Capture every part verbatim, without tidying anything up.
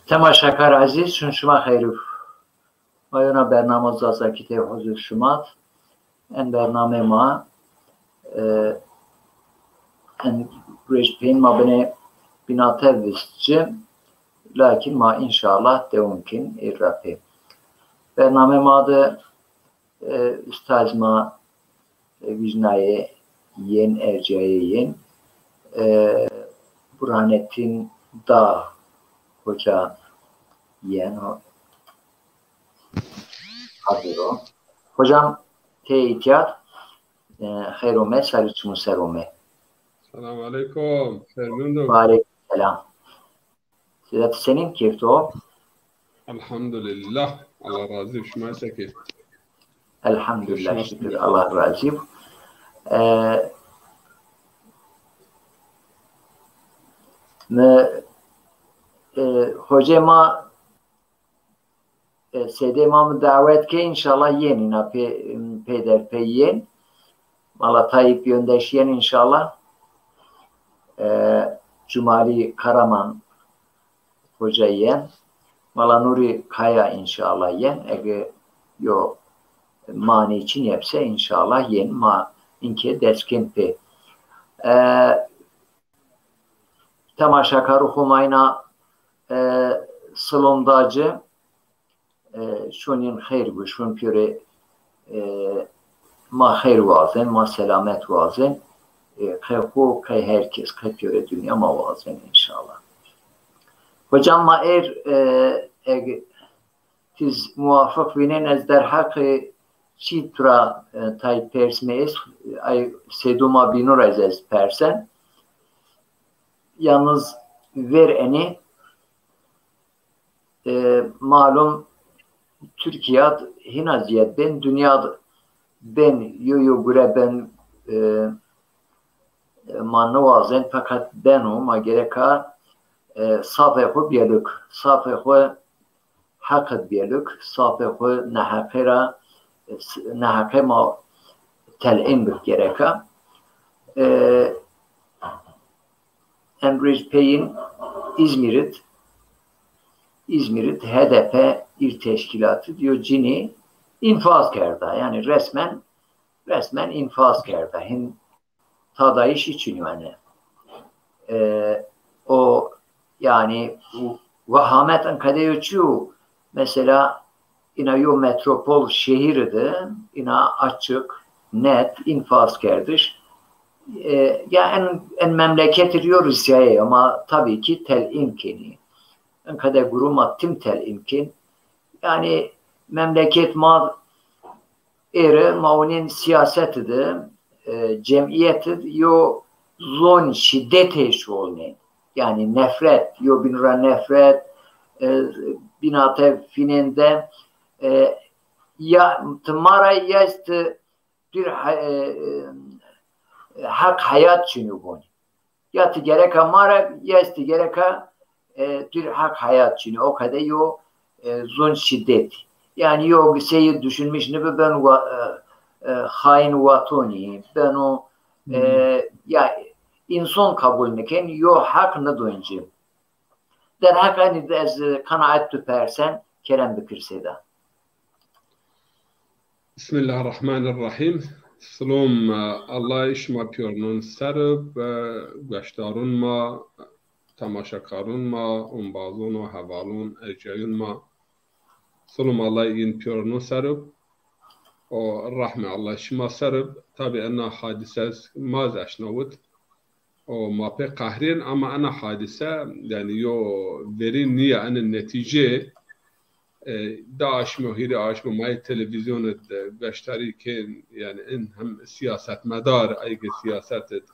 Temaşakar ezîz, çun şima xeyr û. Ma yona bernama Zazakî tey huzur şima. En bername ma, e, en rêj peyên ma binê bînate vist ci, lakin ma înşallah dewam kin ê ra pê. Bername ma de, e, ustaz ma, e, vîjnayê yên, ercayê yên, e, Burhanettin Dağ hoca yên o. Hazır o. Hocam, tê îtîyat, e, xeyr ome, sarî çimû ser ome. Selam aleykum. Xeyr mendo. Ve aleykum selam. Seyda, ti senîn, keyf to? Elhamdulillah. Allah razî bo. Şima se keyf? Elhamdulillah, şima şukir, Allah razî bo. E, mi, e, hocê ma, e, seydê ma mi dawet ke, înşallah yên, îna pê, peyder pey yên. Mala Tayyip Yöndeş yên înşallah. E, Cumali Karaman hoca yên. Mala Nuri Kaya înşallah yên. Ege yo manî çin yebse înşallah yên. Ma înke dest kên pê. E, temaşakarû xo ma îna, e, silom da ci. E, şun yên xeyr bo, şun pîyorê, e, ma xeyr wazên, ma selamet wazên. E, qey xo, qey her kes, qey pîyorê dinya ma wazên înşallah. Hocam, ma êr, e, eg tiz muwafiq vînên, ez derheqê çî tu ra, e, tay pers mi est, ay sêdo ma bînû ra ez, ez persen. Yalnız ver enê, e, malum Tirkîya d hîna zîyed bên, dinya d bên, yo yo gure bên, e, e, ma niwazên, feqet beno, ma gereka, e, safê xwu bîyeluk, safê xwu heq id bîyeluk, safê xwu neheqê ra, e, s-, neheqê ma telqîn bik gereka. E, Emrêj peyîn Îzmîr id, Îzmîr id H D P îr teşkîlat id yo cinî înfaz kerda. Yanî resmen, resmen înfaz kerda. Hin tadayîşî çinî wene. E, o, yanî, wehamet in qede yo çi yo, mesela, îna yo metropol şehîr idi, îna açık, net, înfaz kerdiş. E, ya en, en memleket ir yo Rîsyayê, ama tabii ki telqîn kenî. In qede gurû ma tim telqîn kên. Yanî memleket ma êri ma winên siyaset idi, e, cemiyet id yo zon şîdetê şolnê. Yanî nefret, yo bînû ra nefret, e, bînate fînên de, e, ya ti ma ra ya ti dir he-, e, e, heq heyat çinû bonî. Ya ti gereka ma ra, ya ti gereka, e, dir heq heyat çinî. O qede yo, e, zon şîdet. Yanî yo sey düşünmüş nibi ben wa-, e, e, hain watonî, beno, e, ya înson kabul nikên, yo heq nidon ci. Derheq enî de ez qenaet tu persen, kerem bikir seyda. Bismillahirrahmanirrahim. Silom, e, Allay şima pîyornon ser ib, e, gueşdarûn ma, temaşekarûn ma, ombazûn û hevalûn, ercayûn ma. Silom Allay în pîyornon ser ib. O rehmê Allay şima ser ib. Tabî ena hadîse ma zî eşnawit. O ma pê qehrên, ama ena hadîse, yanî yo verî nîya, ena netîce, e, di aşmo, hîrê aşmo ma yê televîzyonî de gueşdarî kên, yanî in hem siyasetmedar, ayî ke siyaset id,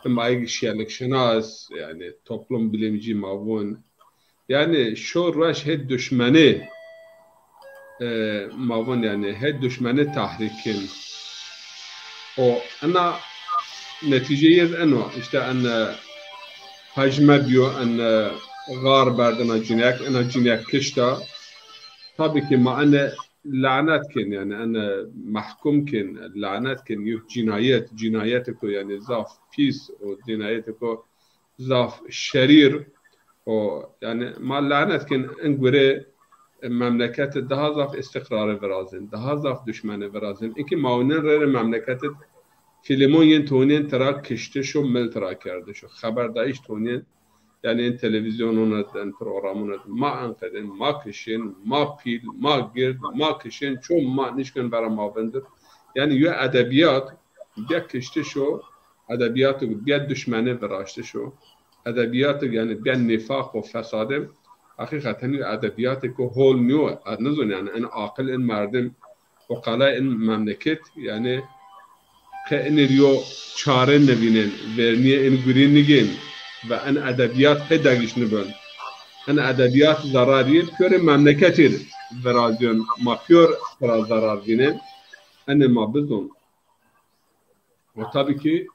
hem ayî ke şîyelikşinas, yanî toplum bilimci ma vûn, yanî şo ruej hê duşmenê, e, ma vûn yanî hê duşmenê tehrîk kên. O ena netîceyê ez eno, îşte en, e, hejme bîyo, en, e, xar berdina cinîyek, ena cinîyek kişta. Tabî ki ma ene lanet kên, yanî ene mehkum kên, lanet kên, yo cinayet, cinayetêko yanî zaf pîs û cinayetêko zaf şerîr. O, yanî ma lanet kin in gure, e, memleketi daha zaf istiqrarı virazin, daha zaf düşmeni virazin. Inki mawinin rere memleketi filmon yin tonyen tira kiştiş o, mil tira kerdiş o. Xeberdayış tonyen, yanî in televizyonun edin, programun edin. Ma enqedin, ma kişin, ma pîl, ma gird, ma kişin, ço ma nişkin vera ma vindir. Yanî yo edebiyat, bîya kiştiş o, edebiyat bîya düşmeni viraştiş o. Edebîyatêk, yanî, bîya nîfaq û fesadê, heqîqeten yo edebîyatêko hol nîyo. Ez nizon, yanî, in aqil, in merdim, oqalay in memleket, yanî, qe inê yo çare nivînên, vernîyê in gurî nigên ve in edebîyat qe degiş nibin. In edebîyat zerar yê pîyorê memleketî virazîyon. Ma pîyor tira zerar vînên. Inê ma bizon. Û tabî kî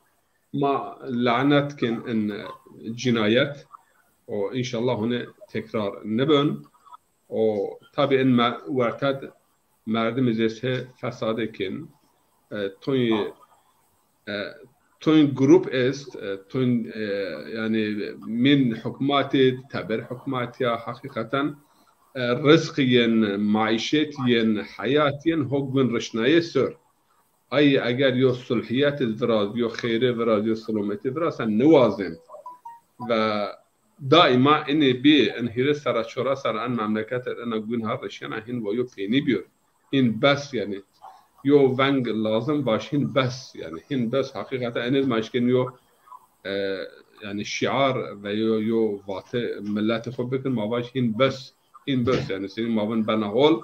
ma lanet kin in cinayet û înşallah hune tekrar nibin. Û tabî in me-, werted merdimî zê se fesade kin. E, toy, e, toy grup est, e, toy, e, yanî min hukmatî, teber hukmatî ya heqîqeten, e, rizq yên, maîşet yên, heyat yên ho gun rişnayê sor. Ay eger yo sulhiyet viraz, yo xeyre viraz, yo selametî viraz, sen niwazên. Ve daima inê bî, in hîrê sera, çora sera, in memleket, ina gun ha rişena hin wa yo peynî bîyor. Hin bes yanî. Yo veng lazim baş hin bes yanî. Hin bes heqîqeten enêz ma eşkin yo, e, yanî şiar ve yo, yo vate milletê xo bikin, ma baş hin bes. Hîn bes, yanî senî ma vin bena hol,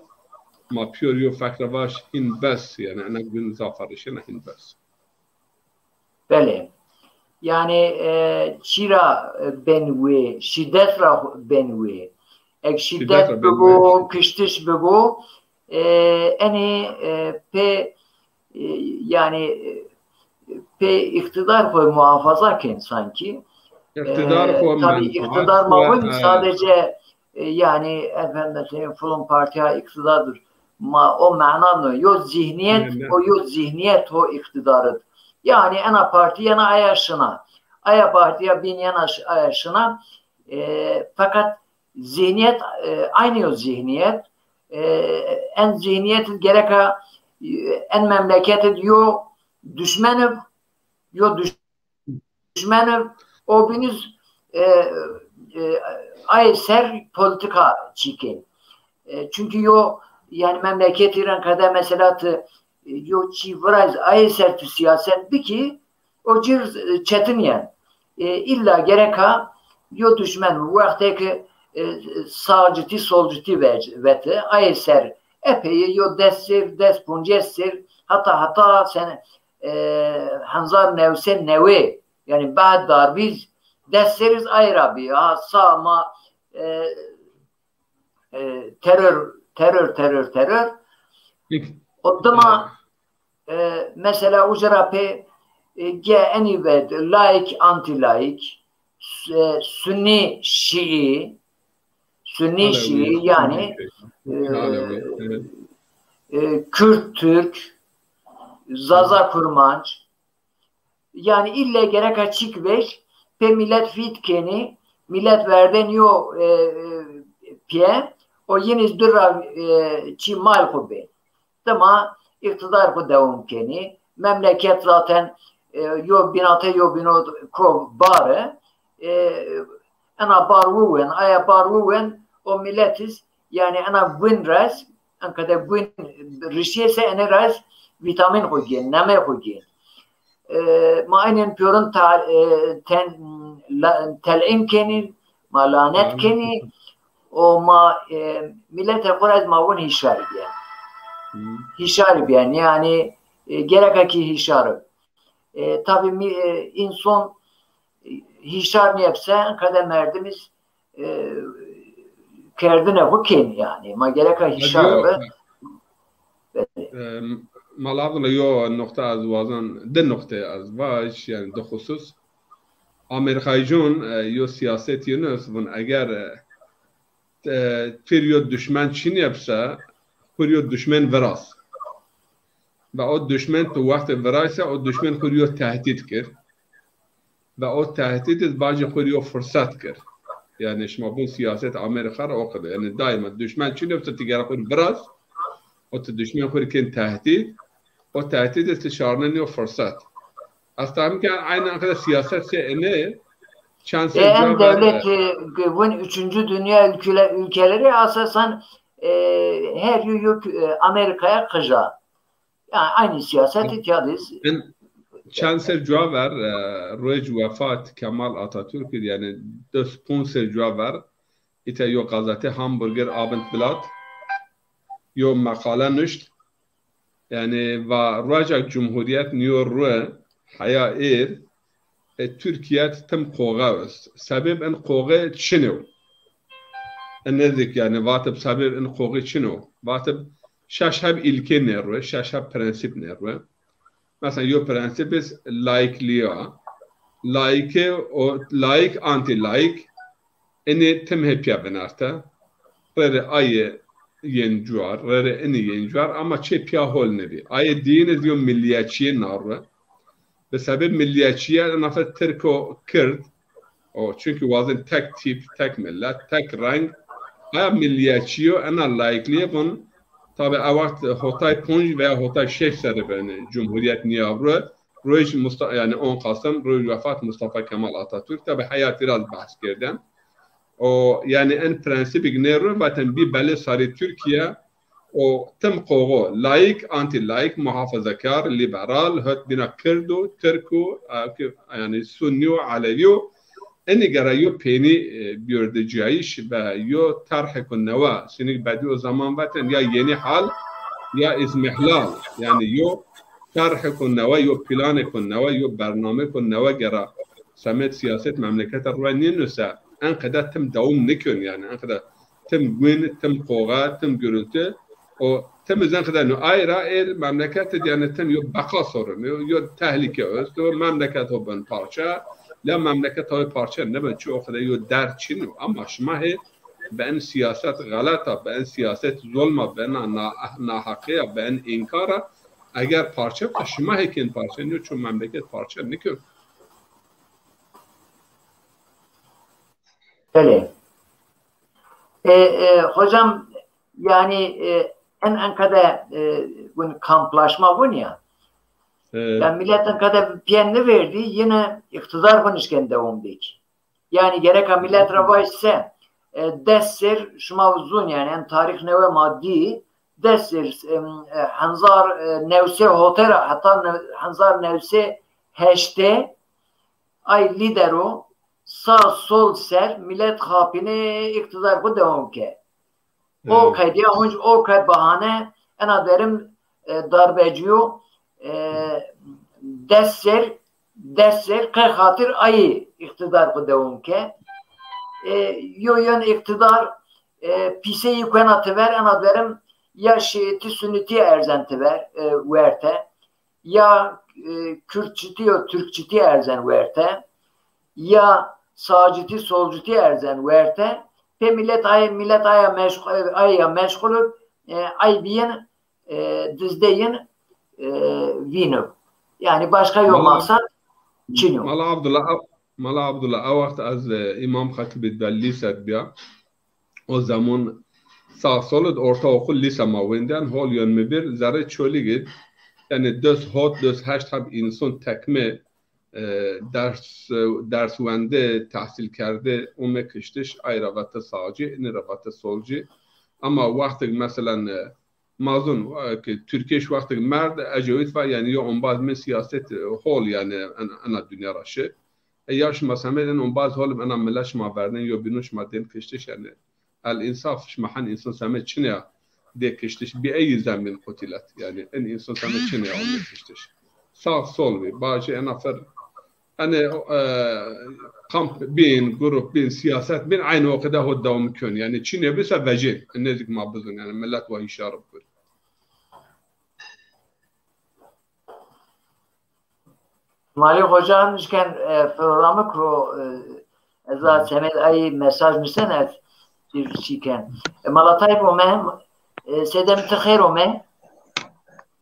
ma pîyor yo fekre vaş hîn bes, yanî ena gun zaf a rişena hîn bes. Belê. Yanî, e, çî ra, e, ben wê, şîdet ra ben wê. Ek şîdet bibo, kiştiş bibo, e, enê, e, pê, e, yanî, e, pê îqtîdar xo muhafaza kên sankî. Îqtîdar xo, tabî îqtîdar ma win sadece, e, yanî efendim söyleyeyim, filan partiya îqtîdardır. Ma o mana no. Yo zihniyet, o yo zihniyet ho îqtîdarıd. Yanî ena parti yena aya şina. Aya partiya bîn yena ş-, aya şina. E, feqet zihniyet, e, aynı yo zihniyet. E, en zihniyet gereka, e, en memleket yo düşmeni, yo düş-, düşmeni o biniz, e, e, ay ser politika çikin. E, çünkü yo, yanî memleket İran kadar mesela tı, e, yo çi vırayız ay ser tu siyaset biki, o cir, e, çetin yen. E, illa gereka yo düşmen, wextê ki, e, sağcıti, solcuti ve-, veti, ay ser epey yo des sir, des punces sir, hatta, hatta sen, e, hezar new sey newey, yanî baad darbiz, des siriz ay ra bi, ha, sağ ma, e, e, terör, terör, terör, terör. O dima, e, mesela uca ra pê, e, ge enî ve laik, anti-laik, e, sunî, şii, sunî, şii, yanî, e, e, Kürt, Türk, Zaza, Kurmanc, yanî îlle gereka çîk vej, pê milet fît kenî, milet verden yo, e, e, pîye, o yinî dir ra, e, çî mal xo bê. Dima îqtîdar xo dewam kenî. Memleket zaten, e, yo bînate yo bîno ko bare. E, ena bar wiwen, aya bar wiwen, o milet iz, yanî ena gun ra iz, enka de gun rişîye se ene ra iz vîtamîn xo gên, neme xo gên. E, ma enen pîyorin ta-, e, ten-, la-, tel'în kenî, ma lanet kenî, o ma, e, miletê xo ra ez ma win hîşar bîyen. Hîşar bîyen, yanî, e, gereka ki hîşar bi. E, tabî mi-, e, înson, e, hîşar nêbse, qede merdimiz, e, kerdine xo kên yanî. Ma gereka hîşar bi. E, Mala Abdullah, yo noqte ez wazan, di noqte ez vaj, yanî di xusus. Amerîkaycûn, e, yo siyaset yinus vun eger, e, e, pir yo duşmen çinî bise, xur yo duşmen viraz. Ve o duşmen tu wextê virayse, o duşmen xur yo tehdît kir. Ve o tehdît iz bacê xur yo fırsat kir. Yanî şima bûn siyaset Amerîka ra o qede. Yanî daîma duşmen çin o, ti gere xwu rê viraz, o ti duşmen xwu rê kên tehdîd, o tehdîd ti şarnen yo firsat. Ez tahmin ken aynı qede siyaset se ene, çend E, ser en ca ver, devlet, e, e, bu üçüncü dünya ülküle-, ülkeleri asasen, e, her yıl yok, e, Amerika'ya kıja. Yani aynı siyaset itiyadıyız. En çend ser cua ver, e, roj wefat Kemal Atatürk id, yanî des ponc ser cua ver, îta yo gazete Hamburger Abendblatt, yo meqale nuşt. Yanî va roja cumhuriyet niyo rue, heya êr, e, Türkiye tim qoxe est. Sebeb in qoxe çin o? E, nezik yanî vatib sebeb in qoxe çin o? Vatib şeş heb ilke nêrue, şeş heb prensîp nêrue. Mesela yo prensîp est laikliya. Laike o laik, anti-laik, inê tim hê pîya vinerte. Rerê aye yên cuar, rerê inî yên cuar, ama çê pîya hol nêbî. Aye diyîn iz yo milliyetçiyê narue. Bi sebeb milliyetçiye ina fe Tirko Kird o, çünkü wazin tek tîp, tek millet, tek reng. Aya milliyetçiyo, ena laikliye bun. Tabi a wext hotay ponc veya hotay şeş serrî beni cumhuriyet nîyavru. Roj Musta-, yanî on Kasım, roj wefat Mustafa Kemal Atatürk. Tabi heyatî ra behs kerdin. O, yanî en prensîbik nêrû, vaten bî belê sarî Türkiye, o tim qoxo, laik, anti-laik, muhafazakar, liberal, hot bîna Kird û Tirk û, e, ki, yanî Sunnî û Elewî û enî gera yo peynî, e, biyordicayîş ve yo terhêko newe, sinik Bedîuzaman vaten ya yenî hal ya îzmihlal, yanî yo terhêko newe, yo planêko newe, yo bernamêko newe gera semed siyaset memlekete rue nênuse, en qede tim dewam nikon, yanî en qede tim gwin, tim qoxe, tim gurultu, o tim iz en qede no. Ay ra êr memleket id yanî tim yo beqa sorun, yo, yo tehlike est, o memleket ho bin parçe, la memleket ho parçe nibin, çi o qede yo derd çin o. Ama şima hê bi en siyaset xeleta, bi en siyaset zulma, bi en na-, naheqîya, bi en înkara, eger parçe bita, şima hê kên parçe, nîyo ço memleket parçe nikon. Belê. E, e, hocam, yani, e, en, en qede, e, bun kamplaşma bun ya. E, Ya millet en qede pîyen niverdî, yine iktidar bun işken dewam bik. Yani gereka millet ra vay se, e, des ser şima zun yani, en tarîx newe ma dî, des ser, em, e, henzar, e, newsê hote ra, heta ne-, henzar newsê heşte, ay lîdero sağ sol ser millet xapîne, îktidar xwu dewam ke. O Evet. qediya hunc, o qed bahane, ena derim, e, darbecîyo, e, des ser, des ser qe xatir ayî îktidar xwu dewam ke. E, yo yon îktidar, e, pîseyî kuena tiver, ena derim ya şîîtî sunîtî erzen tiver, e, werte. Ya, e, Kürtçütî yo Türkçütî erzen werte, ya sağcıtî solcutî erzen werte. Pê millet ay, millet aya meşğul, aya meşğul ib, e, ay biyin, e, dizdeyin, e, vînib. Yani başka yo Mala, maksat çin yo. Mala Abdullah, Mala Abdullah, a wext ez, e, îmam xetibî de lîse de bîya. O zaman sağ sol id ortaokul, lîse ma wendên, hol yon mi bir, zerrê Çolîg id, yani des hot, des heşt heb însan tekme, e, ders, e, ders wende, tehsîl kerde, ome kiştiş, ay ra vete sağcı, inî ra vete solcı. Ama wextig, meselen, e, ma zun, e, ki Türkeş wextig merd, Ecevît va, yani, yo ombaz mi siyaset, e, hol, yani, en-, ena dünya ra şi. E, ya şima semed en ombaz hol ib, ena millet şima verden, yo bînun şima dên kiştiş, yani. El însaf, şima hen însan semed çin ya dê kiştiş, bi ey zemîn qutilet. Yani, en însan semed çin ya dê kiştiş. Sağ sol bî, bacî ena fer. Hani, e, kamp bîn, grup bîn, siyaset bîn, aynı o qede ho dewam kön. Yani, çin ya bî se vecên. Nezik ma bizun, yani, millet wa hişyar bikur. Malî Hoca nişken, e, programik ro, e, ez a semed ay mesaj nusena, ez bir çî ken. E, Malatay bo me, e, Sedem ti xêr ome.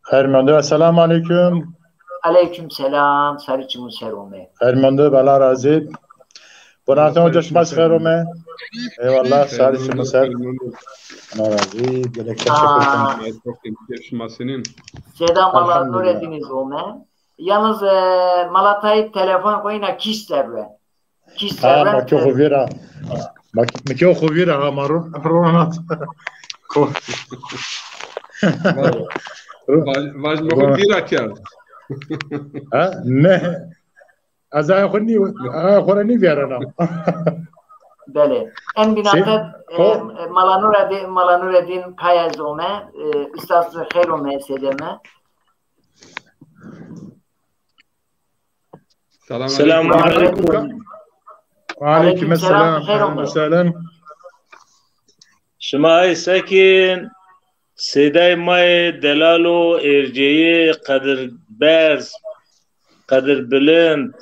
Xêr mende, selamu aleykum. Aleykum selam, sarî çimun ser ome. Xêr mende, bela razî. Burhan Hoca, şima xeyr ome. Eyvallah, sarî şima ser. Allah razî, dilekte şeker. Şima senîn? Seyda Mala Nureddinî zî ome. Yalnız, e, Mala Tayyip telefon koyuna kişt serre. Kişt serre. Ha, ma ki xo vîra. Ma ki, ma ki xo vîra ha, ma ro-, ronat. Ko- Vaj, vaj, vaj ma xo vîra kerd. Ha? Ne? Ez aya xo nî, aya xo ra nîvîyarena. Belê. En bînate, e, Mala Nureddin, Mala Nureddin Kaya zî ome, e, Üstad xeyr ome, sedeme. Selamun aleyküm. Ve aleyküm selam, xeyr ome. Şima ay sekin, Sêdayê ma yê delal o, erceyî, qedir berz, qedir bilind.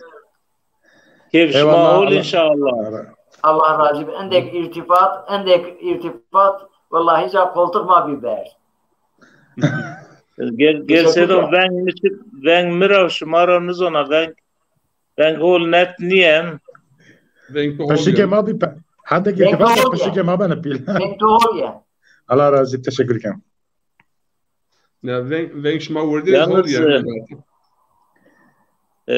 Kêf şima hol înşallah. Allah razî bi. Endek îrtîbat, endek îrtîbat, wellahî ca koltuk ma bî berz. Ger, ger Sêdo veng mi çi, veng mi ra şima ra nizona, veng, veng hol net nîyen. Veng to hol ya. Peşikê ma bî, pe-, hende ke îrtîbat peşikê ma bene pîl. Veng to hol ya. Allah razî, teşekkür ederim. Ya veng, veng şima werdî zor ya. E,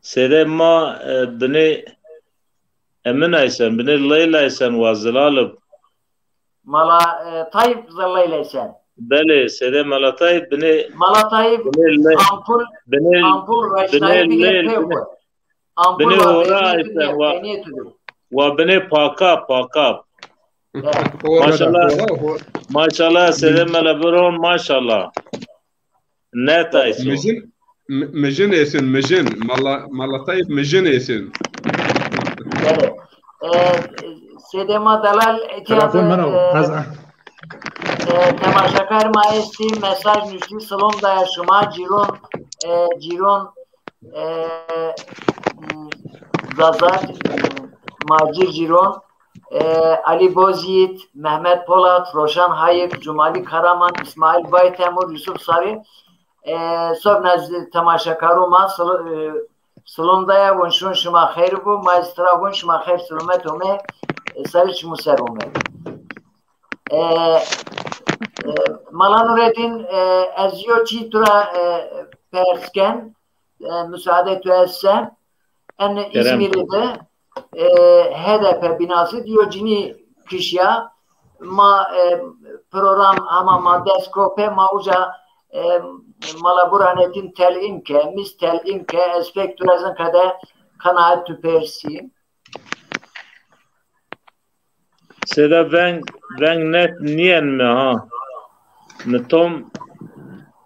sede ma, e, binê Emin Aysen, binê Leyla Aysen wa zilalib. Mala, e, Tayyip Leyla Aysen. Belê, sede Mala Tayyip binê, Mala Tayyip binê Le-, ampul, binê, ampul binê raşnayî bîne Leyla, pê binê, xo. Ampul binê wa Hora Aysen wa, wa binê Pakap, Pakap. Maşallah. Maşallah, sede mele biron, maşallah. Net ayso. Mijin, mi-, mijin êsin, mijin. Mala, Mala Tayyip mijin êsin. Evet. E, sede ma delal etîya de, e, e, temaşakar ma estî, mesaj nuştî, silom daya şima, cîron, e, cîron, e, Zazak, Macir Cîron, e, Ali Bozyiğit, Mehmet Polat, Roşan Hayık, Cumali Karaman, İsmail Baytemur, Yusuf Sarı, e, sobna zî temaşekarû ma sil-, e, silom daya, won şûn şima xeyr bu, ma zî tira won şima xeyr silomet ome, e, sarî çimû ser ome. E, e, Mala Nureddin, e, ez yo çî tu ra, e, pers ken, e, musaade tu esse, en Kerem. İzmir'de, e, H D P binası diyor cini kişiya, ma, e, program ama ma deskope ma uca, e, Mala Burhanettin telin ke, mis telin ke, ez pek tu ra zî qede qenaet tu persî. Sêda veng, veng net nîyen mi ha. Mi tom,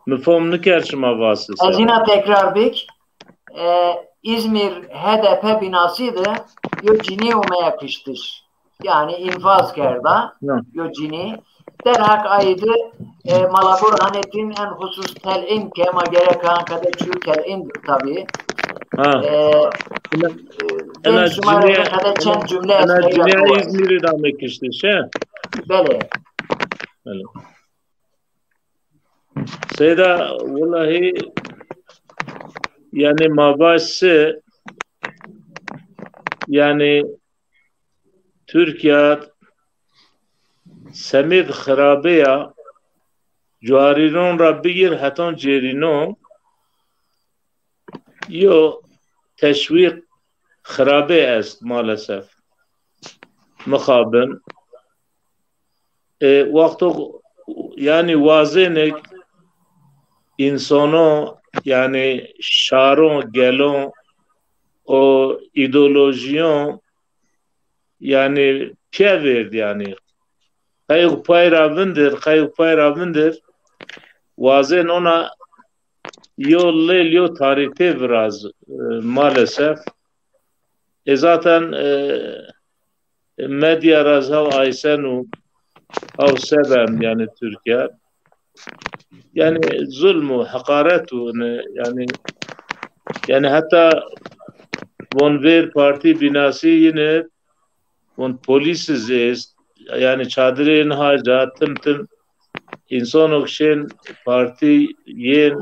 mi fom nikerd şima vasî. Ez îna tekrar bik. E, İzmir H D P binası de yo cinî omeye kiştiş. Yani infaz kerda yo cinî. Derhak ayî de, e, Mala Burhanettin en husus telin ke ma gerek kan qede çû telin tabi. Ha. E, ena, e, ena şima cinîye, qede çend cümle ena cinîye İzmir'e de ame kiştiş, he? Belê. Belê. Seyda, wellahî, yani ma vaj se, yani Türkiye semêd xirabe ya, cuarînon ra bigîr heton cêrînon, yo teşwîq xirabe est maalesef. Mixabin. E, wexto, yani wazênik însono, yani şaron, gelon û îdeolojîyon, yani pîya vêrd, yani qey pay ra vindir, qey pay ra vindir, wazên ona yo lêl, yo tarîxê viraz, e, maalesef. E, zaten, e, medya ra zî haw Aysen û haw Sebem, yani Türkiye. Yani zulm û heqaret û ne, yani, yani heta von vêr partî bînasî yine von polîs zî est, yani çadirên ha ca tim tim însono şên partî yên,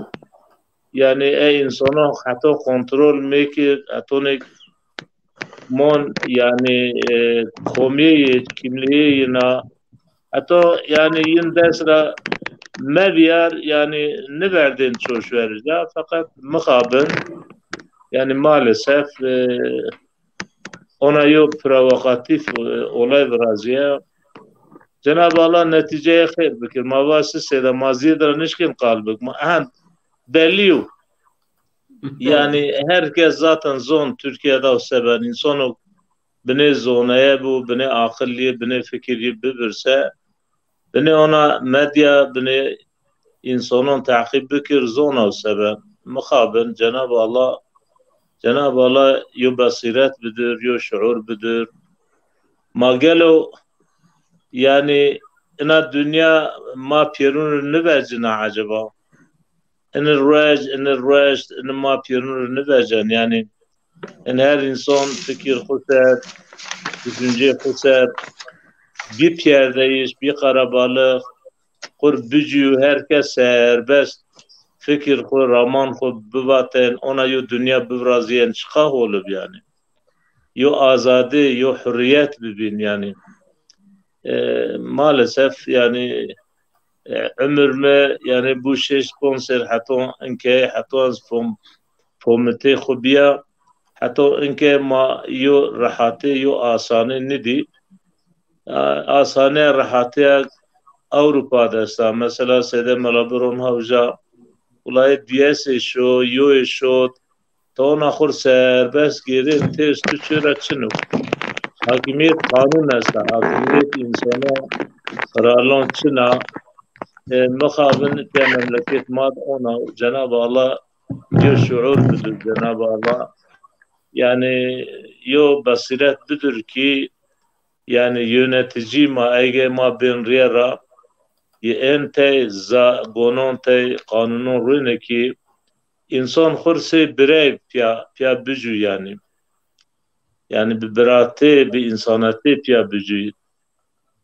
yani e însono heto kontrol mekir, hetonêk mon, yanî, e, komîyê yê, kimlîyê yina, heta, yanî, yin dest ra mevîyar, yanî, niverdên çoş verî ca, feqet mixabin, yanî, maalesef, e, ona yo provokatîf, e, olay virazîya. Cenab-ı Allah netîceyê xêr bikir. Ma va sisê de ma zîyê de ra nişkên qal bik. Ma ehend bellî yo. Yanî her kes zaten zon Tirkîya de o seben, însono binê zoneye bo, binê aqil yê, binê fikir yê bibirse, binê ona medya, binê însonon teqîb bikir, zona o seben. Mixabin, Cenab-ı Allah, Cenab-ı Allah yo besîret bidir, yo şuur bidir. Ma gelo, yanî, ina dinya ma pêrûn rê nivecina eceba? Ini ruej, ini ruej, ini ma pêrûn rê nivecen. Yanî, in her însan fikir xwu ser, düşüncê xwu ser, bî pîyerdeyîş, bî qerebalix, xwu rê bicû, her kes serbest fikir xwu, raman xwu bivatên, ona yo dinya bivirazîyên, çiqa hol ib yanî. Yo azadî, yo hurrîyet bibîn yanî. E, maalesef yanî, e, umir mi yanî bû şeşt ponc ser, heto inke, heto ez fom-, fomitê xwu bîya, heto inke ma yo rehatî, yo asanî nidî. A-, asanîya, rehatîya Ewropa de esta. Mesela Seyde Mela Biron ha uca ulayê dîyesê şo, yoyê şot, tona xwu rê serbest gêrên, têrs tu çê ra çin o. Hakimiyet qanun esta, hakimiyet însonon, kralon çin a. E, mixabin itya memleket ma de ona, Cenab-ı Allah yo şuur bidir, Cenab-ı Allah. Yanî yo besîret bidir ki, yanî yöneticî ma, ege ma bên rîye ra, yê en tey za-, gonon tey, qanunon rûne ki, însan xwu rê sey birey pîya, pîya bicû yanî. Yanî bi biratê, bi însanetê pîya bicû.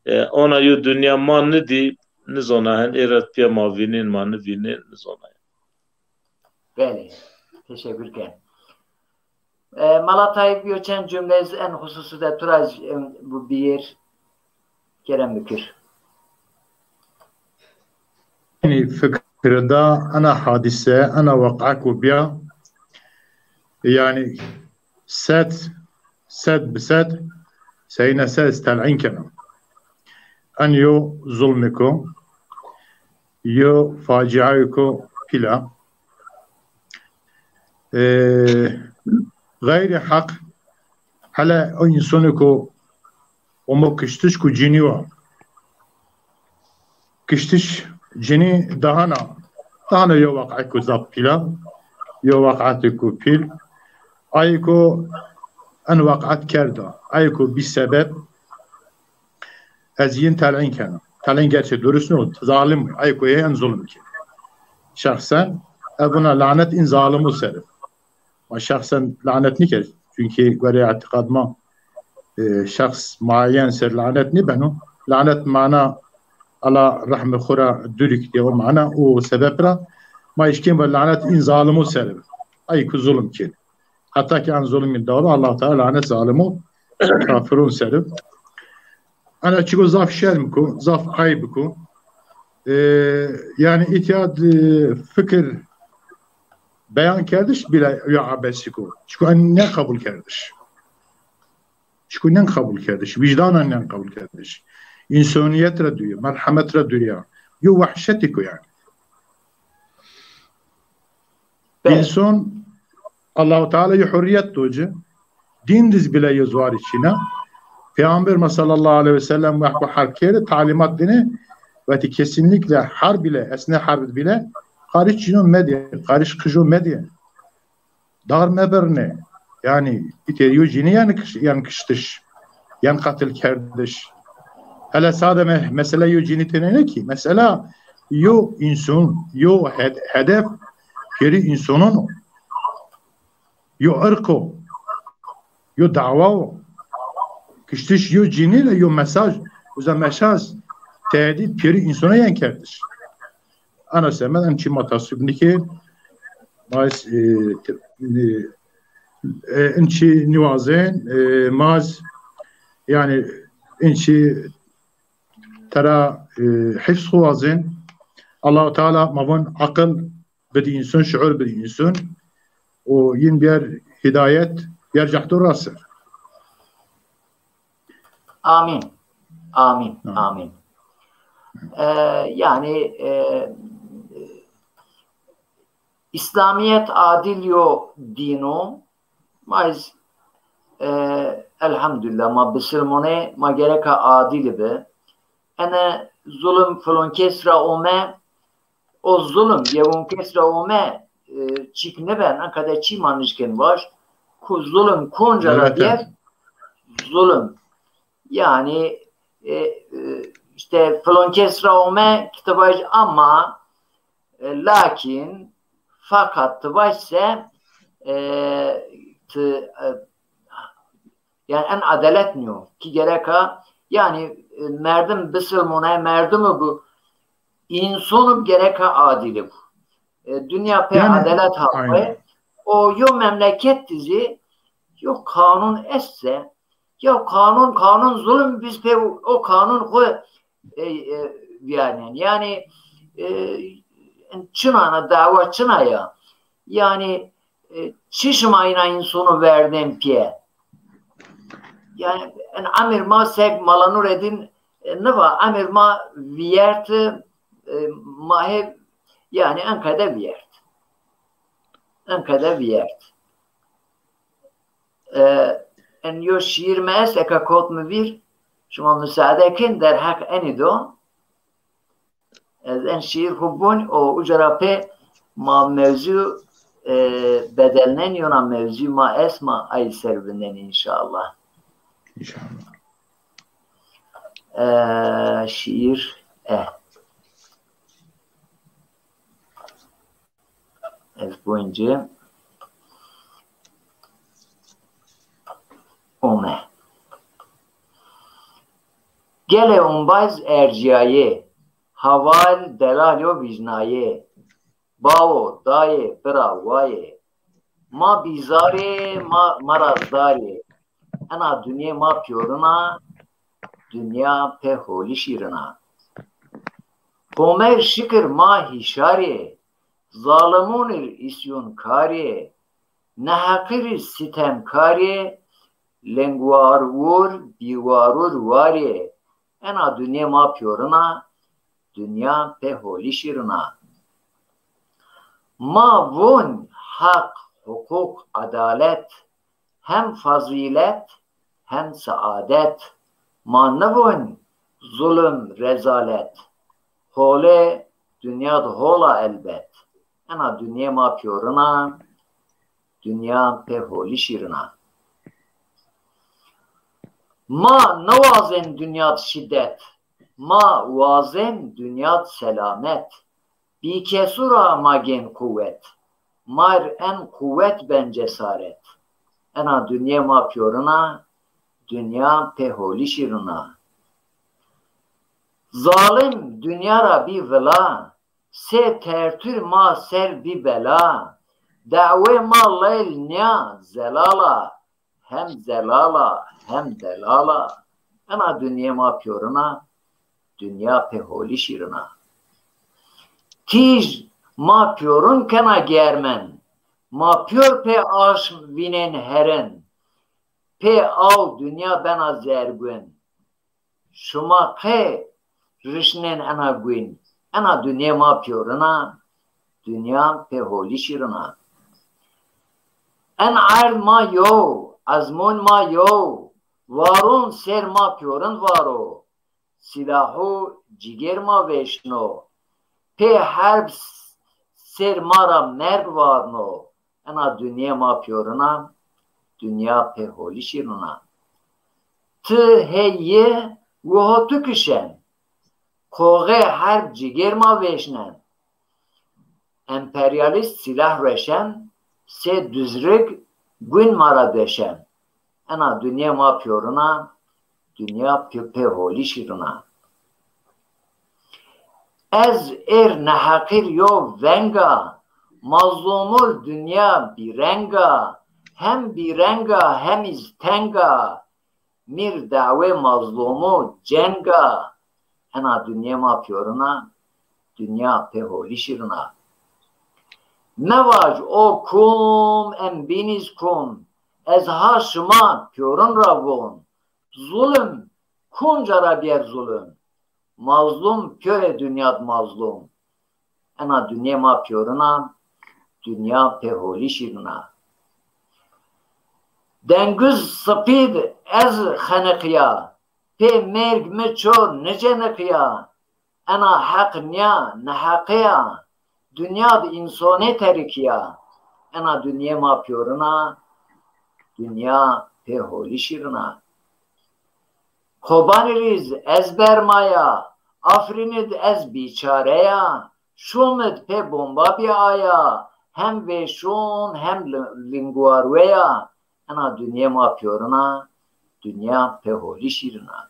E, ona yo dinya ma nidî, nizona hen ê ra pîya ma vînên, ma nivînên, nizona. Belê. Teşekkür ken. E, Mala Tayyip, yo çend cumle ez en hususu de tu ra, e, bu bir yer kerem bikir. Yanî fikir de ena hadîse, ena weqîa ku bîya, yanî sed, sed bi sed, seyîne sed ez tel'în kena. En yo zulmêko, yo faciayêko pîl a. E, xeyrî heq, hele o însonêko omo kiştiş ku cinî wa. Kiştiş cinî dahana, dahana yo weqîayêko zaf pîl a, yo weqîayêko pîl. Ayêko en weqîat kerda, ayêko bî sebeb, ez yin tel'în kena. Tel'în gerçi durust no, zalim, ayêko yê en zulm ki. Şexsen, e, buna lanet în zalimo ser ib. Ma şexsen lanet nîker. Çunkî gorê îtîqad ma, e, şexs muayyen ser lanet nîbeno. Lanet mana Ella rehmê xwu ra dûrî kitê, o mana û sebeb ra ma îşkên ve lanet în zalimo ser ib. Ay ku zulm kên. Heta ki en zulmî dawda, Allah Teala lanet zalimo kafiron ser ib. Ana çiko zaf şerm ku, zaf ayb ku. E, yanî îtya di fikir beyan kerdiş bile yo abesî ku. Çiko en nêqebul kerdiş. Çiko nêqebul kerdiş. Vicdanen nêqebul kerdiş. Însonîyet ra dûrî, merhemet ra dûrî ya. Yo wehşetêko yanî. Belê. Însan, Allahu Teala yo hurrîyet do ci. Dîn diz bile yo zuarî çin a. Peyxamber ma sallallahu aleyhi ve sellem wexto herb kerde, talimat dine, weti kesinlikle herb bile, esne herb bile, qariş cino medê, qariş qijo medê. Dar mebirne. Yanî, îtê yo cinî yanî kiş-, yanî kiştiş, yanî qatil kerdiş. Hele sade me-, mesele yo cinî tenê ne ki. Mesele yo însan, yo hed-, hedef, pêrî însanon o. Yo irq o. Yo dawa o. Kiştiş yo cinî ra yo mesaj. Uza mesaj tehdît pêrî însanon yen kerdiş. Ana semed en çî ma taswîb nîkên. Ma es, e, te-, e, E, in çî nîwazên, e, maz, yani in çî tera, e, hifz xu wazên. Allahu Teala ma von aqil bidi însun, şuur bidi însun. O yin biyer hidayet, biyer cehdo ra ser. Amin. Amin. Amin. Amin. E, yani e, İslamiyet adil yo din o. Ma ez, e, elhamdülillah, ma bisilmonê, ma gereka adil bi. Ene zulm filon kes ra ome, o zulm yewon kes ra ome, e, çîk nêben, enka de çî ma nişken vaj, ku zulm konca ra biyer, zulm. Yani, e, e, işte filon kes ra ome, ki ti vaj ama, e, lakin, fakat ti vaj se, e, ti, e, yani en adalet niyo. Ki gereka, yani, e, merdim bisilmonay, merdim bu, insonum gereka adili bu. E, dünya pe yani, adalet hakkı. O yo memleket dizi, yo kanun esse, ya kanun, kanun zulüm, biz pe o kanun xu, e, e, yani, yani, e, çinana, dawa çina ya. Yani, e, çi şima ina insonu verden piye? Yani, en amir ma seg Malanur edin, e, niva amir ma viyert, e, ma he, yani, en kede viyert. En kede viyert. E, en yo şiir mi est, eka kot mi vîr, şima müsaade kin, derheq eni do. Ez en şiir xu bun, o uca ra pê ma mewzu, e, bedelnen, yona mewzu ma est, ma ay ser vinen inşallah. İnşallah. E, şiir, e. Ez boyunca ome. Gelê ombaz erciyayê, haval delal yo vîjnayê, bawo, dayê, bira, wayê. Ma bîzarê, ma, ma ra zarê. Ena dinyê ma pîyorina, dinya pê holî şîrina. Homer şikir ma hîşarê, zalimun ir îsyonkarê, neheqir ir sîtemkarê, lingwarur, bîwarur warê. Ena dinyê ma pîyorina, dinya pê holî şîrina. Ma vûn heq, huqûq, edalet, hem fazîlet, hem seadet. Ma nivûn zulm, rezalet. Holê dinya di hol a elbet. Ena dinyê ma pîyorina, dinya pê holî şîrina. Ma niwazên dinya di şîdet, ma wazên dinya di selamet. Bîkesu ra ma gên quwet, ma ir en quwet ben cesaret. Ena dinyê ma pîyorina, dinya pê holî şîrina. Zalim dinya ra bî vila, sê tertûr ma ser bî bela. Dewê ma leyl nîya zelal a, hem zelal a, hem delal a. Ena dinyê ma pîyorina, dinya pê holî şîrina. Tîj ma pîyorin kena germen, ma pîyor pê aşm vînên herin. Pê aw dinya bena zergûn. Şima qe rişnên ena guyn? Ena dinyê ma pîyorina, dinya pê holî şîrina. En erd ma yow, ezmûn ma yow, varûn ser ma pîyorin varo. Sîlah û cigêr ma vêşno. Pê herb ser ma ra merg varno. Ena dinyê ma pîyorina, dinya pê holî şîrina. Ti hê yi, wiho tu kişen. Koxê herb cigêr ma vêşnen. Emperyalîst sîlah reşen, sê duzrig guyn ma ra deşen. Ena dinyê ma pîyorina, dinya pê, pê holî şîrina. Ez êr neheqîr yo veng a, mazlûmur dinya bîreng a, Hem bîreng a, hem îz teng a, mîr dawê mazlûmû ceng a. Ena dinyê ma pîyorin a, dinya pê holî şîrin a. Mevaj o kum, em bînîz kum, ez ha şima pîyorin ra von. Zulm kunca ra bîyer zulm? Mazlûm pîyorê dinyad mazlûm. Ena dinyê ma pîyorin a, dinya pê holî şîrin a. Denguz sipîd ez xeniqîya, pê mêrg mi çor niceniqîya. Ena heq nîya, neheqî ya, dinya di însonê terikîya. Ena dinyê ma pîyorin a, dinya pê holî şîrin a. Kobanî rîz ez bermaya, Afrînî di ez bîçare ya, Şûmî di pê bomba bî aya, hem vêşûn hem li-, lingwarwe ya. Ena dinyê ma pîyorin a, dinya pê holî şîrin a.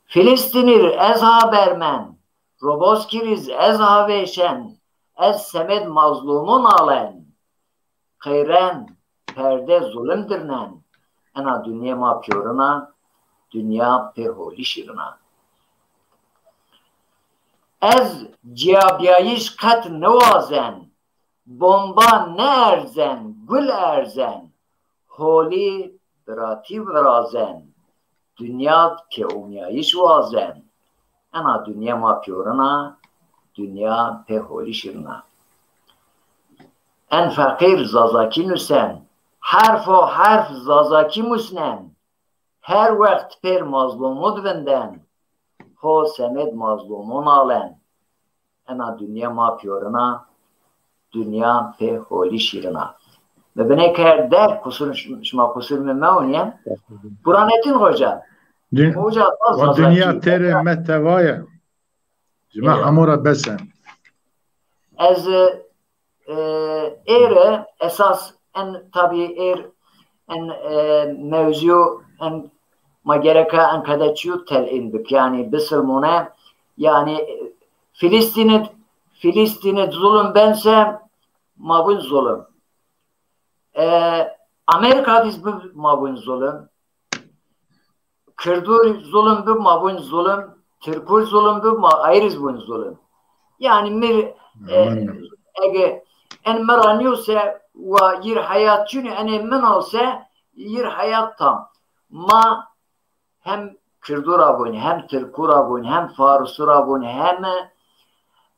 Filîstînî ri ez ha bermen, Roboskî rîz ez ha vêşen, ez semêd mazlûmûn alen. Qeyren, perde zulm dirnen. Ena dinyê ma pîyorin a, dinya pê holî şîrin a. Ez cîyabîyayîş qet niwazen, bomba nierzen, gul erzen, holî biratî virazen, dinya di kêumîyayîş wazen. Ena dinyê ma pîyorin a, dinya pê holî şîrin a. En feqîr zazakî nusen, herfo herf zazakî musnen, her wext pêr mazlûmû di vinden, ho semêd mazlûmûn alen. Ena dinyê ma pîyorin a, dinya pê holî şîrin a. Mi binê kerd der, qusur, şima qusur mi mewnîyen. Burhanettin Hoca. Dün-, Hoca, o dinya têrê me tevaye. Ji me hemo ra bes en. Ez, e, êr e, esas en tabî êr en, e, mewzû en ma gereka en qede çîyo telqîn bik. Yanî bisilmone, yanî, e, Filîstînî, Filîstînî zulm bense ma vûn zulm. E, Amerîka dîz bi ma vûn zulm. Kirdûr zulm bi ma vûn zulm, Tirkûr zulm bi ma ayriz vûn zulm. Yanî mir, e, ege en mi ra nîyo se wa yîr heyat çin o, enê min o se yîr heyat tam. Ma hem Kirdû ra vûn, hem Tirkû ra vûn, hem Farisû ra vûn, hem,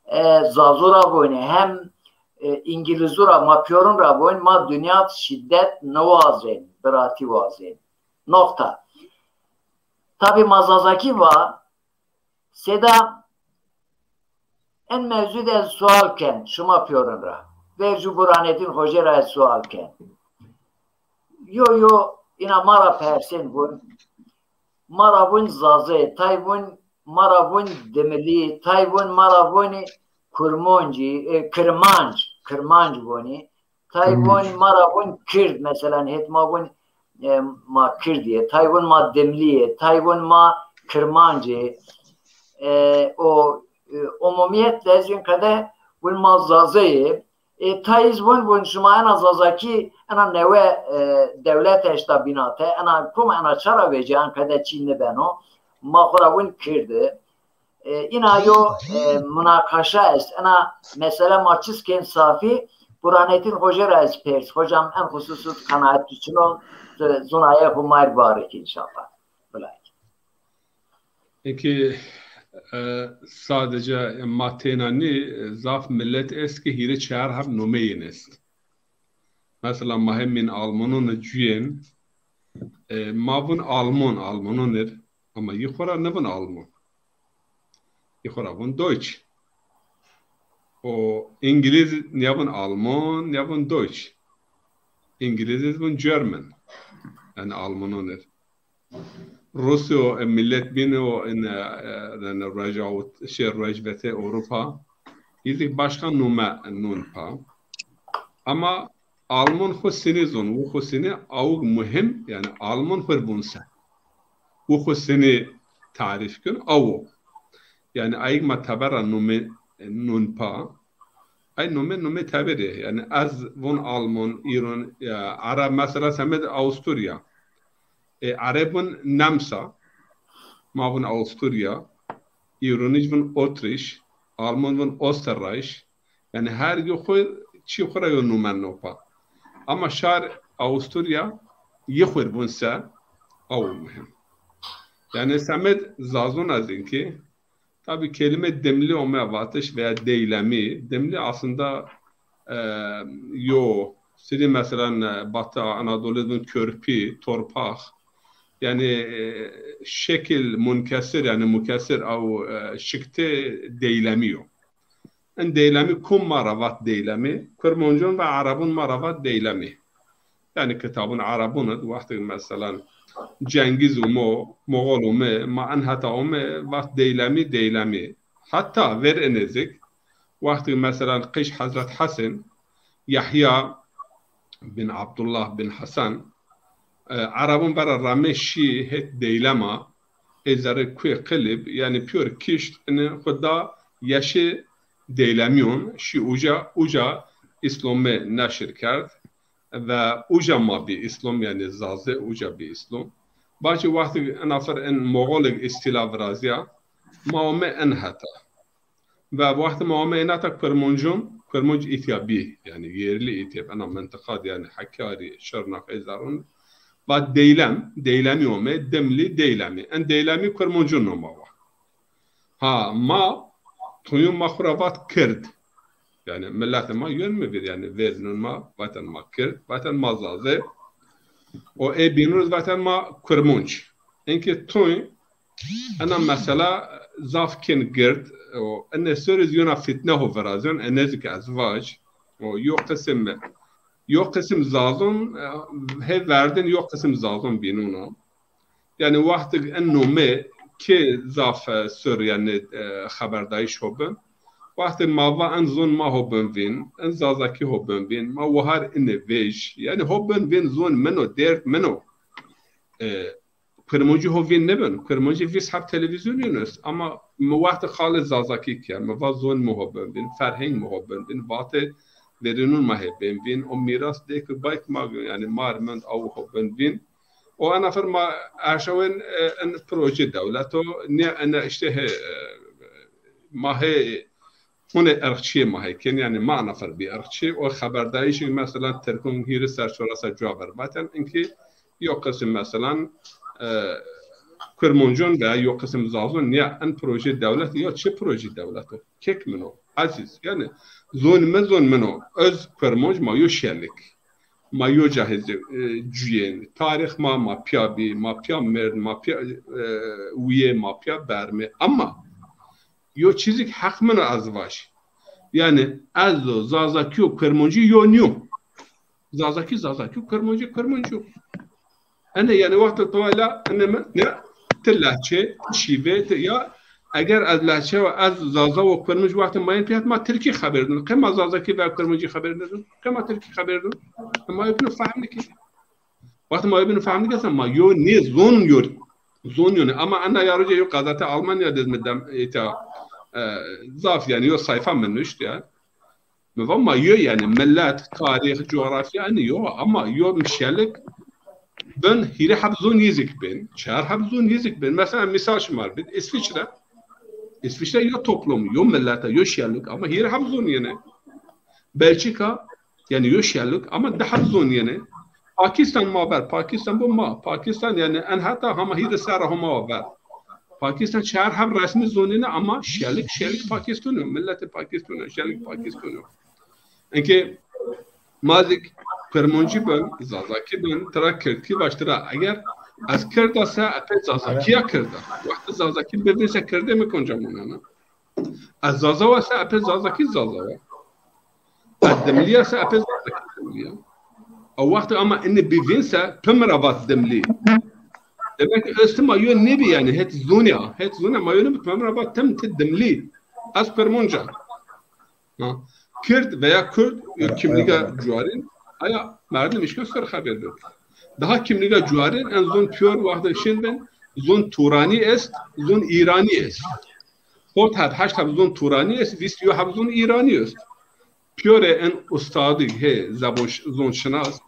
e, Zazû ra vûn, hem, e, Îngilîzû ra, ma pîyorûn ra vûn, ma dinya şîdet niwazên, biratî wazên. Noqta. Tabî ma zazakî va, sêda en mewzû de ez sual ken, şima pîyorin ra. Vercû Burhanettin Hocê ra ez sual ken. Yo yo îna ma ra persên vûn. Ma ra vûn Zazê, tay vûn ma ra vûn Dimilî, tay vûn ma ra vûnî Kurmoncî, e, Kirmanc, Kirmanc vûnî. Tay vûn ma ra vûn Kird, mesela, hêt ma vûn, e, ma Kirdî yê, tay vûn ma Dimlî yê, tay vûn ma Kirmancî yê. E, o, e, umumîyetle ez vûn qede vûn ma Zazê yê. E, tay îz vûn, vûn şima ena Zazakî, ena newe, e, dewlet eşta bînate, ena kum, ena ça ra vecîya, en qede çî nibeno. Ma xo ra vûn Kird î. E, îna yo, e, munaqaşa est. Ena mesele ma çiz kên safî, Burhanettin Hoca ra ez pers. Hocam, en xususû qenaet tu çin o, tu zûn aye xo ma rê barikî înşallah. Bilay. Eke, e, sadece ma têna nî, e, zaf milet est ke hîrê çar heb nomeyên est. Mesela ma hemîn Almanon cuyên, e, ma vûn Alman, Almanon ir, ama yî xo ra nivûn Alman. Yî xo ra vûn Deutsch. O Îngilîz nîya vûn Alman, nîya vûn Deutsch. Îngilîz iz vûn German. Yanî Almanon ir. Rusyo, e, milet bîn o in, e, e, yanî Rojavut-, şey, Rojvetê Ewropa. Îzik başka nome nûn pa. Ama Alman xo sinî zon, wu xo sinî awig muhim, yanî Alman xo vûn se. Wu xo sinî tarîf kün, awo. Yanî ayig ma tebera nome nûn pa. Ay nome, nome teberê. Yani ez vun Alman, İran, ya, Arap, mesela semed Avusturya. E, Arap vun Nemsa, ma vun Avusturya, İranij vun Otriş, Alman vun Österreich. Yani her yo xo, çi xo ra yo nome nopa. Ama şar Avusturya yi xo vun se, aw muhim. Yani semed Zazon ez in ki, tabi kelime Dimli ome vatiş veya Deylemî. Dimli aslında, e, yo, sirî mesela, e, Batı Anadolu vun körpî, torpaq. Yani, e, şekil munkesir, yani mukesir, aw, e, şikti Deylemî yo. En Deylemî kum ma ra vat Deylemî? Kurmoncun ve Arabun ma ra vat Deylemî. Yani kitabun Arabun id, wextê mesela Cengiz umo, Moğol ume, ma en heta ume, vat Deylemî, Deylemî. Hatta ver enê zik, wextê mesela qij Hezret Hesen, Yahya bin Abdullah bin Hasan, e, Arabun vera rame şî het Deylema, ê zerrê kuê Qilib, yani pîyor kişt, ini xo da yeşê Deylemîyon, şî uca, uca Îslomî neşir kerd ve uca ma bî Îslom, yani Zazê uca bî Îslom. Baci wextê ina fer en Moğolig îstîla virazîya, ma ome en heta. Ve wextê ma ome en heta Kurmoncun, Kurmonc îtya bî, yani yerli îtya bî, ena mentiqa di, yani Hakkari, Şırnak, ê zerrun. Va Deylem, Deylemî ome, Dimli, Deylemî. En Deylemî Kurmoncun noma wa. Ha, ma, tuyun ma xo ra vat Kird. Yani milletê ma yön mi vir, yani verînun ma, vaten ma Kird, vaten ma Zazê. O ê bînun iz vaten ma Kurmonc. Enke tuy, ena mesela zaf kên gird, o ene ser iz yona fitne ho virazyon, ene zik ez vac. O yo qisim, yo qisim Zazon, e, hê verdin yo qisim Zazon bînun o. Yani wextig en nome kê zaf, e, sur, yani, e, xeberdayîş ho bin. Wextig ma va en zon ma ho bin vîn, en Zazakî ho bin vîn, ma wahar ine vej. Yani ho bin vîn zon min o, derd min o. E, Kurmoncî ho vîn nibin. Kurmoncî vîst heb televîzyonî est. Ama mi wextig xalê Zazakî ke, mi va zon mi ho bin vîn, ferheng mi ho bin vîn, vatê verînun ma hê bin vîn, o mîras dêk bayk ma, yani mar mend aw ho bin vîn. O ena fer ma erşawên, e, en proje dewlet o, ne ene işte he, e, ma hê, hune irqçîyê ma hê kên, yani ma ena fer bî irqçî. O xeberdayîşî mesela Tirkun hîrê ser çora ser cuwa ver vaten, inkî yo qisim mesela, e, Kurmoncun veya yo qisim Zazun, ne en proje dewlet, yo çi proje dewlet o? Kek min o, ezîz. Yani zon mi zon min o. Öz Kurmonc ma yo şelik. Ma yo cahê, e, cuyên. Tarîx ma, ma pîya bî, ma pîya merd, ma pîya, e, wîyê, ma pîya bermê. Ama yo çîzik heq min o ez vaj. Yani ez o Zazakî û Kurmoncî yo nîyo. Zazakî, Zazakî, Kurmoncî, Kurmoncî. Ene yani wextê to la ene mi, ne, ti lehçe, ti şîve, ti ya, eger ez lehçe ve ez Zaza ve Kurmonc wextê ma yên pîyat ma Tirkî xeber dun. Qe ma Zazakî ve Kurmoncî xeber dun. Qe ma Tirkî xeber dun. Ma yobînu fehm nike. Wextê ma yobînu fehm nike se ma yo nê zon yo, zon yo nê. Ama ena ya roce yo gazete Almanya de mi dem, îta, e, zaf yani yo sayfa mi nuşt ya. Mi va ma yo yani millet, tarîx, coğrafya, yani yo, ama yo mi şelik bin, hîrê heb zon yîzik bin, çar heb zon yîzik bin. Mesela misal şima bid, İsviçre. İsviçre yo toplum, yo millet, yo şelik, ama hîrê heb zon yene. Belçika, yani yo şelik, ama di heb zon yene. Pakistan ma ver, Pakistan bu ma. Pakistan yani en heta hama hîrê serra homa ver. Pakistan çar heb resmî zonîne ama şelik, şelik Pakistan o. Milletê Pakistan o, şelik Pakistan o. Enke ma zik Kurmancî bin, Zazakî bin, tira Kirdkî vaş tira. Eger ez Kird a se epê Zazakî ya Kird a. Wextê Zazakî bivîn se Kirdê mi konca monena. Ez Zaza wa se epê Zazakî Zaza wa. Ez Dimlî ya se epê Zazakî Dimlî ya. A wextê ama ini bivîn se pê mi ra vat Dimlî. Demek ki öz ti ma yo nêbî yani, het zonî ya. Het zonî ya, ma yo nêbî pê mi ra vat tim ti Dimlî. Ez Kurmanc a. Ha. Kird veya Kurd yo kimlîga cuarîn, aya merdim îşka ser xeber bid. Daha kimlîga cuarîn en zon pîyor wextê şin bin, zon Turanî est, zon Îranî est. Hot heb, heşt heb zon Turanî est, vîst yo heb zon Îranî est. pîyorê en ustadî hê zebon, zonşinas,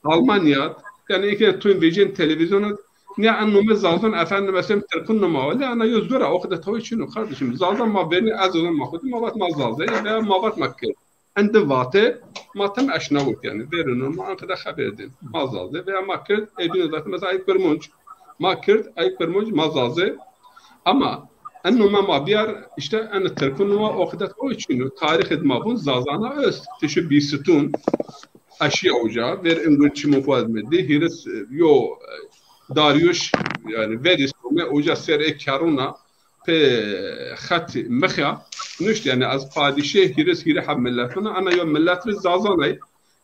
Almanya, yanî eke tu vejên televîzyonî, nîya en nome Zazon efendim, mesela Tirkun nome wele, ana yo zor a, o qede tawî çin o kardeşim. Zaza ma vernî, ez o zaman ma xo dî, ma vat ma Zaza yê veya ma vat ma Kird. En di vate ma tim eşnawit yanî. Verîno ma en qede xeber dên. Ma Zaza veya ma Kird, ê bîne zaten mesela ay Kurmunc. Ma Kird, ay Kurmunc, ma Zaza. Ama en nome ma biyar, işte en Tirkun nome o qede tawî çin o. Tarîxê di ma vun Zazana est. Tişi bîstun. Eşîya uca, ver ingun çimû xo ez mi dî, hîris, e, yo, e, Daryuş, yanî verîs ome uca ser ê kerûna pê xetî mixya, nuşt, yanî ez padîşê hîris hîrê heb miletun a, ana yo milet rê Zazan ay.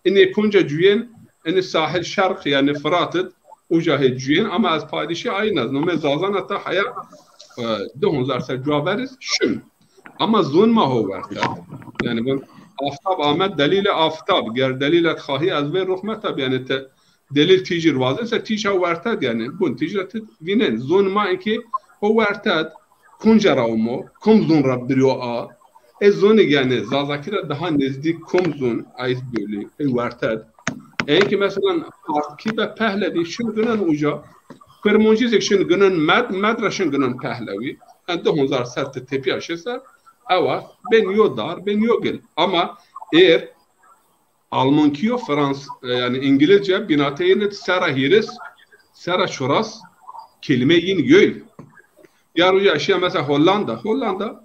Inê kunca cuyên, inê sahil şerq, yanî Firat id, uca hê cuyên, ama ez padîşê ayin ez. Nome Zazan a ta heya, e, di hezar ser cuwa verîs şin. Ama zon ma ho werted. Yanî vun aftab ame delîlê aftab. Ger delîl et xahî ez vê ruxme tab. Yanî ti delîl tîjir wazen se tîj ha werted yanî. Bun tîjir ti vînen. Zon ma inkî ho werted. Kunca ra omo, kum zon ra biryo a. E zonî yanî Zazakî ra daha nezdîk kum zon, ay bölü, e werted. Enkî mesela Partkî ve Pehlevî şin gunen uca. Kurmuncî zî şin gunen Med, Med ra şin gunen Pehlevî. En di hezar ser ti tepîya şi ser, ewa bên yo dar, bên yo gil. Ama êr Almankî yo, Frans, e, yanî Îngilizce bînate yin id sera hîris, sera çuras kelîme yin yoy. Ya roja eşya mesela Hollanda, Hollanda.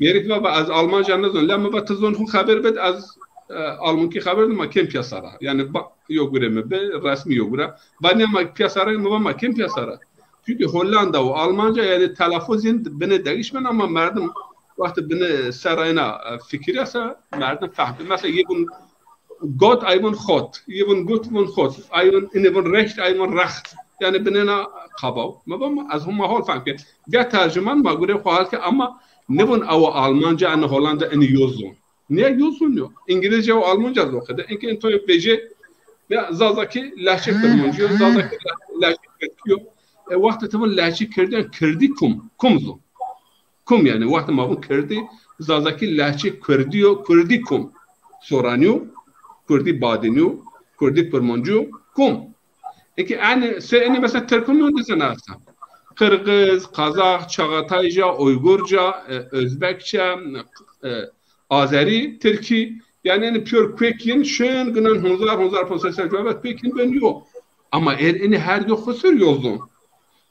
Mêrik va, va ez Almanca nizon, la mi va ti zon xo xeber bid, ez, e, Almankî xeber dim, ma kêm piyasa ra. Yanî ba, yo gure mi bi, resmî yo gure. Va nîya ma piyasa ra, mi va ma kêm piyasa ra. Çünkü Hollanda û Almanca yanî telaffuz yin bine değişmen ama merdim wextî bine serayna, e, fikirîya se merdim fehmî. Mesela yê vun got, ay vun xot. Yê vun gut, vun xot. Ay vun, inê vun recht, ay vun recht. Yanî binêna qabaw. Ma va ma, ez huma hol fehm ke. Bîya tercüman ma gure xo hal ke ama nivun awa Almanca, ene Hollanda, ene yo zon. Nîya yo zon yo. Îngilizce û Almanca zon qede. Enke en toyê vejê ya Zazakî lehçe Kurmancî yo, Zazakî leh-, lehçe Kirdî yo. E, wextê ti vun lehçe Kirdî, Kirdî kum, kum zon. Kum yanî, wextê ma vun Kirdî, Zazakî lehçe Kurdî yo, Kurdî kum. Soranî yo, Kurdî Badînî yo, Kurdî Kurmancî yo, kum. Eke enê, se enê mesela Tirkun nizena esta. Qirgiz, Qazax, Çağatayca, Uygurca, e, Özbekçe, e, Azerî, Tirkî, yanî enê pîyor kuek yin şin gunen hunzar, hunzar ponc sey ser cuwa vet kuek yin ben yo. Ama êr enê her yo xo ser yo zon.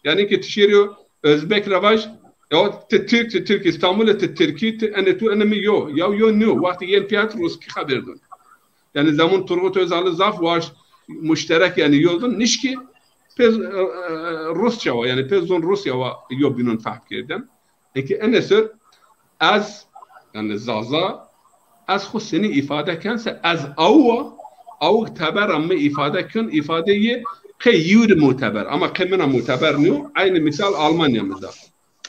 Yanî ke ti şêrî yo Özbek ra vaj, ya ti Tirk, ti Tirk, Îstanbul ê ti Tirkî, ti enê tu enê mi yo. Ya yo nîyo. Wextî yen pîya ti Ruskî xeber dun. Yanî zemun Turgut Özalî zaf waşt muşterek yanî yo zon nişkî pê, e, e, Rusça wa, yanî pê zon Rusya wa yo bînon fehm kerdin. Eke ene ser ez, yanî Zaza, ez xo senî îfade ken se ez awa, awik tebera mi îfade kin, îfade yê qey yewrî muteber. Ama qey mina muteber nîyo, eynî mîsal Almanya mi da.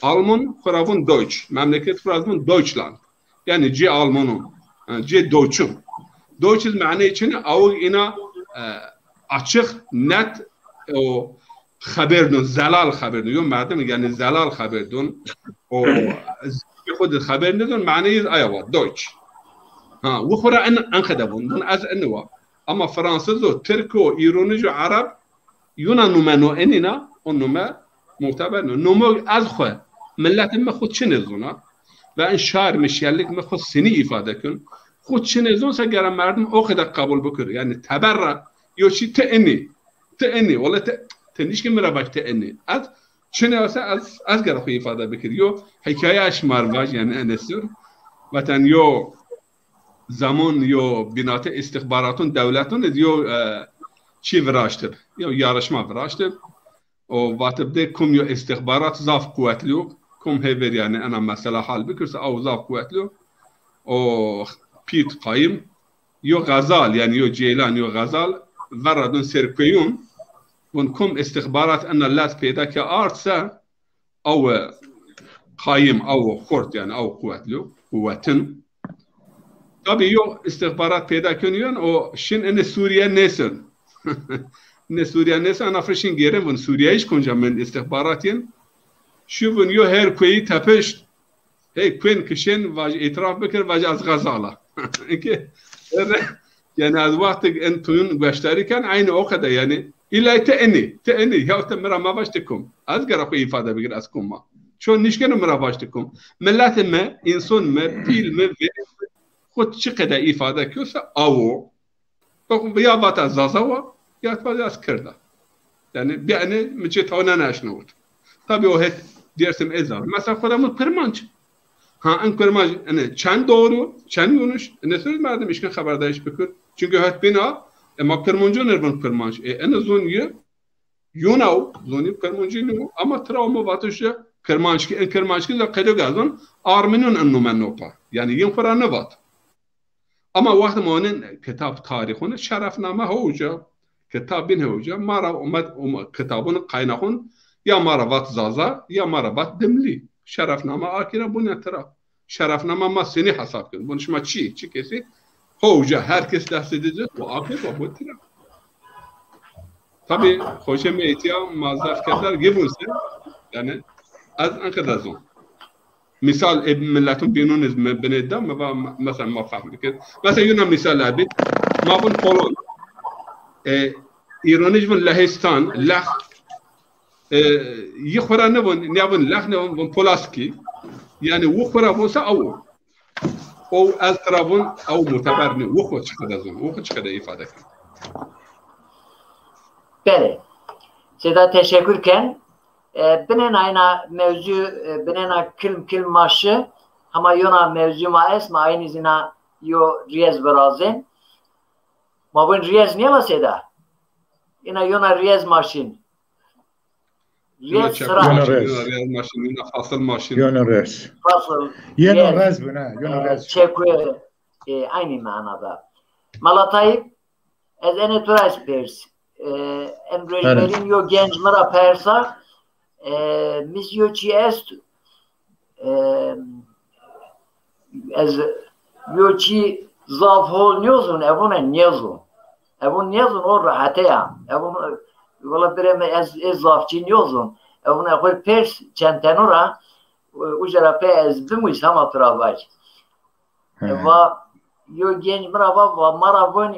Alman xo ra vun Deutsch, memleket xo ra vun Deutschland. Yanî cê Almanon, e, cê Deutschun. Deutsch iz maneyê çin, awik îna, e, açix, net, o xeber dun, zelal xeber dun. Yo merdim yanî zelal xeber dun. O zî xo de xeber nidun, maneyê aya wa, Deutsch. Ha, wi xo ra en, en qede vun. Vun ez en wa. Ama Fransız o, Tirk o, Îronij o, Ereb, yuna nume no enîna, o nume muteber no. Numo ez xo, miletê mi xo çinê zuna. Ve en şar mi şelik mi xo sinî îfade kun. Xo çinê zun se gere merdim o qede qebul bikir. Yanî teber ra yo çî ti enî. Ti enî, wele ti, ti nişkî mi ra vaj ti enî. Ez çinê asa ez, ez gere xo îfade bikir. Yo hîkaye ez şima ra vaj, yanî ene sur. Veten yo zemun yo bînate îstixbaratun dewletun id yo, e, çî viraştib. Yo yarışma viraştib. O vatib de kum yo îstixbarat zaf quwetlî yo. Kum hêver yanî ena mesela hal bikir se aw zaf quwetlî yo. O pît qayim yo xezal, yanî yo ceylan, yo xezal, verra dun ser kueyun, vun kum îstixbarat ena lez peyda ke ard se, awe qayim, awe xort, yanî awe quwetlî, quwetin. Tabî yo îstixbarat peyda kên yon, o şin ene Sûrîye nêsin. Ne Sûrîye nêsin, ana fir şin gêrin vun Sûrîye hiç kunca mend îstixbarat yin. Şi vun yo her kueyî tepişt, hey kuên kişên, vaj îtiraf bikir, vaj ez xezal a. Eke, yani ez wextek en tuyun gueştarî ken, aynı o kadar yani. İlla te enî, te enî. Ya te mi ra mevaş ti kum. Ez gera xwu îfade bikir ez kum ma. Ço nişkeno mi ra vaş ti kum. Milletê mi, înson mi, pîl mi, verê mi, xwu çi qede îfade kiyo se awo. Bak, ya vata Zaza wa, ya vata ez Kird a. Yani bir ene mi cê tawa nenaşnawit. Tabii o het Dêrsim ê zaf. Mesela xwu ra mi Kirmanc. Ha, en Kirmanc, yani çend doğru, çend yanlış. E, ne söz merdim işkin xeberdayîş bikir. Çünkü het bina, e, ma Kirmancû nêvin Kirmanc. E, en zon yi, yona o, zonî Kirmancî nîyo, ama tira o mi vatiş ya Kirmanckî, en Kirmanckî de qedo gazon, Armenûn en nume nopa. Yani yin xwu ra nivat. Ama wextê ma onin kitab tarîxûn, şerefname hewca, kitab bîn hewca, ma ra umet, um, kitabûn qaynaxûn ya ma ra vat Zaza, ya ma ra vat Dimlî. Şerefname akî ra bûne tira. Şerefname ma senî hesab kir? Bûn şima çi, çi kesî? Hewca her kes destê di cit, bu akî, bu tira. Tabii, xoşe me etiya ma zaf kesar gibûn se, yani, ez enqede zon. Misal, e, milletun bînun iz me binê da, me va, me-, mesela, ma fehm bikir. Mesela, yuna misal abi, ma vun polon. E, îronij vun Lehistan, Leh, e, yi xura ne vun, ne vun Leh, ne vun, vun Polaski. Yani, wu xura vun se awu. O ez tira vun, awu muteber ni, wu xu çiqede zun, wu xu çiqede îfade kin. Belê. Seda teşekkür ken. E, binên ayna mewzu, e, binêna kilm kilm ma şi, hema yona mewzu ma est, ma aynî zîna yo riyez virazên. Ma vun riyez nîya ma Seda? Îna yona riyez ma şin. Yona riyez çek sira. Yona maşin, rez. Yona riyez maşin, yona fasıl maşin. Yona rez. Fasıl, yona riyez. Rez bu ne? Yona e, rez. Çekû, e, aynî manada. Mala Tayyip, ez ene tu ra ez pers. E, em rojberîn yo genc mi ra persa, e, mi zî yo çî est, e, ez yo çî zaf hol nêzon, evun nêzon. Evun nêzon, o rehete ya. Evun, wela birê mi ez, ez zaf çî nêzon. Evun xwu pers çend tenu ra, uca ra pey ez bimûy sema tu ra vaj. He. Va, yo genc mi ra va, va ma ra vun,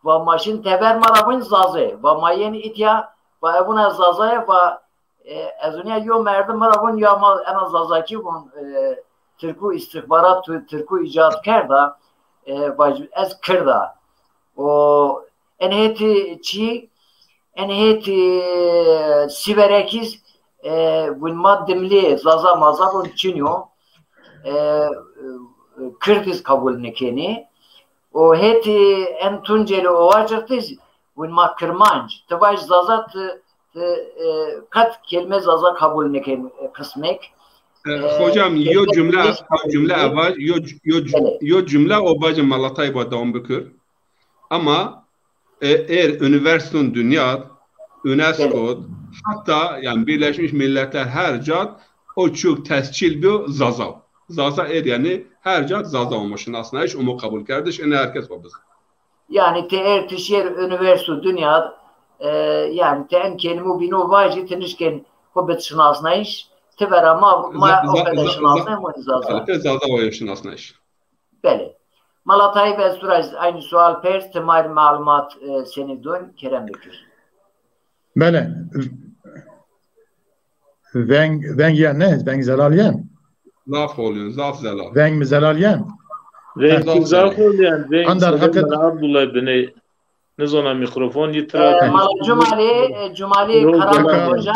va ma şin teber ma ra vun Zaze. Va ma yên îtya, va evuna Zaza ya, va, e, ez unya yo merdim mi ra vun ya ma ena Zazakî vun, e, Tirkû îstixbarat, tu-, Tirkû îcad kerda, e, va ez Kird a. O en hetî çî, en hetî Sîverekîz, e, vun ma Dimlî, Zaza maza vun çinyo. E, e, Kirdiz kabul nikenî. O hetî en Tuncelî Ovacıktiz vun ma Kirmanc. Ti vaj Zaza ti, ti, e, qet kelîme Zaza kabul niken, e, qismek. E, e, hocam, yo cümle, yo cümle evaj, yo, yo, yo cümle o bacım Malatay ba devam bikir. Ama e, êr unîversîton dinya d, UNESCO d, heta, yani, Birleşmiş Milletler her ca d o çok tescil biyo Zaza. Zaza êr, yani, her ca d Zaza omo şinasnayîş, omo qebulkerdiş, ene her kes wa bizan. Yani, ti êr ti şêr unîversîto dinya d, e, yani, ti en kelîmo bîno vajî, ti nişken xwu bid şinasnayîş, ti vera ma, ma o qede şinasnayîş, ma Zaza. Belê, ti Zaza wa yo şinasnayîş. Belê. Mala Tayyip, ez tu ra aynî sual pers, ti ma rê malumat, e, senî don, kerem bikir. Belê. Veng, veng yen ne? Veng zelal yen? Zaf hol yen, zaf zelal. Veng mi zelal yen? Veng zaf hol yen, veng Andar Sedê Mela Abdullah binê. Nizona mîkrofon yi tira. E, Mala Cumalî, e, Cumalî Karan Hoca.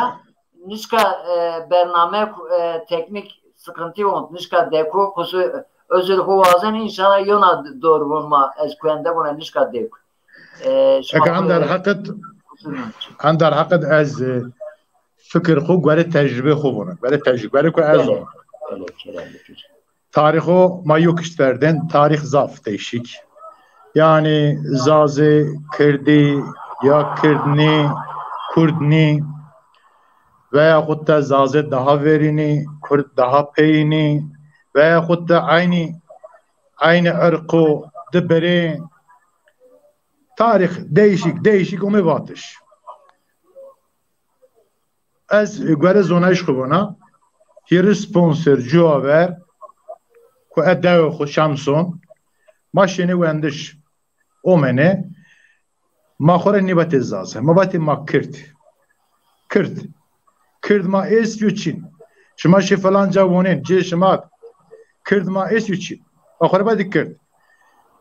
Nişka, e, bername, e, teknik sıkıntı oldu. Nişka deku, kusur, özür xu wazen, inşallah yona doğru bulma, ez kuende buna nişka deku. E, şima eke andar heqet, andar heqet ez, e, fikir xu, gore tecrübe xu bunu. Gore tecrübe, gore ku ez. Belê, belê, kerem bikir. Tarîxo ma yo kişt verdên, tarîx zaf değişik. Yanî Zazê, Kirdî, ya Kird nî, Kurd nî, veyaxut de Zazê daha verînî, Kurd daha peyînî, veyaxut de aynî, aynî irqo di birê. Tarîx değişik, değişik ome vatiş. Ez gore zonayîş xwu vona, hîris ponc serr cuwa ver ku e dewe xwu Şemson, Ma şênê wendiş, omênê, ma xo ra nîvatê Zaze, ma vatê ma Kird. Kird. Kird ma êst yo çin. Şima şê filan ca wonên, cê şima Kird ma êst yo çin. Ma xo ra vatê Kird.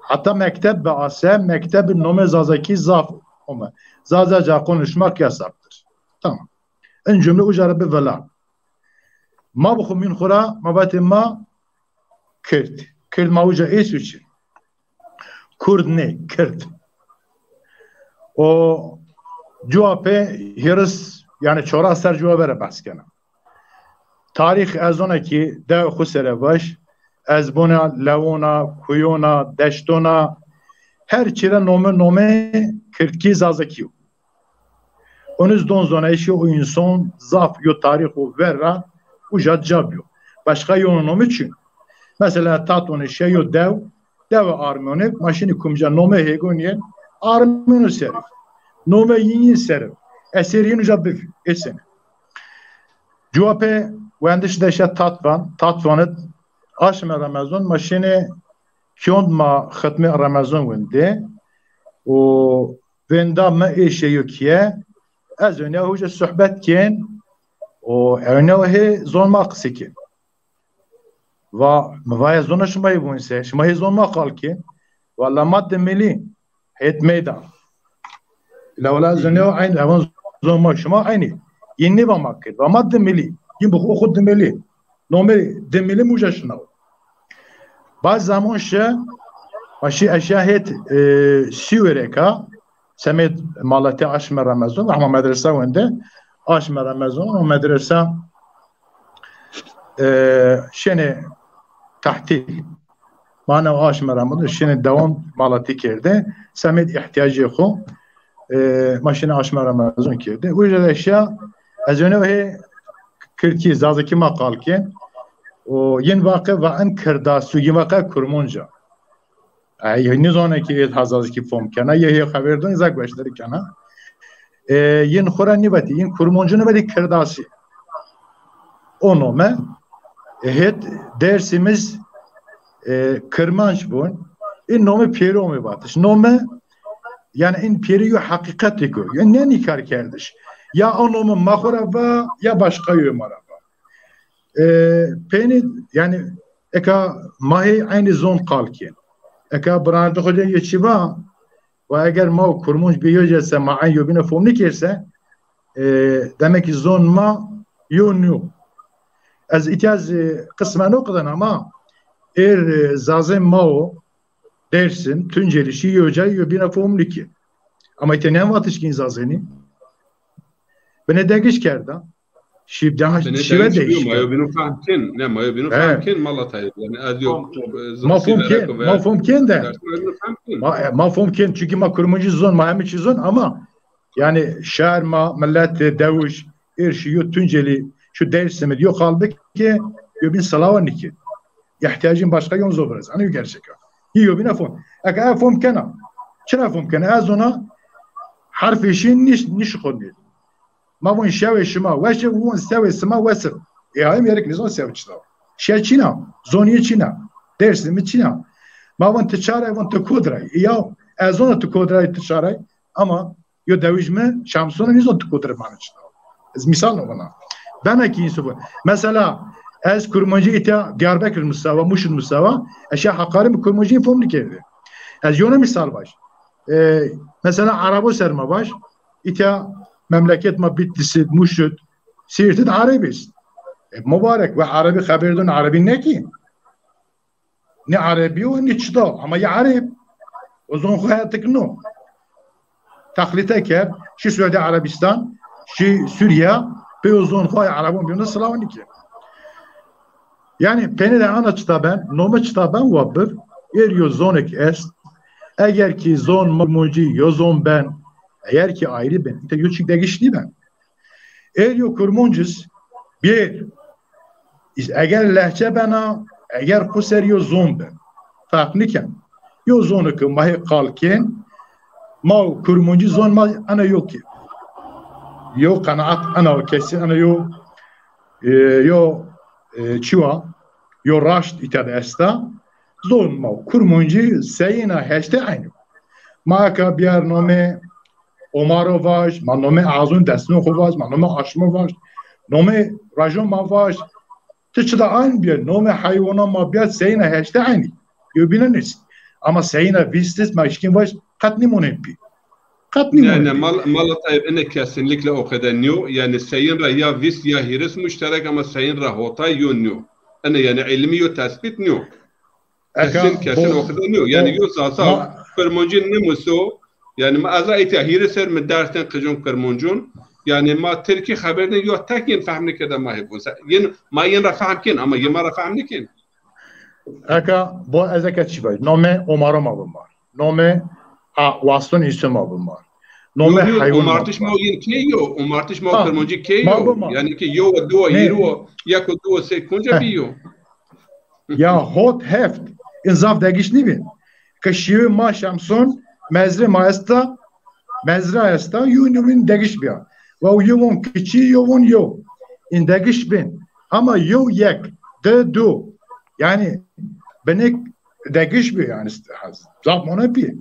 Heta mekteb bi ase, mekteb bi nomê Zazakî zaf ome. Zazaca konuşmak yasaktır. Tamam. In cümle uca ra bi vila. Ma bi xo mîn xo ra, ma vatê ma Kird. Kird ma uca êst yo çin. Kurd nê, Kird. O cuwa pê hîris, yanî çoras ser cuwa vera behs kena. Tarîx ez zona ki dew xo sere vaj, ez bona lewona, kuyona, deştona, her çî ra nome, nome Kirdkî, Zazakî yo. Onuz don zonayîşê o înson zaf yo tarîx û ver ra uca ca biyo. Başka yo nome çin. Mesela Tatvanê şe yo dew, dewe armyonê, ma şinî kumca nome hêgon yên armyonê serî. Nome yin yin serî. Eserî yin uca biv, êsene. Cuwa pê wendiş de şe Tatvan, Tatvan id aşme Remezon, ma şinê kîyond ma xitmê Remezon wendê. Û vênda mi ê şeyo kîye, ez ewna huca sohbet kên û ewna hê zon ma qisê kên. Va, mi va ez zona şima yê vûn se, şima hê zon ma qal kên. Walla ma Dimilî, hêt meydan. La wala zonê o eynî, evan zon ma şima eynî. Yin nêva ma Kird, va ma Dimilî. Yin bi xo xo Dimilî. Nomê Dimilî mi uca şinaw. Baz zaman şi, ma şî eşya hêt, e, Sîwêreka, semêd malatê aşme Remezon, ama medresa wende, aşme Remezon, ama medresa, e, şenê tehtîl. Ma ne aşme Remezon, şenê dewam malatî kerde, semêd îhtîyacê xo, e, ma şenê aşme Remezon kerde. Uca de eşya, ez ewna hê Kirdkî, Zazakî ma qal kên. O yin vaqe va en Kirdasî, yin vaqe Kurmonca. E, yê nizane ki ê Zazakî fom kena, yê hê xeber don, za gueşdarî kena. E, yin xo ra nîvatî, yin Kurmoncu nîvatî, Kirdasî. O nome, e, hêt Dêrsimij, e, Kirmanc bun. În nome pêro mi vatiş. Nome, yanî în pêrî yo heqîqetêk o. Yanî ne nîkar kerdiş. Ya o nome ma xo ra va, ya başka yo ma ra va. E, peynî, yanî, eka ma hê eynî zon qal kên. Eka birandê xo de yê çî va, va eger ma û Kurmunc bî yo celse ma eyn yobîne fom nîkêrse, e, demek ki zon ma yo nîyo. Ez îtya zî qismen o qiden ama êr, e, zazê ma o, Dêrsim, Tuncelî şî yo cay yobîne fom nîkên. Ama îtya nêvatişkîn zazênî. Binê degiş kerda. Şî daha şîve değişik. Ma yo bîno fehm kên. Ne, ma yo bîno fehm kên, mala tayê. Yanî ez yo, e, ma fom kên, ma fom kên de. Ma, e, ma fom kên, çünkü ma Kurmancî zon, ma hemî çî zon ama yanî şar ma, millet, e, dewiş, êr şî yo Tuncelî, şu Dêrsim id yo qal bikê, yobîn silawa nîkên. İhtiyacın başka yon zon virazenê, yo gerçek a. Yî yobîne fom. Eke ez fom kena. Çira fom kena? Ez zona herfê şî nîş-, nîşixulnî. Ma vûn şewê şima weş ê, vûn sewê sima wes ib. Ê hayim yerik nizon sew çita. Şe çîna, zonîye çîna, Dêrsimî çîna. Ma vûn ti çaray, vûn ti kodray. Ê ya, ez zona ti kodray, ti çaray. Ama yo dewij mi Şamsona nizon ti kodray manê çita. Ez mîsal no vana. Bena ki Yusuf. Mesela, ez Kurmancî îtya Diyarbekir musawa, Muşin musawa, eşya Hakkari mi Kurmancî fom nîkerdî. Ez yona mîsal vaj. E, mesela Arabo ser ma vaj. Îtya memleket ma Bitlis id, Muş id, Sîrt id Areb est. E, mubarek, we Arebî xeber don, Arebî nêkî. Nê Arebî yo, nê çita, ama yê Areb. O zon xo hetik no. Teqlîte kerd, şî Suudi Arabistan, şî Sûriye, pê o zon xo yê Arebon bîyonde silawa nîkê. Yanî peynî de ana çita ben, nome çita ben wa bir, êr yo zonek est, eger ki zon Kurmancî yo zon ben, eger ki ayrî ben, îte yo çîk degiş nîben. Êr yo Kurmancî iz bir, iz eger lehçe bena, eger xo ser yo zon ben. Ferq nîken. Yo zone ki ma hê qal kên, ma û Kurmancî zon ma ena yo ki. Yo qenaet ena, kesin ena yo, e, yo, e, çi wa, yo raşt îta de esta. zon ma Kurmancî seyîna heştê eynî. Ma eka biyar nomê Omaro vaj, ma nomê Azun Desno xo vaj, ma nomê Aşmo vaj, nomê rajon ma vaj. Ti çi da ayn biyar, nomê heywana ma biyar seyîna heştê eynî. Yo bîne nês. Ama seyîna vîst ma şikîn vaj qet nîmonên pî. Qet Ne, nîmonên ne, pî. Mal, Mala Tayyip, ene kesinlikle o qede nîyo. Yani seyîn ra ya vîst ya hîris muşterek ama seyîn ra hotay yo nîyo. Ene yani ilmî yo tespît nîyo. Eka Kesin, kesin bo- o qede nîyo. Yani bo- yo zaza ma- Kurmancî nimuso. Yani ma ez a îtya hîris ser mi ders den qicon Kurmancun. Yani ma Tirkî xeber den yo tek yên fehm nikerde ma hêbon. Se-, yên, ma yên ra fehm kên ama yên ma ra fehm nikên. Eka bo ez eke çi vaj. Nomê Omaro ma bimar. Nomê a, Waston Îsê ma bimar. Nomê Yo, yo, heywan ma omartiş ma bimar. Yên key yo, omartiş ma Ha, Kurmancî key ma yo. Bimar. Yani ki yo, duwa, Ne? Hîrwa, yeko, duwa, sey, konca Heh. Bî yo. Ya hot heft. În zaf degiş nîbî. Ke şîwê ma Şemson, mezrê ma esta, mezra esta, yo nîbîn degiş bîya. Wa yo von kiçî, yo von yo. În degiş bên. Ama yo yek, di du. Yani binik degiş bî yani. Zaf mone pî.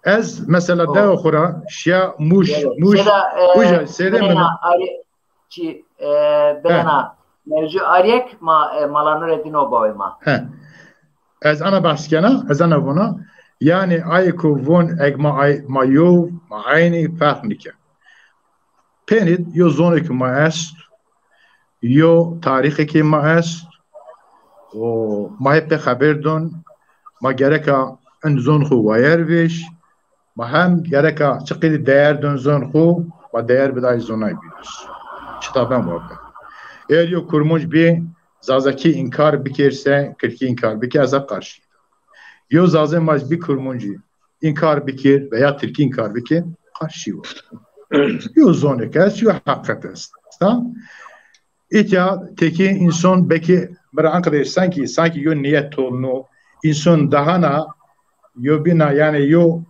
Ez mesela dewa xo ra şiya Muş, Muş, Seda, e, uca sêrê mi. Çi, e, He. Birena mewzu ariyek ma, e, Mala Nureddin o bawê ma. He. Ez ana behs kena, ez ana vona. Yani ayê ku von eg ma ay, ma yo, ma aynî ferq nike. Pênî yo zonê ki ma est, yo tarîxê ki ma est, o ma hep pê xeber don, ma gereka in zon xu wayer vêş, Ma hem gereka çiqî de değer dön zon xu, ma değer biday zonay bînus. Çita ben wa ben. Eğer yo Kurmunc bî, Zazakî inkar bikir se, Kirkî inkar bikir, ez a qarşî. Yo Zazê ma bî Kurmuncî inkar bikir veya Tirkî inkar bikir, qarşî wa. Yo zonek est, yo heqet est. Ha? Îtya tekî înson bekî mi ra anqede sankî, sankî yo niyet tolno, înson dahana yo bîna, yanî yo,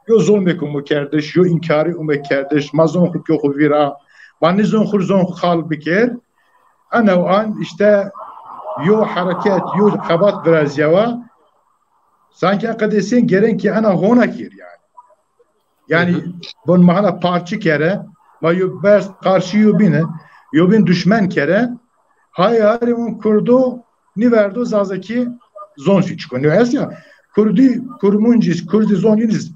yo zulmêk umo kerdiş, yo înkarî umo kerdiş, ma zon xu kyo xu vîra, ma nîzon xu zon xu xal bikir. Ena o an îşte yo hereket, yo xebat virazîyawa, sankî anqede sên gêren ki ena hona kir yanî. Yanî, Hı hı. Bon ma hana parçî kere, ma yo berz qarşî yo bîne, yo bîn duşmen kere, hay harî un Kurdo nîverdo Zazakî zon zî çiko. Nîyo est ya, Kurdî, Kurmuncî, Kurdî zon yîniz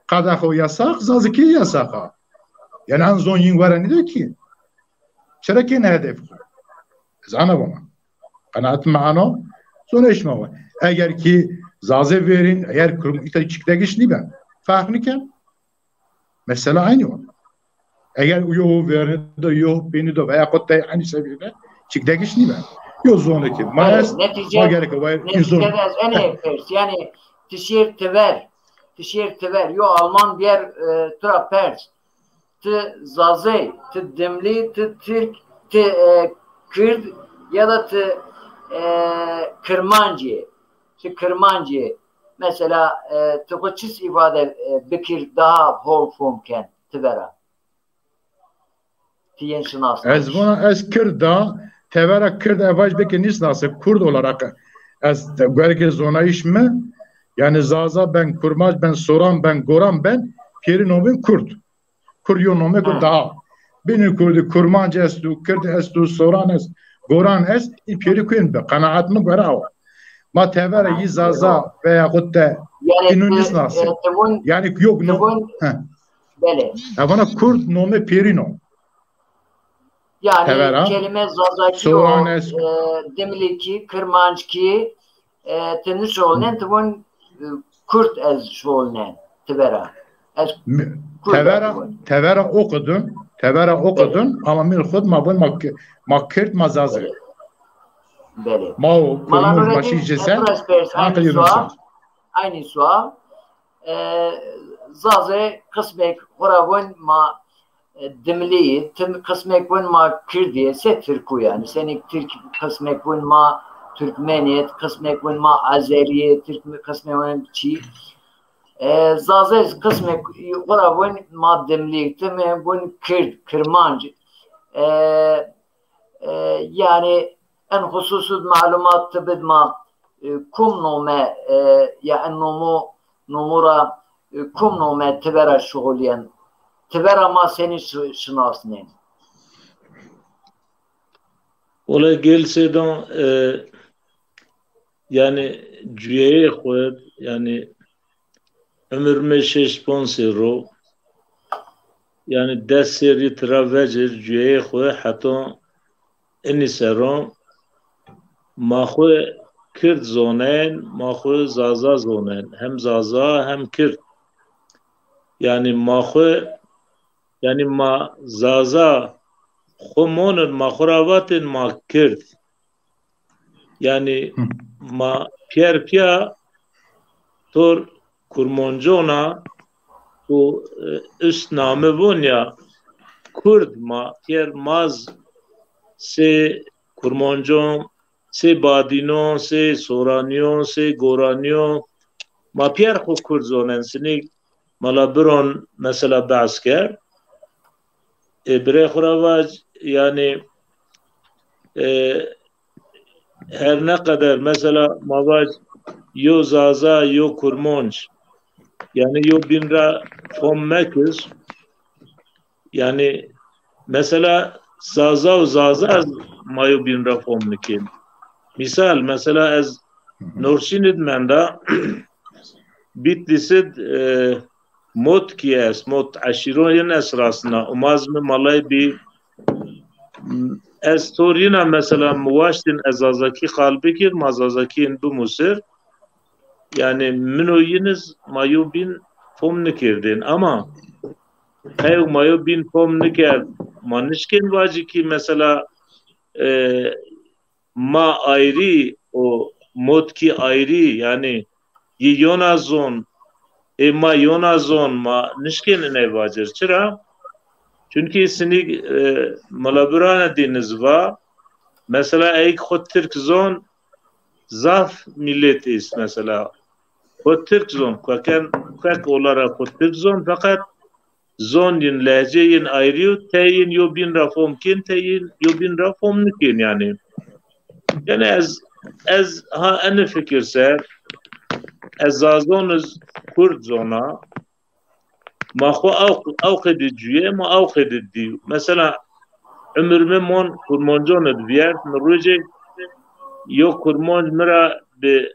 qadaxo yasax, Zazakî yasax a. Yanî an zon yîn wera nîde ki. Çira kêne hedef xo? Ez ana vona. Qenaet mi ano, zonayîş ma wa. Eger ki Zazê verîn, eger Kurm îta çikdegiş nîben. Farq nîken. Mesela aynî wa. Eger yo verîn do, yo pênî do veya xo tey aynî seviyede çikdegiş nîben. Yo zonê ki ma est, ma gereke wayir înzon. Neticede ez enê pers. Yanî ti şêr ti ver. Ti şêr ti ver. Yo Alman bîyer, e, tu ra pers. Ti Zazey, ti Dimlî, ti Tirk, ti, e, Kird ya da ti, e, Kirmancî, ti Kirmancî. Mesela, e, ti xo çis îfade, e, bikir daha hol fom ken ti vera? Ti yên şinasnayiş. Ez vona ez Kird da, tevera Kird evaj bike nîsnase, Kurd olarak ez te-, gereke zonayîş mi, yanî Zaza ben, Kurmanc ben, Soran ben, Goran ben, pêrî nomên Kurd. Kurd yo nomêko daha. Bînî Kurdî, Kurmanc esto, Kird esto, Soran est, Goran est, în pêrî kuên bi. Qenaet mi gore awa. Ma tevera yî Zaza veya xo te înu nîsnase. Yanî yok no. Belê. Evana Kurd nome pêrîn o. Yanî kelîme Zazakî yo, e, Dimlîkî, Kirmanckî, e, ti nişolnen, ti von, e, Kurd ez şolnen, ti vera. Ez Kurd ez von. Tevera o qidun, tevera o qidun, ama min xud ma von ma, ma Kird, ma Zazê. Belê. Ma o Kurmuj, ma şî cesel, aynî sual. E, Zazê qismêk xo ra von ma, e, Dimlî yî, tim-, qismêk von ma Kirdî yê, se Tirkû yanî. Senîk Tirk qismêk von ma Turkmenî yê, qismêk von ma Azerî yê, Tirk qismêk von çî. E, Zazê qismêk xo ra von ma Dimlî, tim von Kird, Kirmanc. E, e, yanî en xususû malumat ti bid ma, e, kum nome, e, ya en nomo, nomo ra, e, kum nome ti vera şuxulîyen? Ti vera ma senî şi-, şinasnên? Wele Gêl Seydan, e, yanî cuyeyê xwu, yanî umir mi şeş ponc serr o. Yanî des serrî tira vecir cuyeyê xwu heta inî serran ma xwu Kird zonen, ma xwu Zaza zonen. Hem Zaza hem Kird. Yanî ma xwu, yanî ma Zaza xwu monin, ma xwu ra vatên ma Kird. Yanî ma pîyer pîya tor Kurmancon a ku, e, üst name von ya Kurd, ma pîyer maz sê Kurmancon, sê Badînon, sê Soranîyon, sê Goranîyon, ma pîyer xwu Kurd zonen. Sinî Mala Biron mesela behs kerd. E, birê xwu ra vac, yanî, e, her ne qeder mesela ma vac yo Zaza, yo Kurmonc, yanî yo bîn ra fom mekir. Yanî mesela Zaza û Zaza ma yo bîn ra fom nikên. Mîsal, mesela ez Norşîn id menda, Bîtlîs id, e, Motkî est, Mot eşîron yin est rasna. Umaz mi malay bî, ez tor yina mesela mi waştên ez Zazakî qal bikir, ma Zazakî yin bimusir. Yanî min û yin iz ma yo bîn fom nikerdên. Ama qey ma yo bîn fom nikerd, ma nişkên vacî kî mesela, e, ma ayrî û Motkî ayrî, yanî yi yona zon, ê ma yona zon, ma nişkên iney vacir. Çira? Çunkî sinî, e, Mala Birane dîniz va, mesela eyk xwu Tirk zon, zaf mîlet est mesela. Xwu Tirk zon, kueken, kuek ola ra xwu Tirk zon, feqet zon yin, lehcê yin ayrî yo, tey yin yo bîn ra fom kên, tey yin yo bîn ra fom nikên yanî. Yanî ez, ez ha enî fikir ser, ez Zazon iz Kurd zona, ma xwu aw, aw qedî cuye, ma aw qedî dîw. Mesela umir mi mon Kurmancon id vîyert, mi rojêk yo Kurmanc mi ra bi,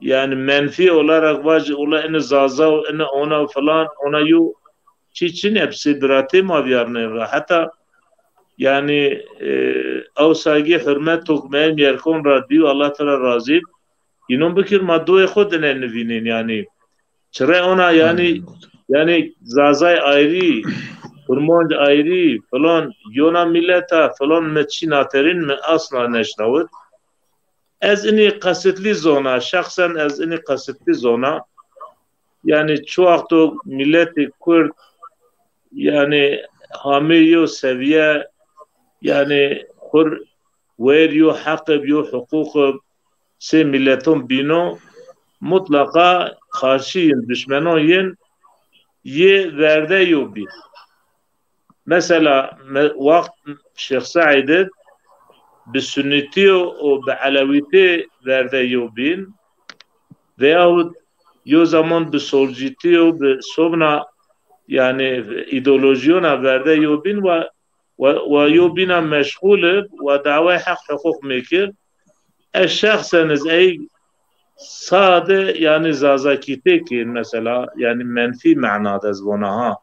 yanî menfî olarak vac, ola ini Zaza û ini ona filan, ona yo çî çin e, bi sê biratê ma vîyarnên ra. Heta yanî, e, ewsa gî hurmet tok meyê mîyerkon ra dîw, Allah tira razî b. Înon bikir ma doyê xwu dine nivînên yanî. Çire ona yanî, yanî Zazay ayrî, Kurmanc ayrî, filan, yona mîlet a, filan, mi çî naterîn mi asla neşnawit. Ez inî qesitlî zona, şexsen ez inî qesitlî zona. Yanî çi wexto mîletê Kurd, yanî hamê yo sevîye, yanî xwur wêr yo heq ib, yo huqûq ib, sê mîleton bîno, mutlaqa qarşî yin, duşmenon yin, yê verde yo bîn. Mesela, me-, waxt Şêx Seîd id bi sunîtî yo û bi elewîtî verde yo bîn, veyahut yo zaman bi solcîtî yo, bi sobna, yanî, îdeolojîyona verde yo bîn wa, wa, wa yo bîna meşxul ib, wa daway heq huqûq mêkir. Ez şexsen iz ey sade, yanî, zazakîtêkê, mesela, yanî, menfî mena de ez vona ha.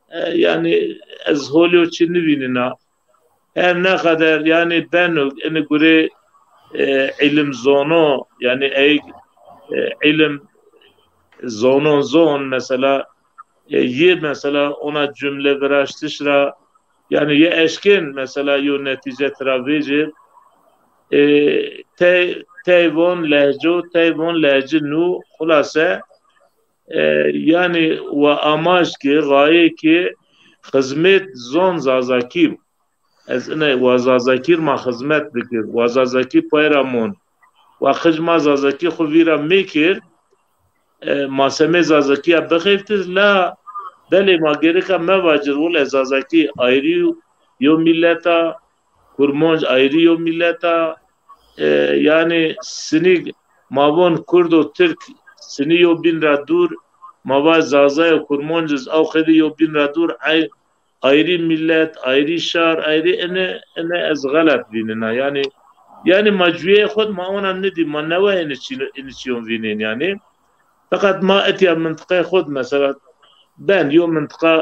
E, yanî, ez holî yo çî nivînîna. Her ne qeder, yanî, beno, ini gurê, e, îlim zono, yanî, ey, e, îlim zonon zon, mesela, e, yê, mesela, ona cumle viraştiş ra, yanî, yê eşkên, mesela, yo netîce tira vêcê, e, tey, tey von lehco, tey von lehci nû, xulase, e, yanî, wa amaj ki, xayê ki, xizmêt zon zazakî. Ez ine wa zazakî ma xizmet bikir, wa zazakî pay ra mon. Wa qij ma zazakî xwu vîra mêkir, e, ma semê zazakîya bixeyftir, la belê ma gereka mevacir, wile zazakî ayrî yo mîlet a, kurmonc ayrî yo mîlet a, e, yanî sinîg Ma von Kurd û Tirk sinî yo bîn ra dûr, ma va Zaza yo Kurmonc iz aw qêdî yo bîn ra dûr, ay-, ayrî millet, ayrî şar, ayrî ene, ene ez xelet vînena. Yanî, yanî ma cuyê xo di ma ona nidî, ma newe ene çî-, ene çîyon vînên yanî. Feqet ma etya mintiqayê xo di mesela ben yo mintiqa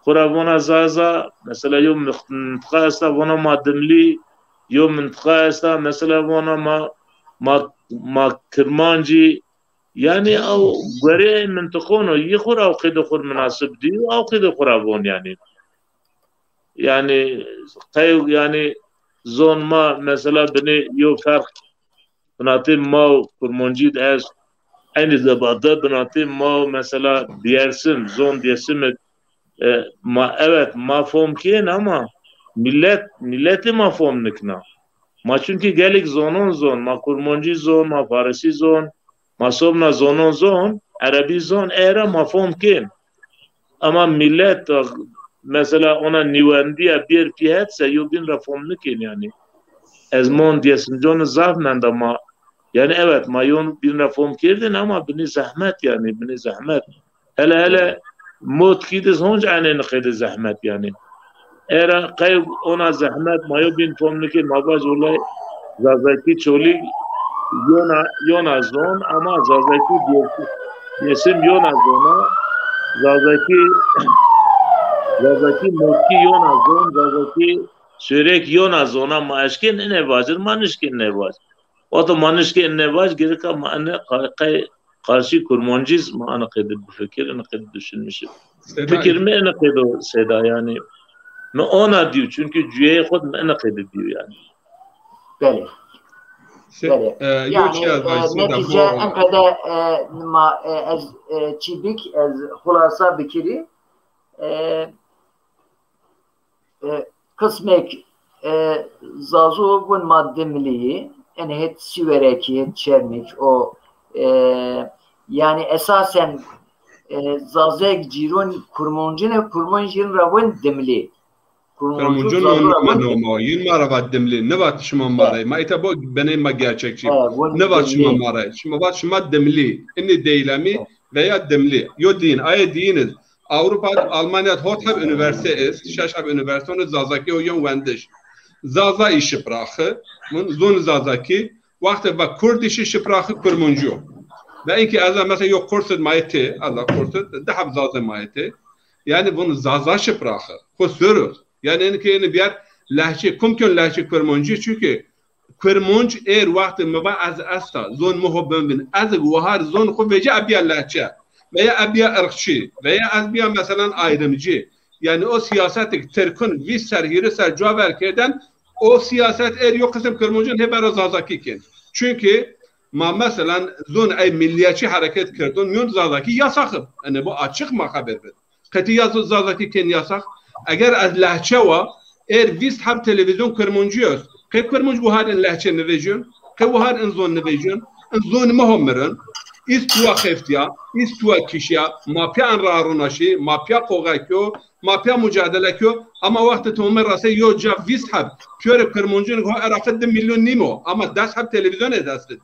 xo ra vona Zaza, mesela yo mix-, mintiqa esta vona ma Dimlî, yo mintiqa esta mesela vona ma, ma, ma Kirmancî. Yanî aw goreyê mintiqon o, yi xo ra aw qêdê xo ra minasib dî, aw qêdê xo ra von yanî. Yanî qey yanî zon ma mesela binê yo ferq binatê ma û Kurmancî di est. Eynî zebade binatê ma û mesela Diyersim, zon Diyersimî, e, ma evet ma fom kên ama millet, milletî ma fom nikna. Ma çunkî gelêk zonon zon, ma Kurmancî zon, ma Farisî zon, ma sobna zonon zon, Erebî zon, ey ra ma fom kên. Ama millet, mesela ona nîwendîya bêr pî het se yo bîn ra fom nikên yanî. Ez mon Diyersimcon zaf menda ma. Yanî evet ma yon bîn ra fom kerdên ama binî zehmet yanî, binî zehmet. Hele hele mot kî diz honc enê niqêdi zehmet yanî. Era qey ona zehmet ma yo bîn fom nikên ma vaj wulay Zazakî Çolîg yona, yona zon ama Zazakî Diyersim, Diyersim yona zona. Zazakî, Zazakî Motkî yona zon, Zazakî Sêrek yona zona ma eşkên ine vacir, ma nişkên ine vac. Wexto ma nişkên ine vac, gereka ma ine qa-, qey qarşî Kurmancîz ma ine qeyde bifikir, ine qeyde düşünmüşim. Seda. Fikir mi ine qeyde o Seda yanî. Mi ona dîyo, çunkî cuyeyê xo mi ine qeyde dîyo yanî. Belê. Se-, Belê. e, yo Yanî, çi ez e, vajî Seda, netîce bora. Enqede, e, ma, e, ez, e, çî bik, ez xulasa bikirî. E, e, qismêk, e, Zazo vun ma Dimlî, en het Sîwerekî, het Çermik, o, e, yanî esasen, e, Zazek cîron Kurmoncine, Kurmoncin ra vun Dimlî. Kurmoncun Kurmoncun Zazo ra vun Dimlî. Yin ma ra vat Dimlî, nivat şima ma re. Ma îta bo benê ma gerçekçî. E, vun Nivat şima Dimlî. Ma re. Şima vat şima Dimlî. Înî deylemî Evet. veya Dimlî. Yo dîn, aye dîn iz. Ewropa, Almanya hot heb unîversîte est, şeş heb unîversîte, onu Zazakî ho yon wendiş. Zaza î Sprache, mun zon Zazakî, wextê va Kurdische Sprache Kurmancî yo. Ve inkî ez mesela yo kurs id maye tê, ez a kurs id, di heb Zaza maye tê. Yanî vun Zaza Sprache, xo sor o. Yanî inkî eni biyer lehçe, kum kön lehçe Kurmancî, çunkî Kurmonc êr wextê mi va ez esta, zon mi ho bin vîn, ez wahar zon xo vecî ebiya lehçe, veya ebiya irqçî, veya ez biya meselan ayrımcı. Yanî o siyasetik Tirkun vîst ser, hîris ser cuwa ver kêrden, o siyaset êr yo qisim Kurmoncun hê bera Zazakî kên. Çunkî ma meselan zon ey milliyetçi hereket kirdun, mîyon Zazakî yasax ib. Ene bu açık ma xeber bid. Qetî ya Zazakî kên yasax. Eger ez lehçe wa, êr vîst heb televîzyon Kurmoncî est. Qey Kurmonc wahar in lehçe nivecîyon? Qey wahar in zon nivecîyon? In zon mi ho mirin. Îst tuwa xeftîya, îst tuwa kişîya, ma pîya in ra rona şî, ma pîya qoxe kyo, ma pîya mucadele kyo. Ama wextê ti ome rase yo ca vîst heb pîyorê Kurmoncîn ho Iraqî di milyon nîm o. Ama des heb televîzyon ê dest id.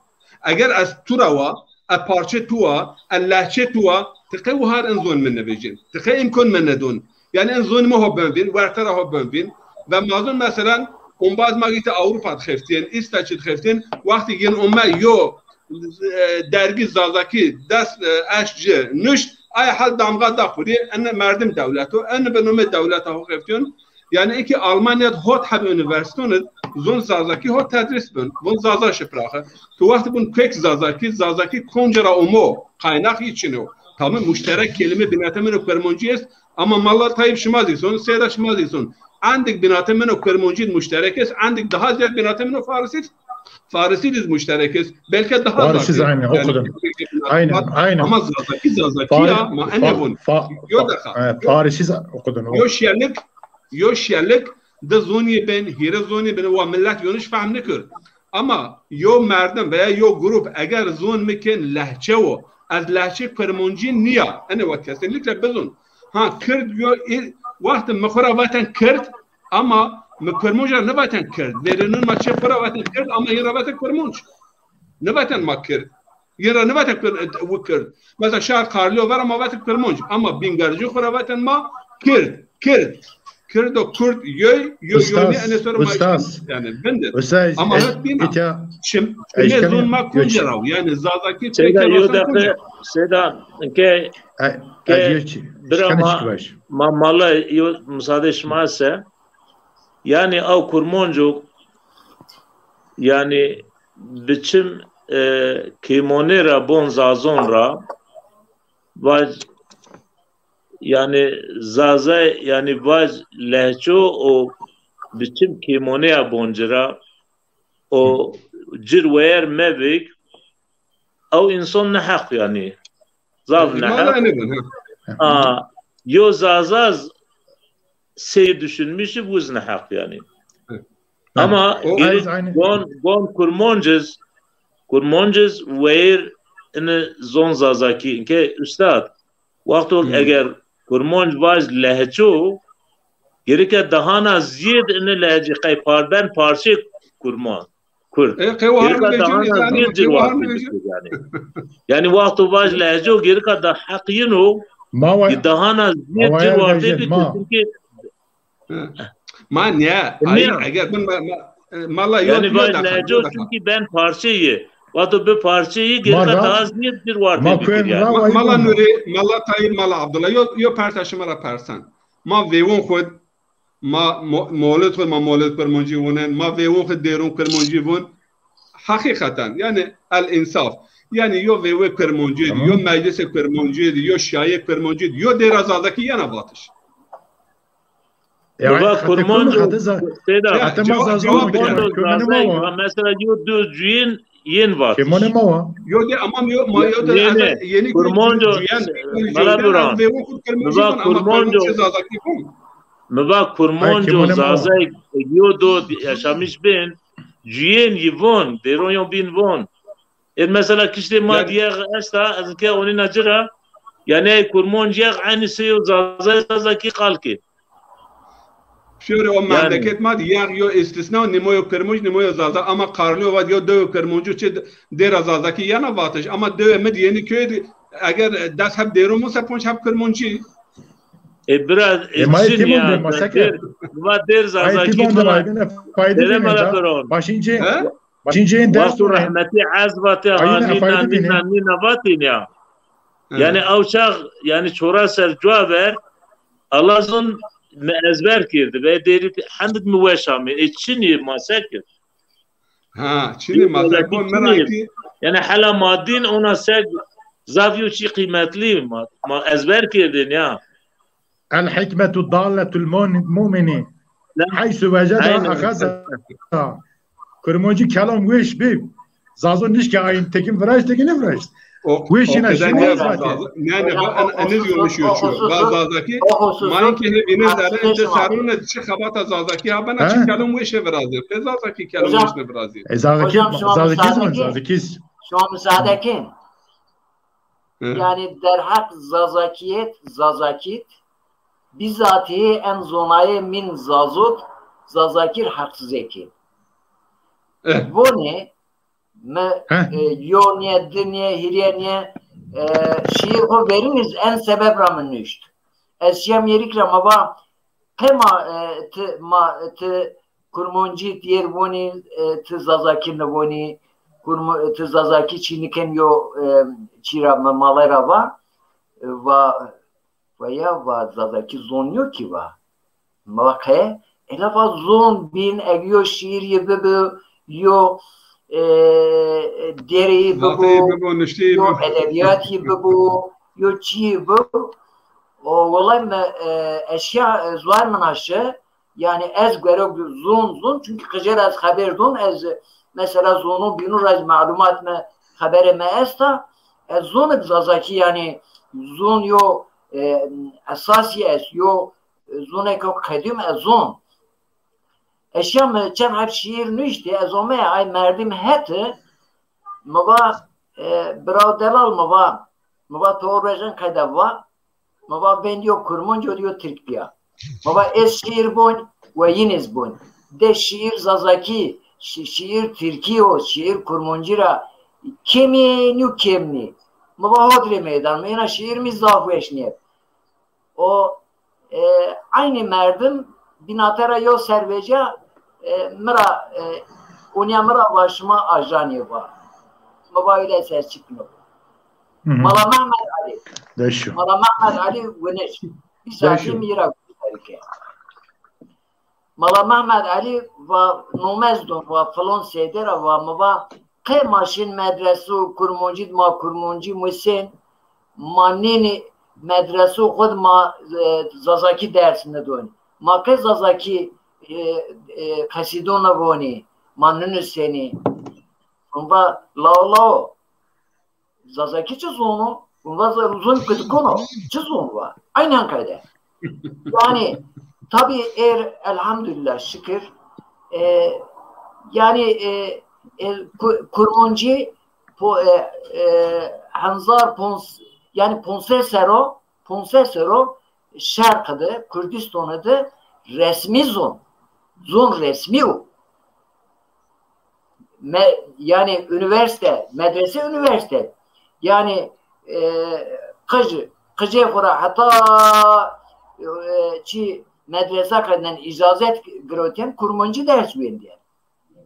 Eger ez tu ra wa, e parçe tu wa, e lehçe tu wa, ti qey wahar in zon mi nivecîn? Ti qey îmkon mi nidon? Yanî in zon mi ho bin vîn, werte ra ho bin vîn. Ve ma zon meselan, ombaz ma gîte Ewropa di xeftîyên, îsta çi di xeftîyên, wextî yin ome yo, e, dergî Zazakî des, e, eşt ci nuşt, ay hal damga da xurî, ene merdim dewlet o, ene bi nomê dewleta ho xeftîyon. Yanî eki Almanya di hot heb unîversîton id zon Zazakî ho tedrîs bin. Vun Zaza Sprache. Tu wextî vun kek Zazakî, Zazakî konca ra omo, kaynak yi çin o. Tamam, muşterek kelîme binate min o Kurmoncî est, ama Mala Tayyip şima zî son, Seyda şima zî son. Endik binate min o Kurmoncî muşterek est, endik daha ziyad binate min o Farisî Farisî diz muşterek est. Belke daha Farisî zaf. Aynen, yanî, okudun. Aynen, aynen. Ama Zazakî, Zazakî Fari-, ya, ma ene Fa-, vun. Fa-, Yo Fa-, deka. E, Farisî za-, okudun. Yo şelik, yo şelik, di zonî bin, hîrê zonî bin, wa millet yoniş fehm nikir. Ama yo merdim veya yo grup eger zon mi kên lehçe wo, ez lehçe Kurmoncî niya. Ene wa kesinlikle bizon. Ha, Kird yo, wextê mi xo ra vaten Kird, ama mi Kurmonc ra nivaten Kird. Verênun ma çê xo ra vaten Kird, ama hîn ra vaten Kurmonc. Nivaten ma Kird. Yin ra nivete Kurd, wi Kurd. Mesela şar Karlîyo vera ma vete Kurmonc. Ama Bîngercî xo ra veten ma Kird, Kird. Kirdo Kurd yoy, yo, yo nê, enê ser ma, yanî, bindir. Ama het bîna. Çim, çimê zon ma kunce raw. Yanî Zazakî pêke rasan kunce. Seyda, ke, ke bira ma, ma mala yo, musade şima se. Yanî aw Kurmonco, yanî bi çim, e, kêmonê ra bon Zazon ra, vaj, yanî Zaza, yanî vaj lehço û bi çim kêmonê ya bon ci ra û cir weyer mevik, ew însan neheq yanî. Zaf neheq. A, yo Zazaz sey düşünmüş, wiz neheq yanî. Ama gerek gon, gon Kurmonciz, Kurmonciz weyr ini zon Zazakî. Inke ustad, wexto eger Kurmonc vaj lehço, gereke dahana ziyed ini lehçî qey parben parçê Kurman. Kurd. E, qewa gerika dahana ziyed cir wartê bikir yanî. Yanî wexto vaj lehco gerika da heq yin o, ma wa, dahana ziyed cir wartê bikir. Çünkü ma ne, ay, eger bin ma, ma, e, mala yo, yanî vaj lehco çünkü ben parçe yi. Wexto bi parçe yi gerika daha ziyed cir wartê bikir yanî. Mala Nurî, mala Tayyip, mala Abdullah. Yo, yo persa şima ra persan. Ma vêwon xud Ma mo-, molid xo, ma molid Kurmancî vunen, ma vêwon xo dêron Kurmancî vun. Heqîqeten, yanî el însaf. Yanî yo vêwê Kurmancî di, yo meclisê Kurmancî di, yo şayê Kurmancî di, yo dêra Zazakî yena vatiş. Mi va Kurmanco, Seyda, Kurmanco Zazay, mesela yo döz cuyên yên vatiş. Yo de, ama yo, ma yo de, yenî Kurmanco, bela duran. Mi va Kurmanco, Zazakî vun. Mi va Kurmonco Zazay yo do yaşamış bin, cuyên yi von, dêron yo bîn von. Ê mesela kiştê ma di yex esta, ez ke onîna ci ra, yanî ey Kurmonc yex eynî sey yo Zazay, Zazakî qal kê. Şorê o memleket ma di yex yo îstîsna, nîmo yo Kurmonc, nîmo yo Zaza, ama Karlîyo vat yo dewe Kurmoncî çi dêra Zazakî yena vatiş, ama dewe mi di yenî köyê di, eger des heb dêron vun se ponc heb Kurmoncî. E, bira, e, çin ya, dêr, va dêr Zazakî bira. Dere mala biron. Başinci, başinci ders. Wexto rehmetî ez vatê ha, nîna, nîna, nîna vatîn ya. Yanî ew çax, yanî çora ser cua ver, Allah zon mi ezber kêrdi. Ve dêrî hendik mi weş amê. E, çinî ma se kir. Ha, çinî ma se kon, mi ra kî. Yanî hela ma dîn ona se zaf yo çî qîmetlî ma, ma ezber kerdin ya. El hikmetu dalletul mumini. Haysu veceda axaza. Kurmancî kelam weş bi. Zazo nişke ayin tekin viraşt, tekin nêviraşt. Weş yena şî. Ne, ne, en, eniz yormuş yo çu. Va Zazakî, ma inke hep ine zerre, ente serune çi xebata Zazakî ha bena, çi kelam weş virazî. Pe Zazakî kelam weş virazî. E, Zazakî, Zazakî zon, Zazakî. Şima müsaade kin. Yanî derheq Zazakîyet, Zazakît, bizatî en zonayê mîn Zazot, Zazakî r heqsizekî. Vonê, mi, e, yo nîye, di nîye, hîrye nîye, e, şîîr xo verîniz en sebeb ra mi nuşt. Ez şîya mîyerik ra ma va, qe ma, e, ti, ma, ti Kurmoncî dêr vonî, e, ti Zazakî nivonî, Kurmo-, ti Zazakî çî niken yo, e, çî ra mi male ra va, e, va, va ya, va Zazakî zon yo kî va. Ma va qe, ela va zon bîn, eg yo şîîr yi bibi, yo, e, dêrê yi bibo, yo edebîyat yi bibo, yo çî yi bibo. O, welay mi, e, eşya, e, zuar min a şi, yanî ez guero zon, zon, çunkî qijêr ez xeber don, ez mesela zonon bînon ra ez melumat mi, xeberê mi esta, ez zon bi Zazakî, yanî zon yo, e, esasî est, yo zonêko qedîm ez zon. Eşya mi çend heb şîîr nuştî, ez ome ay merdim heti, mi va, e, biraw delal, mi va, mi va to o rojen qede va, mi va vend yo Kurmonc o yo Tirk bîya. Mi va ez şîîr bon, we yin ez bon. De şîîr Zazakî, şî-, şîîr Tirkî o, şîîr Kurmoncî ra, Kêmî nîyo kêmî. Mi va Hodrê Meydan, mi êna şiir mi zaf weş nîyet. O, e, aynı merdim binate ra yo ser vecîya, e, mi ra, e, onya mi ra va şima ajanî va. Mi va öyle ses çıkmıyor. Hı hı. Mala Mehmet Ali. Deşo. Mala Mehmet Ali Güneş. Bir saatî mi ra gösterke. Mala Mehmed Elî va, nomez don, va filon seyde ra, va mi va qey ma şin medresu kurmoncî di, ma kurmoncî musên, ma nênî medresu xwu di ma, e, zazakî ders nidon. Ma qey zazakî, e, e, qesîdon nivonî, ma ninusenî. Hûn va lao lao. Zazakî çi zon o? Hûn va zon ki dikon o. Çi zon va? Aynen qeyde. Yani, tabii er, elhamdülillah, şikir. E, yani, e, e, ku-, kurmoncî po-, e, e, henzar pons-, yani ponse sero, ponse sero şerq di, Kurdistan di resmî zon. Zon resmî o. Me-, yani üniversite, medrese üniversite. Yani, e, qij, qijê xwu ra heta, e, çi medrese qeden îcazet girotên kurmancî ders wendîyen.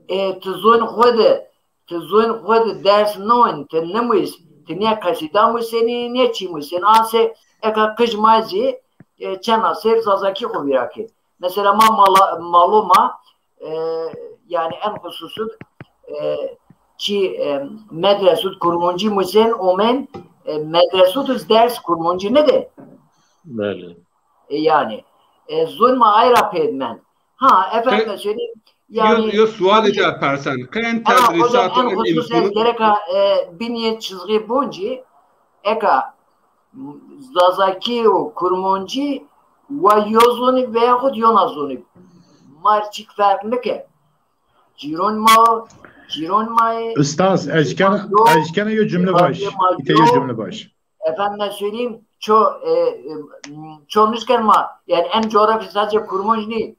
E, ti zon xwu de, ti zon xwu de ders niwen, ti nimus, ti ne qesîda musenî, ne çî musenî. Anse eka qij ma zî, e, çend ser zazakî xwu vîra kê. Mesela ma mala-, malo ma, e, yani en xususud, e, çi, e, medresud kurmuncî musen omen, e, medresud iz ders kurmuncî nide. Belê. E, yani, e, zon ma ay ra pêdmen. Ha, efendime söyleyeyim, yani, yo, yo sualê te persen. Qey en tedrîsat, en husus ez gereka, e, binî çizgî boncî, eka Zazakî û Kurmancî wa yo zonî veyaxud yona zonî. Ma rê çik ferq nike. Cîron ma, cîron ma yê. Ustaz, ez kena, ez kena yo cumle baş. Îte yo cumle baş. Efendime söyleyeyim, ço, e, e, ço nişken ma, yani en coğrafya sadece Kurmanc nî.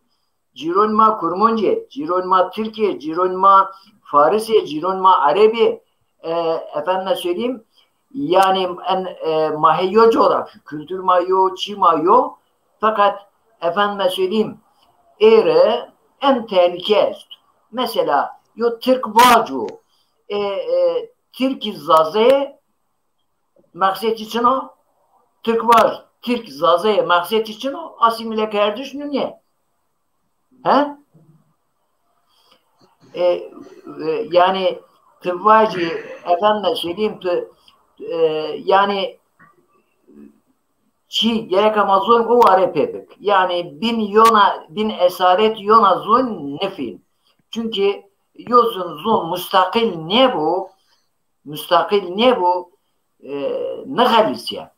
Cîron ma Kurmancî, cîron ma Tirkî, cîron ma Farisî, cîron ma Erebî, e, efendime söyleyeyim, yani en, e, ma hê yo coğrafya, kültür ma yo, çî ma yo, fakat efendime söyleyeyim, êrî en tehlike est. Mesela, yo Tirk vaco, e, e, Tirkî Zazê, mexsetî çin o? Tirk vaj, Tirk Zazê mexsetî çin o? Asîmîle kerdiş nûnye. He? E, e, yani ti vajî, efendime söyleyeyim, ti, e, yani çi gereka ma zon o ware pê bik. Yani bin yona, bin esaret yona zon nifîn. Çünkü yo zon, zon mustaqil nêbo, mustaqil nêbo, e, nixelisîya.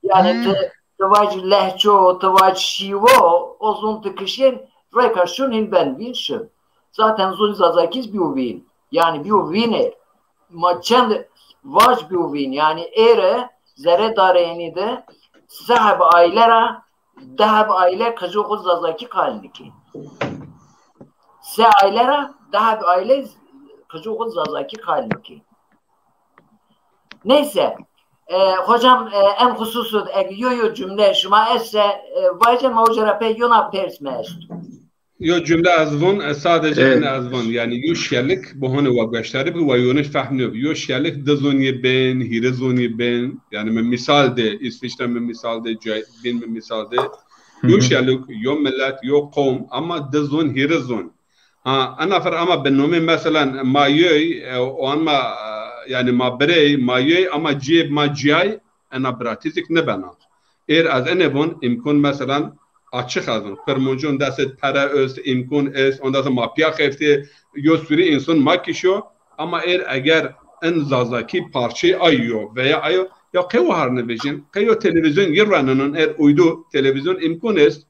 Yani ti, ti vac lehço, ti vac şîwo, o zon ti kişên, reyka şun hîn ben vîn şun. Zaten zon Zazakî zî bîyo vîn. Yani bîyo vînê. Ma çend vac bîyo vîn. Yani êrî zerê darê enî de seheb aile ra di heb aile qicû xwu Zazakî qal nikî. Se aile ra di heb aile qicû xwu Zazakî qal nikî. Neyse, e, hocam, e, en xususud eg yo yo cumle şima esse, e, vayce ma uca ra pey yona pers mi esto. Yo cumle ez vun, e, sadece ene ez vun. Yani yo şelik, bu hone wa gueştarî bi, wa yoniş fehmniyo bi. Yo şelik di zonî bên, hîrê zonî bên. Yani mi misal de, İsviçre mi misal de, cay-, bin mi misal de. Yo şelik, yo millet, yo qom, ama di zon, hîrê zon. Ha, ena fer ama bi nomê, meselen, ma yoy, e, o an ma, e, yani ma birey, ma yoy, ama ciyê ma ciyay, ena bratîzik nibena. Êr ez ene von, îmkon, meselan, açık ez von. Kurmuncun dest pere est, îmkon est, ondan sonra ma piya xeftê, yo sürü insan ma kişo, ama êr eger en Zazakî parçê ay yo veya ay yo, ya qey wahar nivejin, qey yo televizyon yir renenun, êr uydu televizyon îmkon est,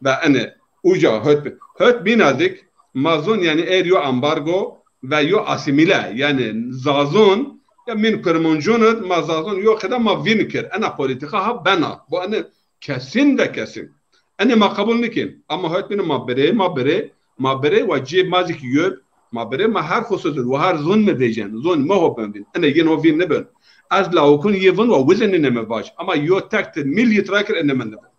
ve ene uca höt bi-, höt bîna zik, ma zon yani êr yo ambargo ve yo asimile, yani Zazon, ya min Kurmuncun id, ma Zazon yo qeda ma vîn kir. Ena politika ha bena. Bu ene kesin ve kesin. Ene ma qebul nikin. Ama höt bîna ma birê, ma birê, ma birê ve ciyê ma zik yo, Ma birê ma her xusus id, wa her zon mi vejên, zon mi ho bin vîn. Ine yin ho vîn nibin. Ez lawikun yê vin wa wizenine mi vaj. Ama yo tek ti mil yit ra kir ine mi nibin.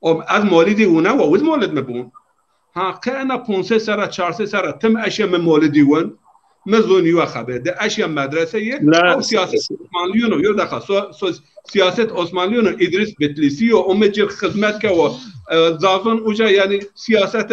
O ez molidî wina wa wiz molid mi bun. Ha, qe ena ponc sey serra, çar sey serra tim eşya mi molidî win. Mi zon yuwa xeber. De eşya medrese yê, ew siyaset Osmanlîyûn o. Yo deqa, so, so, siyaset Osmanlîyûn o, Îdrîs Bitlîsî yo, ome ci xizmet ke o, e, Zazon uca, yanî siyaset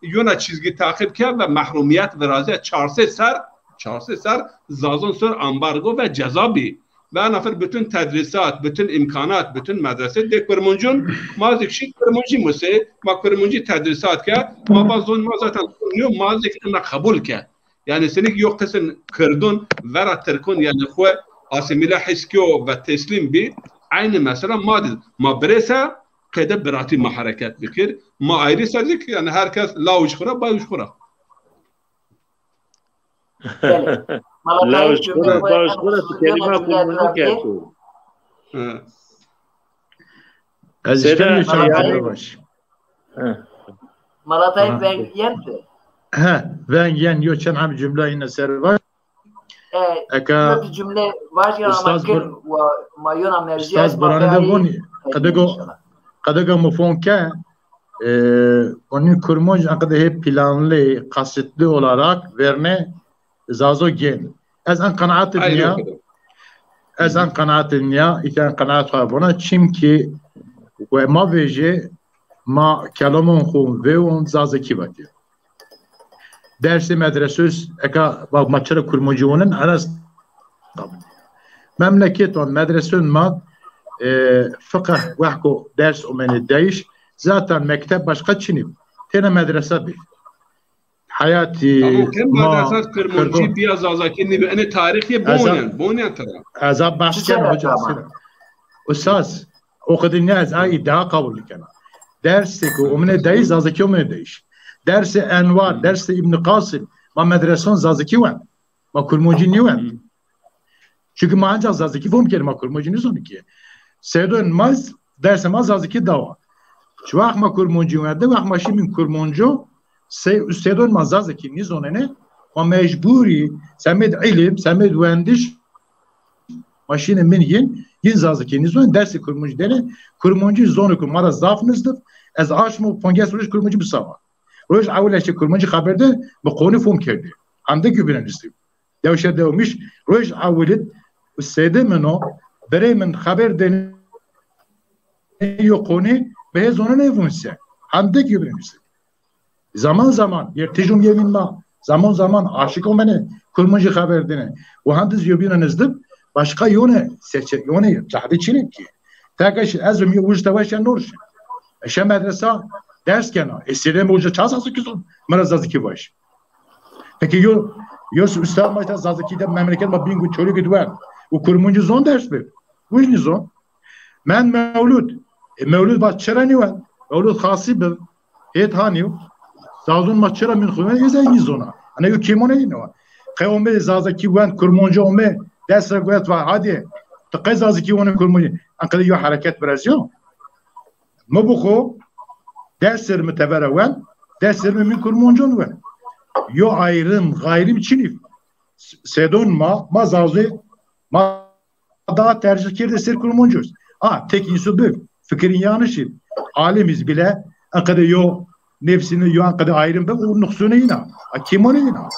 yona çizgî taqîb ke ve mehrumiyet virazîya çar sey ser, çar sey ser Zazon ser ambargo ve ceza bî. Ve ena fir bütün tedrisat, bütün imkanat, bütün medrese dê Kurmuncun, ma zik şî Kurmuncî musê, ma Kurmuncî tedrisat ke, ma va zon ma zaten zon yo, ma zik ina qebul ke. Yanî sinik yo qisim Kirdun vera Tirkun, yanî xwu asimîle his kîyo ve teslîm bî, eynî mesela ma dî. Ma birêse qede biratî ma hereket bikir. Ma ayrî se zik, yanî her kes lawij xwu ra, baywij xwu ra. Belê. Mala Lawij Tayyip xwu ra, cümle baywij xwu ra, tu kelîma Kurmancî kerdo. Hı. Ez Seyda, işkence çay yani, baş. Hı. Mala Tayyip veng yen ti? He, veng yen yo çend hem cümle yine ser var. E, Eka yo bir cümle var ya ama Ustaz kir, Bur-, wa, ma yona mevzuya Ustaz Burhan'ı da vun, qedego, qedego mı fon ke, e, onun Kurmanc, qede hep planlı, kasıtlı olarak verme Zazo gên. Ez en qenaatî nîya. Ez en qenaatî nîya, îta en qenaat xo bona. Çimkî we ma vejê, ma kelamon xo vewon zazakî vatî. Dersê medresus, eka, bak, ma çira Kurmancî wonin, enas memleketon, medresun ma, e, fiqh wehko ders omeni deyiş, zaten mektep başka çinî. Têna medrese bî. Heyatî, tamam, ma medresat Kurmancî biya zazakî nîbi. Enê tarîxî bonen, bonen tira. Ez a behs kena hoca. Ustaz, o qedî ne ez a îdia qebul kena. Dersê ku omine deyiş, zazakî omine deyiş. Dersê Enwar, dersê Îbn Qasim, ma medreson zazakî wen. Ma Kurmancî nîwen. Çünkü ma ancak zazakî fom kerdî, ma Kurmancî nîzonî ki. Sêdon ma z-, dersê ma zazakî dawa. Çi wext ma Kurmancî wende, wext ma şîmin Kurmanco, se-, sêdon ma zazakî nîzonenê, ma mecbûrî semêd îlim, semêd wendiş, ma şîne min yin, yin zazakî nîzon, dersê Kurmancî dene, Kurmancî zonê ku ma ra zaf nizdib, ez aşmo ponces roj Kurmancî bisava. Roj ewil eşe Kurmancî xeber de, mi qonî fom kerdî. Hende ki bine nizdib. Dewşe dewmiş, roj ewilid, sêde min o, birê min xeber denê yo qonî, bihê zonenê vun se. Hende ki bine nizdib. Zaman zaman, yer tijum yemin ma, zaman zaman aşık omene, Kurmancî xeber dene. Û hendiz yobîna nizdib, başka yone seçe, yone cehde çinê ki. Teke şi, ez mi ucte weşe nor şi. Eşe medresa ders kena. E, sêde mi uca ças zazakî zon, mi ra zazakî baş. Peki yo, yo ustad ma îta zazakî de memleket ma bîn ku Çolîg id wen. Û Kurmancî zon ders bi. Uc nîzon. Men Mewlud. E, Mewlud va çira nîwen? Mewlud Xasî bi. Hêt hanî yo. Zazon ma çira min xo wen, ez ey nîzona. Ana yo kêmon ey nîwa. Qe ome zazakî wen, Kurmancî ome, dest ra guet va, hadi. Ti qe zazakî wen Kurmancî. Enqede yo hereket biraz yo. Mi bi xo dest ser mi tevera wen, dest ser mi min Kurmancon wen. Yo ayrım, gayrım çinî. S-, sêdon ma, ma zazê, ma daha tercih kerde ser Kurmancos. A, tek insu bi, fikirin yanlış. Alimiz bile, enqede yo nefsini yo enqede ayrım bi, o nuksunu yina. A, kimonî yina.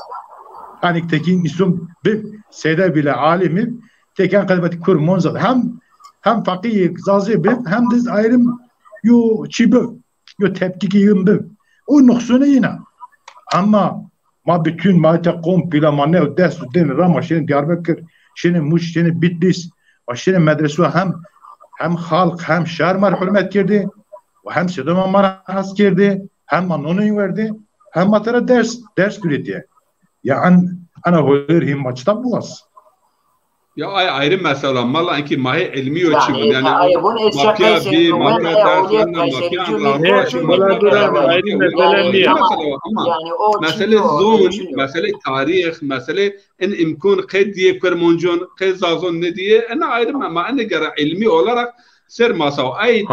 Hani tekin insun bi, sêde bile alimi, tek enqede beti Kurmanc zazê. Hem, hem faqî zazê bi, hem de ayrım yo çi bi, yo tepkîkî yin bi. O nuksunu yina. Ama ma bütün ma îta komple ma ne dest û dên ra ma şêne Diyarbekir, şêne Muş, şêne Bitlîs, ma şêne medresu hem, hem xalq hem şar ma rê hurmet kerdî, û hem sêdon ma ma ra hes kerdî, hem ma nonê werdî, hem ma tera ders, ders guretîye. Ya en, ena holir hîn ma çita buwas. Ya ay ayrı mesela. Mala enki ma hê ilmî yo çi vun. Yanî ma pîya bî, ma pîya ders wenda, ma pîya anlamış. Mala dura ayrı mesele nîye. Mesele zon, mesele tarîx, mesele en imkun qe dîye Kurmancon, qe zazon nêdîye, ena ayrı ma, ma ene gere ilmî olarak ser masa. Ay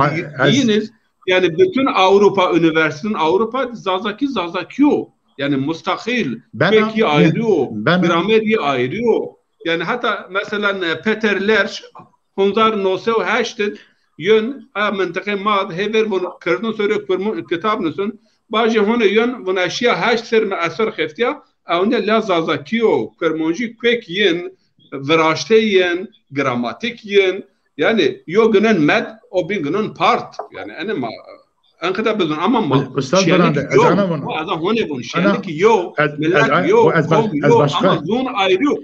diyiniz, yanî bütün Avrupa, üniversitenin Avrupa zazakî, zazakî yo. Yanî mustaqil, bena, fek yî ayrî yo, bena, gramer yî ayrî yo. Yanî heta mesela, e, Peter Lerch, hezar no sey û heşt id yön a mintîqê ma hêver vun kirdin, sore kurmun kitab nusun. Bajê hone yön vun eşya heşt ser mi eser xeftiya, ewnî la Zazakî yo, Kurmancî kuek yin, viraşte yin, gramatîk yin. Yanî yo ginen med, o bin ginen part. Yanî ene ma enqede bizun ama ma Ustad şenik Birande, yo, ez ana vana. Ma ez hone vun, şenik yo, ez, millet ez, yo, ez, qom ez yo, başka. Ama zon ayrı yo.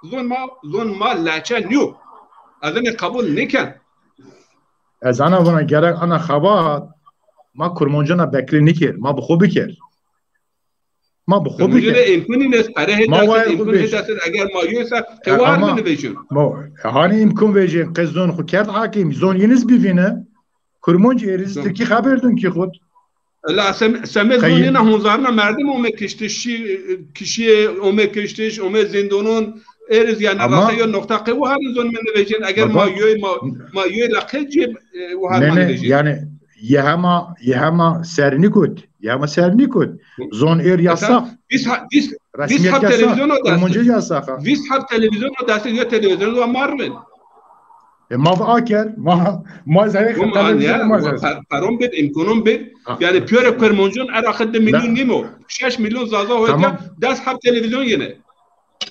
Zon ma, zon ma leçe niyo. Ez ene kabul niken. Ez ana vana gerek ana xebat, ma Kurmancana bekle nikir, ma bi xo bikir. Ma bi xo bikir. Mujire îmkûnî nêst, pere hê dersid, îmkûn hê dersid, eger ma yoysa, e, qewar bini vejin. Ma, hanî îmkûn vejin, qe zon xo kerd hakîm, zon yeniz bivîne. Kurmanc êriz tirkî xeber dun kî xud. La sem-, semed zon yena hunzarna merdim ome kiştiş, şî-, kişîye ome kiştiş, ome zîndonon, êriz yanî rasa yo noqta qe wiharin zon mi nivejin, eger ma yoy, ma, ma yoy la qe cê, e, wiharin ma nivejin. Ne, ne, yanî, Yehema, yehema sernî kut. Yehema sernî kut. Zon êr yasax. Vîst ha-, vîst, vîst heb televîzyon o dest. Kurmancî yasax. Vîst heb televîzyon o dest, yo televîzyon wa ma rivên. E, ma va aker, ma, ma zerê televîzyon ma zerê. Peron bid, îmkonon bid. Yanî piyore Kurmancon Iraqî di milyon nîmo. Şeş milyon Zaza hoyta, des heb televîzyon yene.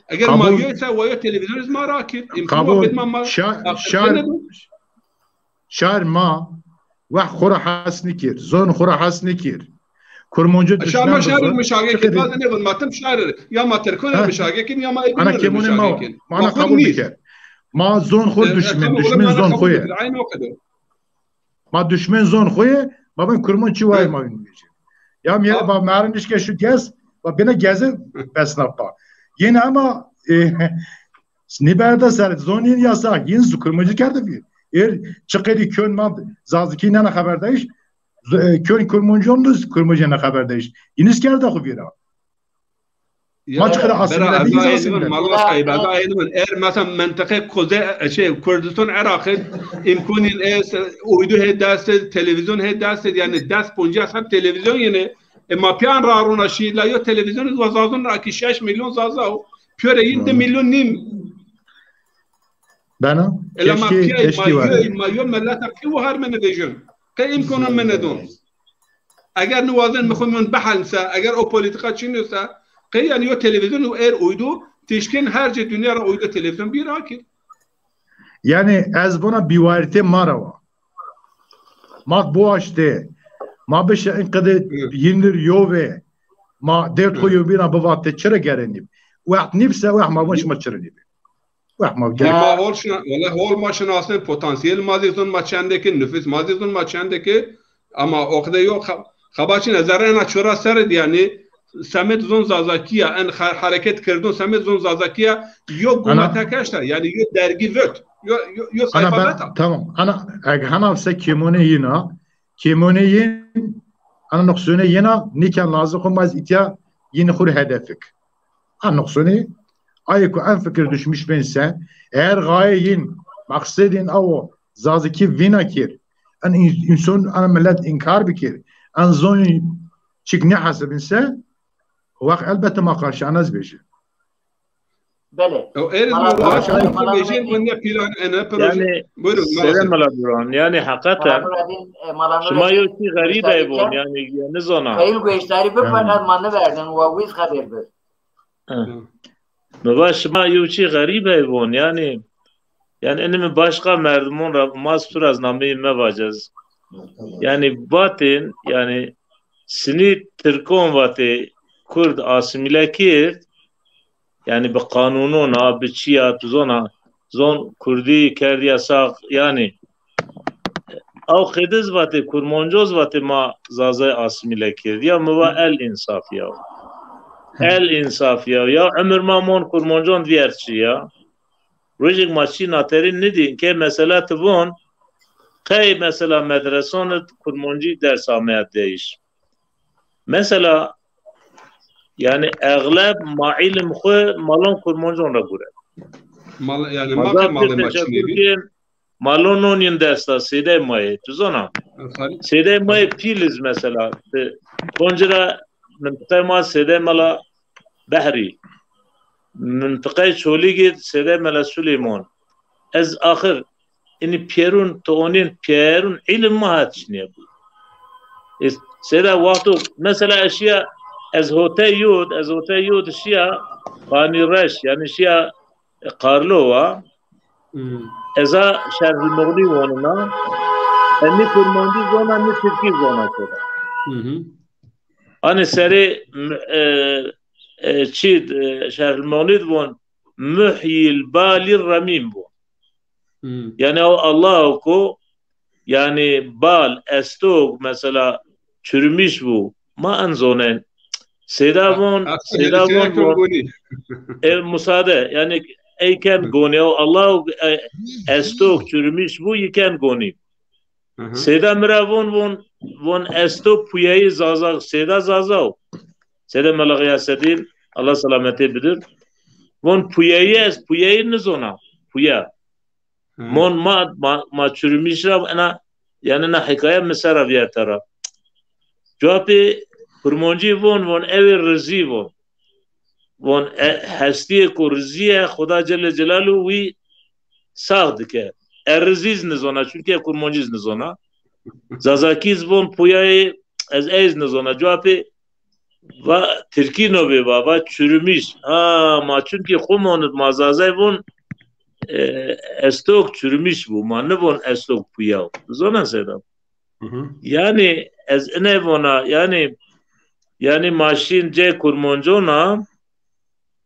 Eger ma yoysa, wa yo televîzyon iz ma ra kir. Îmkon wa bid ma, ma. Şar, şar, Şar ma wext xo ra hes nikir, zon xo ra hes nikir. Kurmanco duşmen. Şar ma şar mişage kir, ma zî nêvun, ma tim şar ir. Ya ma tirkon ir mişage kin, ya ma ê bînon ir mişage kin. Ana kêmonê ma, ma ana qebul bikir. Ma zon xo duşmen, duşmen zon xo yê. Aynı o kadar. Ma duşmen zon xo yê, ma ben Kurmanc çi wayê ma vîn vejî. Ya mi, ma merin nişke şu gez, ma bine gezi besnapa. Yine ama, e, Nîberda ser zon yin yasax, yin zu Kurmancî kerde vîr. Êr çiqedî kön ma Zazakî nena xeberdayîş, z-, e, kön Kurmancon du Kurmancî nena xeberdayîş. Yiniz kerde xo vîra. Ma çiqedî asîmîle bî, yiniz asîmîle. Mala sahibi, da aynî min. Er mesela mentiqe Kuze-, e, şey, Kurdistan Iraqî îmkûnîn est, uydu hê dest id, televîzyon hê dest id, yanî des poncas heb televîzyon yine. E, ma piyan ra rona şî, la yo televîzyon iz wa Zazon ra kî şeş milyon Zaza o. Piyore yin di milyon nîm. Bena, ela ma piyay, ma yo, ma yo meleta qe wiharmene vejin. Qe îmkonon mene don. Eger niwazen mi xo miyon bihelmse, eger o polîtîka çin ose, qe yanî yo televîzyon û êr uydu, tişkin her cê dinya ra uydu televîzyon bîr akir. Yanî ez vona bîwarîtê ma ra wa. Ma biwaştê, ma bişe in qede yinir yo ve, ma derd xo yobîna bivatê, çira gerenîb? Wext nîbse, wext ma vun şima çira nîbî. Wext ma gerek. Ma hol şina-, wele hol ma şinasnê, potansiyel ma zî zon ma çendekî, nufus ma zî zon ma çendekî. Ama o qede yo xa-, xebat çin e, zerrê ena çora ser id yanî semed zon Zazakî ya, en ha-, hereket kirdon semed zon Zazakî ya, yo guma tek eşta, yanî yo dergî vot, yo, yo, yo sayfa veta. Tamam, ana, eg hana se kêmonê yina, kêmonê yin, ana nuqsonê yina, nîken lazim xo ma ez îtya yin xo rê hedef bik. A nuqsonî, ayê ku en fikir düşmüş bên se, eger xayê yin, maqsedên awo, Zazakî vîna kir, en ins-, înson, en millet înkar bikir, en zonî çik nêhesibin se, wext elbette ma qarşî ana zî vejî. Belê. O êriz ma vejîn, bu ne plan, e, ne proje. Yanî, buyurun, selam Mala Duran. Yanî, heqeten, şima yo çî xerîb ey von, yanî, nizana. Xeyl gueştarî bi, feqet ma niverdin, wa wîz xebêr bi. Mi va şima yew çî xerîb ey von, yanî, yanî enî mi başqa merdimon ra, ma ez tu ra ez nameyê mevacez. Yanî vatên, yanî sinî tirkon vatê kurd asîmîle kerd, yanî bi qanûnon a, bi çî ya, tu zona, zon kurdî kerd yasax, yanî Aw qediz vatê, kurmancoz vatê ma Zazay asîmîle kerd. Ya mi va el însaf ya. El însaf ya. Ya umir ma mon kurmancon vîyert şî ya. Rojêk ma çî naterîn nidîn ke mesela ti von, qey mesela medreson id kurmancî ders ameya deyîş. Mesela, yanî, exleb ma îlim xwu malon kurmancon ra gure. Mal, yanî, ma qey malê ma çinê bî. Malon non yin desta, sêdey ma yê, tu zona? Sêdey ma yê pîl iz mesela. Ti konci ra Mintiqê ma Sêdê Mela Behrî. Mintiqê Çolîgî Sêdê Mela Sulêmon. Ez axir inî pîyerûn, ti onîn pîyerûn îlim ma het çinî bû. Ê, Sêda wexto, mesela ez şîya, ez hotey yod, ez hotey yod şîya Xanîreş, yanî şîya, e, Karlova. Hmm. Ez a Şerhul Muxnî wonina. E, nî kurmancî zona, nî tirkî zona Sêda. Hı hı. Hanî serê, m-, e, e, çî, e, Şerhul Muxnî di von, muhyil balî remîm von. Hmm. Yanî o Allah ku, yanî bal, estok, mesela çürümüş bu. Ma en zonen. Sêda von, a, Sêda von, von. E, musade, yanî eyken gonî. O Allah, e, estok çürümüş bu, yiken gonî. Hı hı. Sêda mi ra von, von, von esto puyeyî Zaza, Sêda Zaza o. Sêda Mela Xîyaseddîn, Allah selametê bidir. Von puyeyî ez, puyeyî nizona. Puye. Hı. Mon ma, ma, ma çürümüş ra ena, yanî na hîkaye mi sera viyerte ra. Cewapê kurmancî von, von ewê rizî von. Von, e, hestîyê ku rizî ye, Xuda Celle Celaluhu wî sax dike. E rizî zî nizona, çunke kurmancî zî nizona. Zazakî zî von puyayê, ez ey zî nizona. Cewapê va, tirkî no bê va, va çürümüş. Ha, ma çunkî xwu monit, ma Zazay von, e, estok çürümüş bu. Ma nivon estok puya. Zona Sêda. Hı hı. Yanî ez ine vona, yanî, yanî ma şîn cê kurmancona,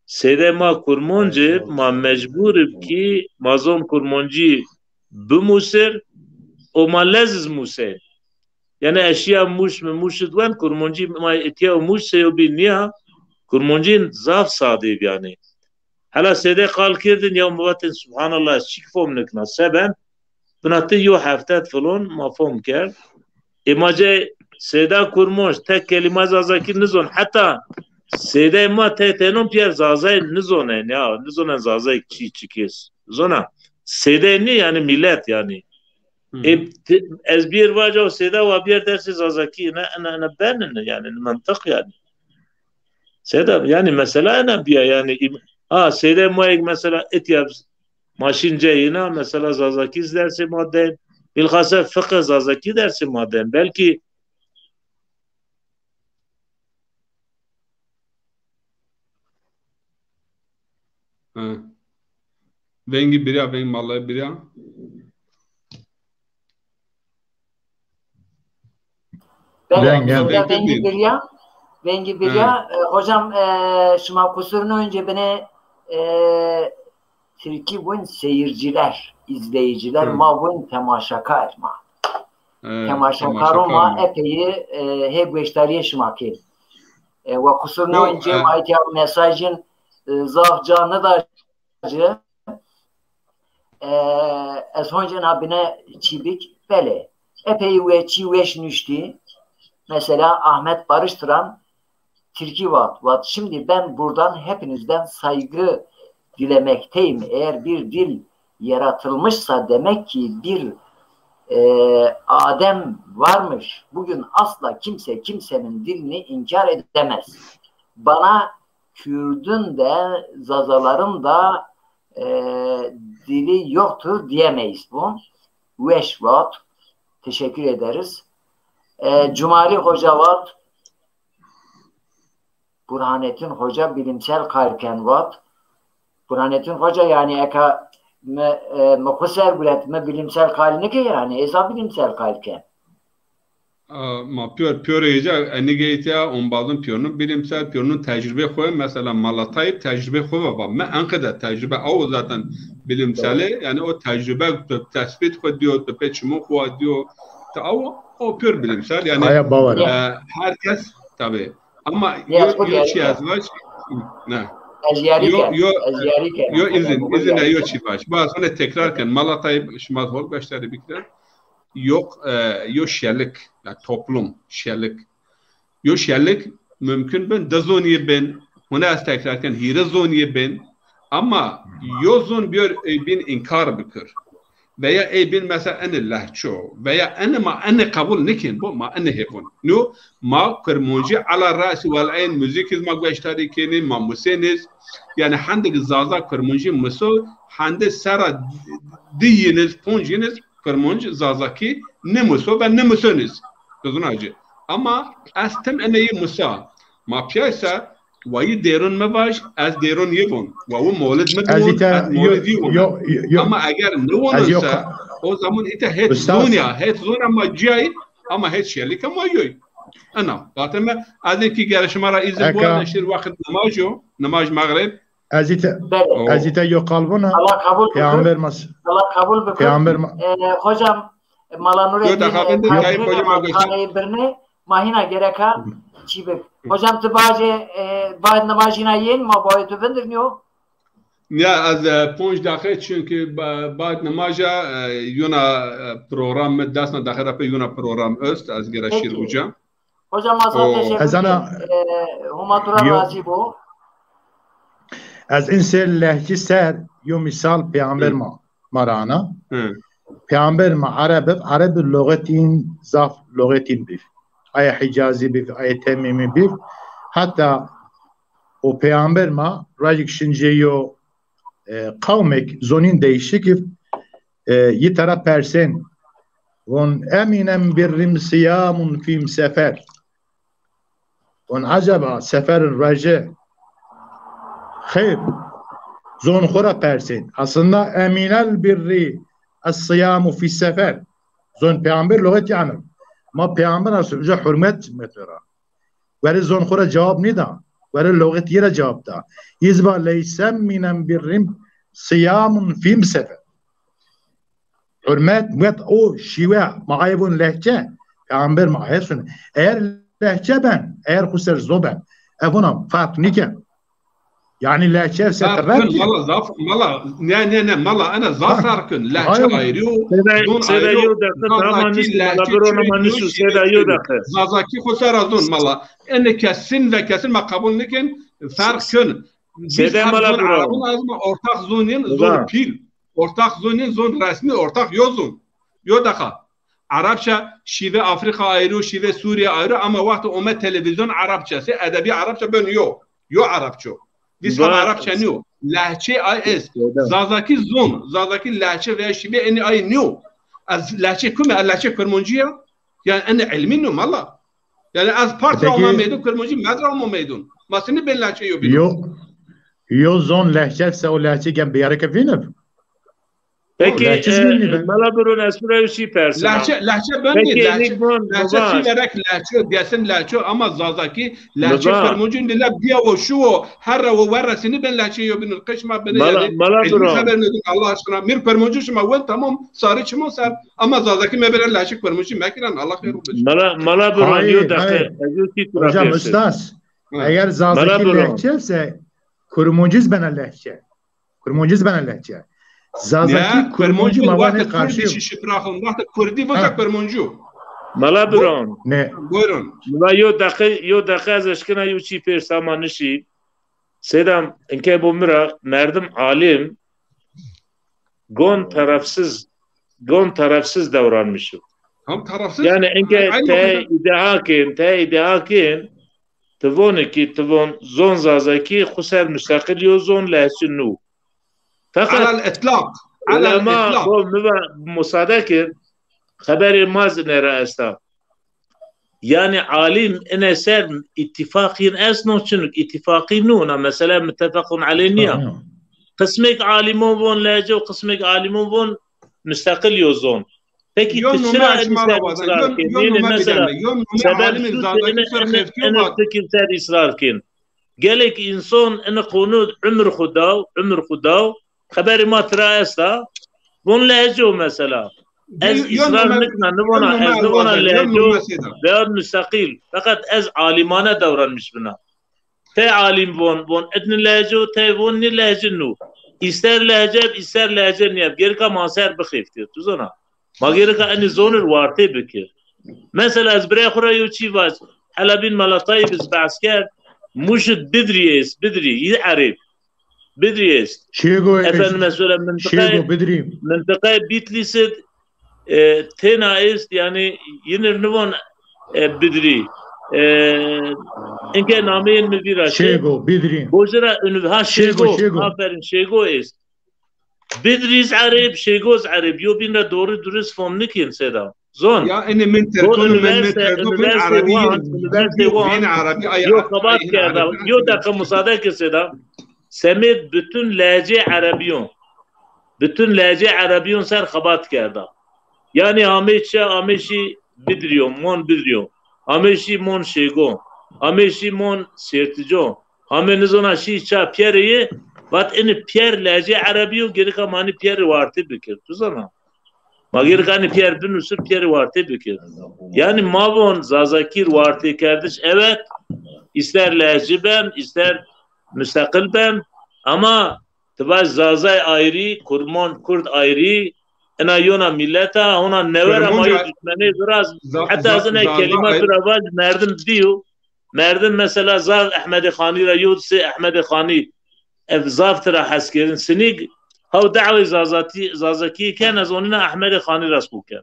Sêdê ma kurmanc ib, ma mecbur ib kî ma zon kurmancî bimusir û ma lez iz musên. Yanî ez şîya Mûş mi, Mûş id wen kurmancî ma etiya û Mûş seyobî nîya, kurmancîn zaf sade ib yanî. Hela Sêdê qal kirdin ya mi vatên subhanallah, ez çik fom nikna. Se ben? Bina ti yo heftet filon ma fom kerd. Ê ma cê Sêda kurmanc tek kelîma Zazakî nizon. Heta Sêdê ma te tenon pîyer Zazay nizonen ya. Nizonen Zazay çi çikês. Zona. Sêdê nî yanî milet yanî. Hı hı. Ê, ti-, ez bîyer vaca o Sêda wa bîyer dersê Zazakî. Ne, ne, ne benine yanî, ne mantiq yanî. Sêda, yanî mesela ena bîya yanî, im-, ha, Sêdê ma eg mesela etiya biz, ma şîn cê yina, mesela Zazakî zî dersê ma den, bilxase fiqh Zazakî dersê ma den. Belkî. Ha. Vengî birya, veng malay birya. Bele, vengî birya. Vengî birya. E, hocam, e, şima kusur nîyonî, binê, e, Tirkî vûn seyirciler, izleyiciler, ma vûn temaşakar ma. E, temaşakaro ma epeyî, e, hê gueştarîyê şima kên. E, wa kusur nîyonî, e, wa etya mesajin, e, zaf ca nida ci. E, ez honc ena bine çî bik, belê. Epey we-, çî weş nuştî. Mesela Ahmet Barış Turan Tirkî vat, vat, "Şimdi ben buradan hepinizden saygı dilemekteyim. Eğer bir dil yaratılmışsa demek ki bir, e, Adem varmış. Bugün asla kimse kimsenin dilini inkar edemez. Bana Kürdün de, Zazaların da, e, dili yoktur diyemeyiz." Bu. Weş vat. Teşekkür ederiz. E, Cumali Hoca vat. Burhanettin Hoca bilimsel qal ken vat. Burhanettin Hoca, yanî eka mi, e, mi xwu ser guret, mi bilimsel qal nike yanî, êza bilimsel qal ken. A, ma pîyor, pîyor êca, e, nigeytîya, ombazin pîyorunun bilimsel, pîyorunun tecrübe xwu, mesela Mala Tayyip tecrübe xwu va, va. Mi enqede tecrübe, aw zaten bilimsel ê, yanî o tecrübe tu tespît xwu diyo, tu pê çimon xwu diyo, tu aw, o pîyor bilimsel, yanî, aya bawer, e, herkes, tabii. Ama yo, yo çî ez vaj, ne. Yo, yo, yo izin, izin, yo çî vaj. Bazı ne tekrar ken, Mala Tayyip, şima hol beşdarî bikre. Yok, e, yo şelik, ya toplum, şelik. Yo şelik mümkün bin, di zonî bin, hune ez tekrar ken, hîrê zonî bin. Ama yo zon bîyor, e, bin inkar bikir. veya ey bîn mesela enê lehço, veya enê ma enê qebul nikên bo, ma enê hêvon. No, ma Kurmancî ala rasi wal eyn muzîk iz ma gueştarî kenî, ma musên iz. Yanî hende ki Zaza Kurmancî muso, hende sera di yin iz, ponc yin iz, Kurmanc Zazakî nimuso ve nimuson iz. Kizuna ci. Ama ez tim enê yi musa. Ma piyaysa, wa yi dêron mi vaj, ez dêron yi von. Wa wu molid mi Ez diwon, ite ez yo, molid yi von. yo, yo, yo. Ama eger niwonon Ustaz. se, o zaman ite het Ustaz. zonya, het zonya ma ciyay, ama het şelike ma yoy. Ena, vateme, ez ki gere şima ra izin Eka. bu, şir vakit namaj yo, namaj mağrib. Ez ite, Belê. Oo. ez ite yo qalbuna. Allah kabul bikir. Peygamber mas. Allah kabul bikir. Peygamber ma. E, hocam, e, Mala Nureddin, Yo, daha e, ben de kayıp hocama göster. Kayı birni, mahina gereka çibik. Hocam, tu baje, e, baad namajina yin, ma baye tu bindirniyo. Ya, ez, e, ponc dakika çünkü ba-, baad namaja, e, yuna, e, program mi desna dakika pe yuna program öst, ez gere Peki. şir uca. Hocam, ma zaf O teşekkür Ez ana ederim. E, Homa tu ra Yo. razî bo. Ez in ser lehçî ser yo mîsal peyamber Hı. ma, ma ra ana. Hı. Peyamber ma Ereb ib, Ereb ib loxetîn zaf loxetîn bîv. Aye Hicazî bîv, aye Temîmî bîv. Heta o peyamber ma rajik şincê yo, e, qewmek zonîn değişik ib, e, yi tera persên. Von emînem birrim siyamun fîm sefer. Von acaba seferin roje xeyr? Zon xo ra persên. Aslında eminel birri es-siyamu fî sefer. Zon peyamber loxet yanî. Ma peyamber asıl uca hurmet metora. Were zon xo ra cewab nêda. Were loxet yi ra cewab da. Yi zî va leyse mînen birrim siyamun fîm sefer. Hurmet, wet o şîwe, ma aye von lehçe, peyamber ma aye sune. Eger lehçe ben, eger xo ser zon ben, e vona ferq nîken. Yanî lehçe se Ferq tirek kun, ki. mala, zaf, mala, ne, ne, ne, mala, ena zaf Ha. ferq kun. Lehçe Hayır. ayrı, Seda, zon Seda ayrı, yo dakika, tamam, Zazaki, nisu, lehçe Seda yo Türkçe, dakika. Zazaki xo ser zon, mala. Ene kesin ve kesin ma kabul nikin, ferq kun. Biz Seda hem mala zon bro. Arabın azma ortak zon yin, zon Baba. pil. Ortak zon yin, zon resmi, ortak yo zon. Yo dakika. Arapça şîve Afrika ayrı, şîve Suriye ayrı ama wextê ome televîzyon Arapça se, edebî Arapça ben yo. Yo Arapço. Biz ham Arapça niyo. Lehçe ay est. Zazakî zon, Zazakî lehçe veya şîve enî ay niyo. Ez lehçe kume, ez lehçe Kurmancî ya. Yani enî ilmî niyo mala. Yani ez part ra Peki, ama meydun, Kurmancî med ra ama meydun. Ma sinî ben lehçe yo bîn. Yo, yo zon lehçe se o lehçe gen biyareke vînib. Peki, e, Mela Birun, ez tu ra yo çî persena. Lehçe, lehçe ben Peki, lehçe, lehçe çî verek lehçe, desin lehçe ama Zazakî lehçe Kurmancî nî la biya wo şu wo, herre wo werre sinî ben lehçe yo bîn, qeşma bine Mela, yani. Mela Birun. Haber ne Allah aşkına. Mir Kurmancî şima wen tamam, sarı çimo ser ama Zazakî mebere lehçe Kurmancî mekiren, Allah xeyr olsun. Mela, Mela Birun, yo dakika. Ez yo çî tu ra persena. Hocam, ustaz, eger Zazakî lehçe se, Kurmancî zî bena lehçe. Kurmancî zî bena lehçe. Zazakî, Kurmancî ma vanê karşî. Kurdî şî şipraxon, wexta Kurdî voca Kurmancî. Mela Birun. Ne? Buyurun. Mela yo deqe, yo deqe ez eşkena yo çî pêrs ama nişî. Seydam, inke bo mi ra merdim alim gon tarafsız, gon tarafsız davranmışım. Tam tarafsız. Yani inke te iddia kin, te iddia kin, Ti vonî ki, ti von zon Zazakî xwu ser musteqil yo zon, lehçe nû. Feqet Alel itlaq. Alel ulema itlaq. Xo mi va musade kir, xeberê ma zî nê ra esta. Yanî alim ine ser îtîfaqîn estno, çinuk îtîfaqî nû, na mesele muttefequn aleyh nîya. Tamam. Qismêk alimon von lehçe û qismêk alimon von musteqil yo zon. Pekî ti çira enî ser israr kên? Yanî mesela sebeb çi ti enî, enî fikir ser israr kên? Gelek înson enî qonû umir xwu daw, umir xwu daw, xeberê ma tira esta, von lehçe o mesela. Ez israr nikna, nivona, ez nivona lehçe o veya musteqîl. Feqet ez alimane davranmiş bina. Tey alim von, von idni lehce û tey von nî lehce nû. Îster lehce b, îster lehce nîyeb. Gerika ma ser bixêftî. Tu zona. Ma gerika enî zonir wartê bikir. Mesela ez birê xwu ra yo çî vac. Hela bîn Mela Tayîb iz behs kerd. Mûşid Bidrî ês, Bidrî, yî erêb. Bidrî est. Şêgo est. Efendime söyle, mıntıkayı, Şêgo, Bidrî. Mıntıkayı Bitlis id, e, têna est, yani yinir nivon, e, Bidrî. E, inke nameyên mi vîra şi. Şêgo, Bidrî. Bojira ünü-, ha, Şêgo, Şêgo, Şêgo. Aferin, Şêgo est. Bidrî z Ereb, Şêgo z Ereb. Yo bîn ra doğru dürüst fom nikên Seda. Zon. Ya, enê min Tirkon, min, min Tirkon, min Erebî, Wan, Üniversite Wan, Erebî, ay, yo xebat kerda. Yo deqa musade ke Seda. Semêd bütün lehcê Erebîyon. Bütün lehcê Erebîyon ser xebat kerda. Yani amê çi, amê şî Bidrîyon, mon Bidrîyon. Amê şî mon Şêgon. Amê şî mon Sêrticon. Amê nizona şî ça Pîyerê yê, vat ini Pîyer lehcê Erebî yo, gerika ma ni Pîyerê wartê bikir. Tu zana? Ma gerika ni Pîyer binusir, Pîyerê wartê bikir. Yani ma von Zazakî wartê kerdiş, evet, ister lehcî ben, ister müstakil ben, ama ti vaj Zazay ayrî, Kurmon, Kurd ayrî, ina yona millet a, hona newera ma yo duşmenê viraz, heta zine kelîma tu ra vaj merdim diyo, merdim mesela zaf Ehmedê Xanî ra yo sê Ehmedê Xanî, ev zaf tira hes kerin. Sinîg haw dawê Zazatî, Zazakî ken, ez onîna Ehmedê Xanî ra spo ken.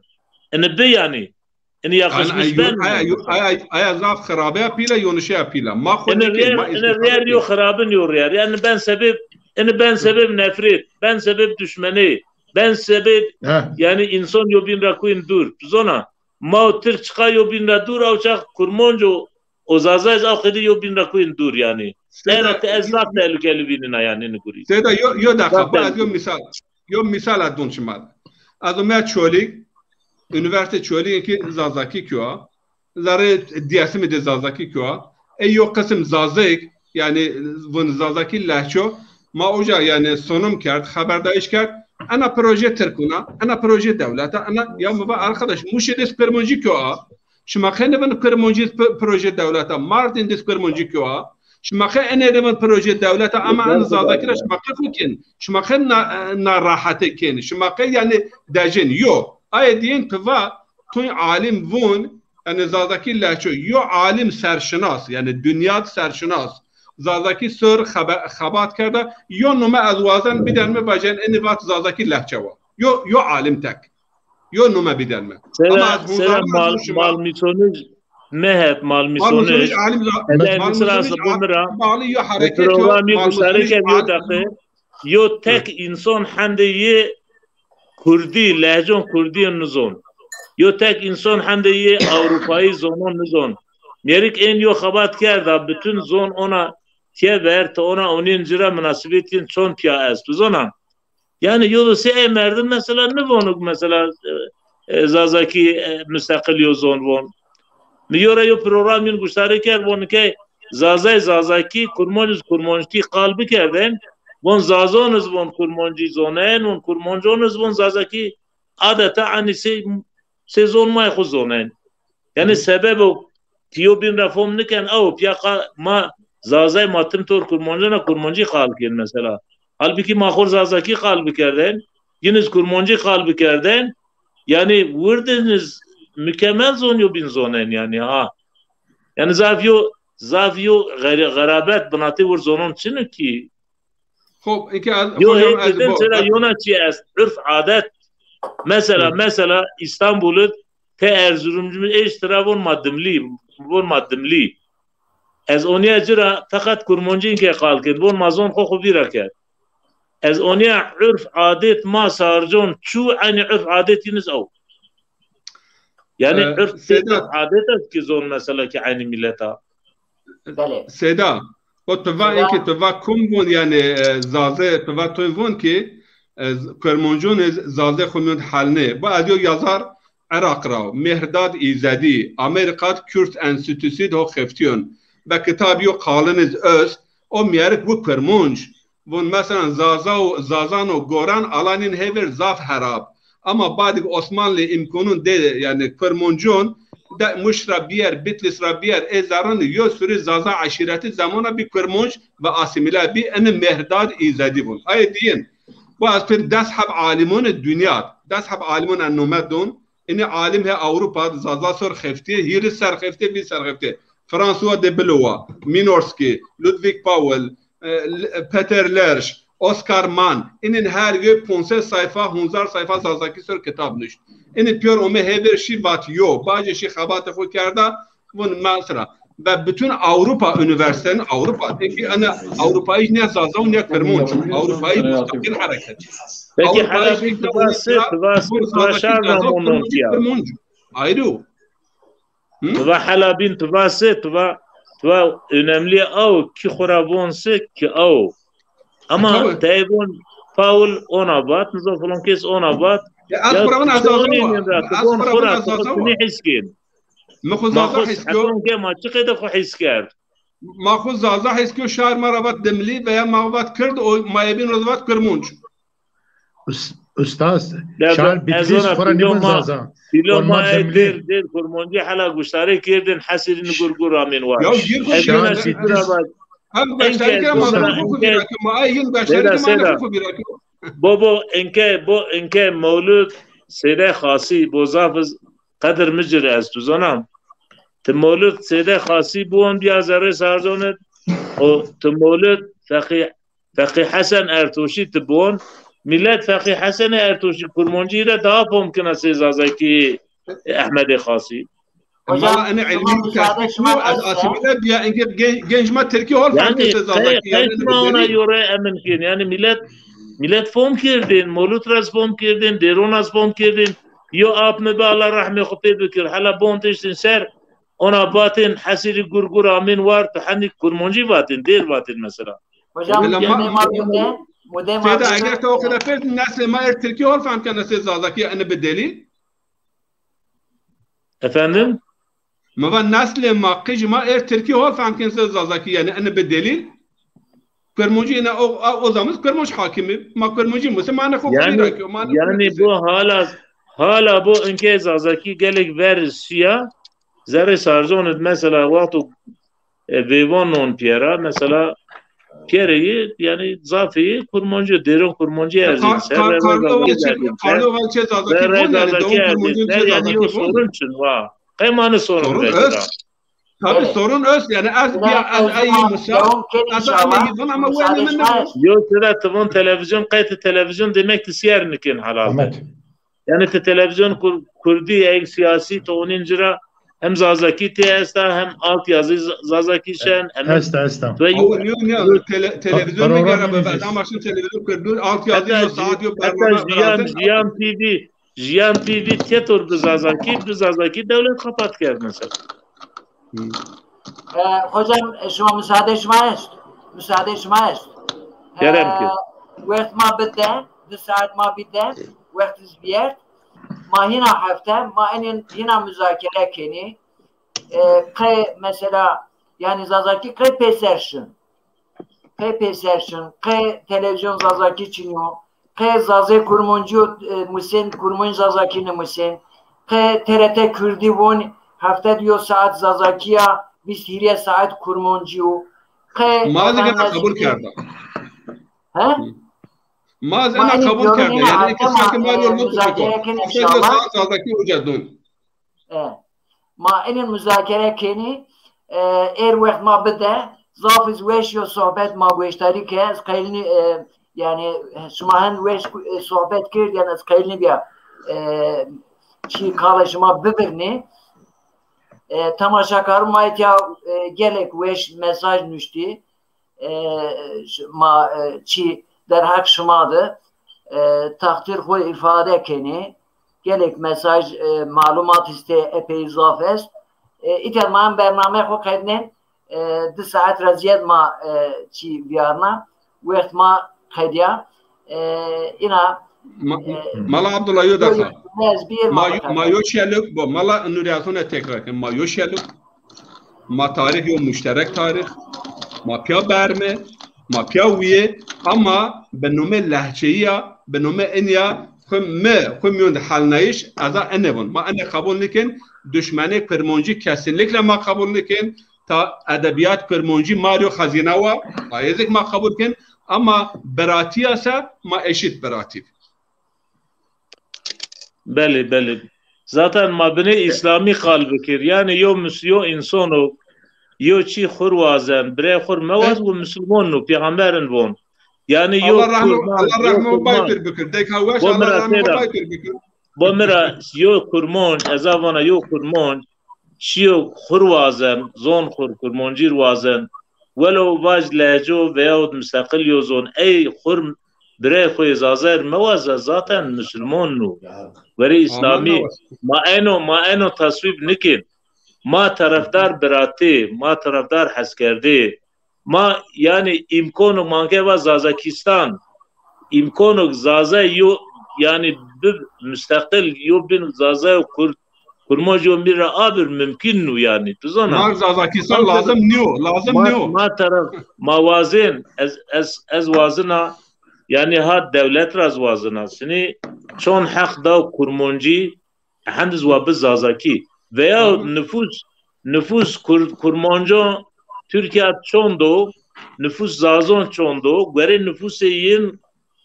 Ini bi yanî. Ini yakışmış ben. Aya, aya, aya zaf xirabeya pîla, yonişeya pîla. Ma xo nêkên, ma îstifade kên. Ini rîyer yo xirabin yo rîyer. Yani ben sebeb, ini ben sebeb nefret, ben sebeb düşmenî, ben sebeb yani insan yo bîn ra kuyin dûr. Zona, ma û Tirk çiqa yo bîn ra dûr, aw çax Kurmonc û O Zazay zî aw qedî yo bîn ra kuyin dûr yanî. Era ti ez zaf tehlukelî vînina yanî ini gurî. Seyda, yo, yo deqa, ba ez yo misal, yo misal a dûn şima. Ez umeya Çolîg, Unîversîte Çolîg ki Zazakî kî wa. Zerrê Dêrsimî de Zazakî kî wa. Ey yo qisim Zazayêk, yanî vun Zazakî lehço, ma uca yanî sunum kerd, xeberdayîş kerd. Ena proje Tirkûn a, ena proje dewlet a, ena ya mi va arkadaş, Mûşê de zî Kurmancî kî wa. Şima qey nêvin Kurmancî p-, proje dewlet a, Mardin de zî Kurmancî kî wa. Şima qey enê nêvin proje dewlet a, ama en Zazakî ra şima qey xo kên. Şima qey na, na rahatê kên. Şima qey yanî dejên. Yo. Ayê dîyin tu va, tu alim vûn, yanî Zazakî lehço. Yo alim serşinas, yanî dinya serşinas. Zazakî sor xebe-, xebat kerda. Yo nume ez wazen biden mi vajên enî vat Zazakî lehçe wa. Yo, yo alim tek. Yo nume biden mi? Sera, ama ez sera mal, mal misonij mehet, mal misonij. Mal misonij alim za-, eder mal misra misonij sabun mira. Bağlı yo hareket yo, program yo mal misonij gusare ken yo alim. Daqe. Yo tek insan hende yê Kurdî, lehcon Kurdî nizon. Yo tek insan hende yê Avrupayî zonon nizon. Mêrik ên yo xebat kerda, bütün zon ona tiye ver, ti ona onîn ci ra munasebetîn çon pîya est. Tu zona? Yani yo do sê ey merdim mesela nivonuk mesela, e, e, Zazakî, e, musteqil yo zon von. Mi yo ra yo program yun guştarî kerd, von ke Zazay Zazakî, Kurmonc iz Kurmoncî qal bikerdên, von Zazon iz von Kurmoncî zonên, von Kurmoncon iz von Zazakî adeta anî sê, sê zon may xo zonên. Yani sebebo ki yo bîn ra fom niken, ew pîya qa-, ma Zazay ma tim tor Kurmancana Kurmancî qal kên mesela. Halbukî ma xor Zazakî qal bikerdên, yin iz Kurmancî qal bikerdên, yani wirdin iz mükemmel zon yo bîn zonên yani ha. Yani zaf yo, zaf yo xer-, xerabet binatê wir zonon çin o ki. Xo, eke ez, yo hocam, hê ez dedin bo-, sera yona çi est, urf, adet. Mesela, mesela İstanbul id te Erzurumcu mi eşt ra von ma Dimlî, von ma Dimlî. Ez onîya ci ra feqet Kurmancîn ke qal kerd, von ma zon xo xo vîra kerd. Ez onîya urf, adet ma sarcon çû, eynî urf, adet yin iz ew. Yani, e, urf, Seyda, adet est ki zon mesela ki eynî millet a. Belê. Seyda, o tu va, Seyda, eke tu va kum von yani, e, Zaze, tu va tu von ki, e, Kurmancon iz Zaze xo mund hal nê. Bu ez yo yazar Iraq ra, Mehrdad Îzedî, Amerîka d Kürt Enstitüsî d ho xeftîyon. Be kitab yo qalin iz öz, o mîyerik bu Kurmanc. Vun meselan Zaza û Zazan û Goran alanîn hêvêr zaf herab. Ama badik Osmanlî îmkonun dê, yani Kurmancon de Muş ra bîyer, Bitlis ra bîyer, ê zerrîn yo sürü Zaza eşîretî zemona bî Kurmanc ve asîmîle bî, ini Mehrdad Îzedî vun. Ayê dîyin. Bu ez pir des heb alimûnê dinya, des heb alimûnê nome dûn, ini alim hê Ewropa, Zaza sor xeftî, hîris ser xeftî, vîst ser xeftî. François de Blois, Minorski, Ludwig Paul, e, L-, Peter Lerch, Oscar Mann. Inin her yo ponc sed sayfa, honzar sayfa Zazakî ser kitab nuşt. Inin pîyor ome hêver şî vat yo. Bacê şî xebatê xo kerda, vun mesela. Ve bütün Avrupa üniversitelerin, Avrupa, peki ana Avrupayı ne Zaza ne Kırmanc, Avrupayı mustaqil hareket. Peki Avrupayı hala bir işte tıbası, tıbası, tıbası Kırmanc, Kırmanc. Ayrı o. Hı? Tıva hala bin tıvası, tıva, tıva önemli o ki xora vonse ki o. Ama tey von Paul ona vat, nizo falan kes ona vat. Ya, ez xora vun ez Zaza. Ez xora vun ez Zaza. Ne hiskin? Mi xo Zaza his kyo. Ke ma çi qede xo his kerd. Ma xo Zaza his kyo, şar ma ra vat Dimlî veya ma vat Kird, o ma ebîn ra vat Kirmunc. Ustaz, şar Bitlis xora nîvin Zaza. Pîlo ma ey dêr, dêr Kurmancî hela guştarê kerdin, hesirîn gurgur amên war. Ya, yir xo şar Bitlis. Hem guştarê kerdin, ma xo vîra kyo, ma ey yin guştarê kerdin, ma xo vîra kyo. Bo, bo, enke, bo, enke Mewlud Sêde Xasî, bo zaf iz qedir mi ci rê esto, zana. Ti Mewlud Sêde Xasî biwon bîya zerrê Sarzon id, o ti Mewlud Feqî, Feqî Hesen Ertoşî ti biwon, milet Feqî Hesenê Ertoşî Kurmancî ra daha fom kena sey Zazakî Ehmedê Xasî. Hocam, ma ene ilmî tesbît nîyo, ez asimîle bîya, enke gen-, genc ma Tirkî hol fehmê sey Zazakî. Yanî qey, qey ma ona yore emin kên. Yanî milet, milet fom kerdên, Mewlud ra ez fom kerdên, Dêron ra ez fom kerdên. Yo ap mi bi, Allah rehmê xo pê bikir. Hela bon tiştên ser, ona vatên hesirî gurgur amên war, tu henî Kurmancî vatên, dêr vatên mesela. Hocam, mudê ma binde, mudê ma binde. Seyda, eger te o kadar pêr, neslê ma êr Tirkî hol fehm kena sey Zazakî, ene bi delîl? Efendim? Mi va neslê ma, qijî ma êr Tirkî hol fehm kên sey Zazakî, yanî ene bi delîl. Kurmancî ene o, o, o zaman Kurmanc hakimî. Ma Kurmancî muse, ma ne xo yanî, yanî bu hala, hala bu inke Zazakî gelek ver şiya, zerrê Sarzon id mesela wexto e, veyvon non pîyera, mesela pîyerê yi, yanî zafê yi Kurmancî, dêron Kurmancî erzên ser, rê Zazakî erzên ser. Kardo val çi Zazakî von, yanî dewon Kurmancî çi Zazakî von. Yanî yo sorun çin wa. Qey ma ni sorun vecî ra. Tabii sorun öz, yanî ez bîya, ez ey musa, ez ama yi von ama wenî min ne. Yo sira ti von televîzyon, qey ti televîzyon demek ti sîyer nikên helal. Yanî ti televîzyon kur-, kurdî, ey sîyasî, ti onîn ci ra hem Zazakî tê esta, hem altyazı Z-, Zazakî şen, hem esta, esta. Awo nîyo, nîyo, tele-, televîzyon mi gera be, ez ama şin televîzyon kurdî, altyazı yo, saet yo, bername. Heta Jiyan, Jiyan T V, Jiyan T V têtor bi Zazakî, bi Zazakî dewlet kapat kerd mesela. E, hocam, e, şima müsaade şima est. Müsaade şima est. Kerem ki. E, wext ma bide, di saet ma bide, wext iz biyert. Ma hîna hefte, ma enên hîna muzakere kenî. E, qey mesela, yanî Zazakî qey pêser şin. Qey pêser şin, qey televîzyon Zazakî çinî yo, qey Zazê Kurmancî yo, e, musên, Kurmanc Zazakî nimusên, qey T R T Kurdî von, hefte di yo saet Zazakî ya, vîst hîrê saet Kurmancî yo. Qey ma zî gena qebul kerda. He? Ma zî ena qebul kerda. Yanî eke sanki ma yo lutf biko. Hefte di yo saet Zazakî uca dun. E, ma enên muzakere kenî, e, êr wext ma bide, zaf iz weş yo sohbet ma goştarî ke, ez qeylnî, e, yanî, şima hen weş, e, sohbet kerd, yanî ez qeylnî bîya, e, çî qalê şima bibirnî. E, temaşakarû ma etya, e, gelek weş mesaj nuştî. E, ş-, ma, e, çî derheq şima de, e, teqdîr xo îfade kenî. Gelek mesaj, e, malumat îstê, epey zaf est. E, îta ma em bername xo qednên, e, di saet ra zîyed ma, e, çî vîyarna. Wext ma qedîya. E, îna, ma-, e, Mala Abdullah, yo defa. Ma yo, ma yo şeluk, bo, Mala Nurî, ez hona tekrar ken. Ma yo şeluk. Ma tarîx yo muşterek tarîx. Ma pîya berme, ma pîya wîye, ama bi nome lehçeyî ya, bi nome in ya, xwu mi, xwu mîyon de helnayîş, ez a ene von. Ma ene qebul nikên, duşmenê Kurmancî kesinlikle ma qebul nikên, ta edebîyat Kurmancî ma rê yo xezîna wa, ayê zî ma qebul kên, ama biratî ya se ma eşît biratî. Belê, belê. Zaten ma binê Îslamî qal bikir. Yanî yo mis-, yo însono, yo çî xwu r' wazen, birê xwu r' mewaz, wi misilmon no, pêxemberin von. Yanî yo Allah rahmet, Allah rahmet bay pir bikir. Deka weş, Allah rahmet bay pir bikir. Bo mi ra yo kurmonc, ez a vana yo kurmonc, şiyo xur wazen, zon xur, kurmoncîr wazen. Welo vaj lehco veyahut musteqil yo zon, ey xur birey xo yê Zazer mewaze, zaten musulmon nu. Verê Îslamî, ma eno, ma eno taswîb nikên. Ma terefdar biratê, ma terefdar heskerdê. Ma, yanî, îmkono manke va Zazakistan, îmkono Zaza yo, yanî, bi musteqil yo bin Zaza yo Kurd, Kurmanc yo mi ra abir mumkin nu, yanî. Tu zana? Ma Zazakistan lazim niyo, lazim niyo. Ma teref, ma wazên, ez, ez, ez wazina, yanî, ha dewlet ra ez wazina. Sinî çon heq da Kurmancî, hendiz wa bi Zazakî. Veya nufus, nufus Kur-, Kurmanco Türkiye çond o, nufus Zazon çond o, guerê nufusê yin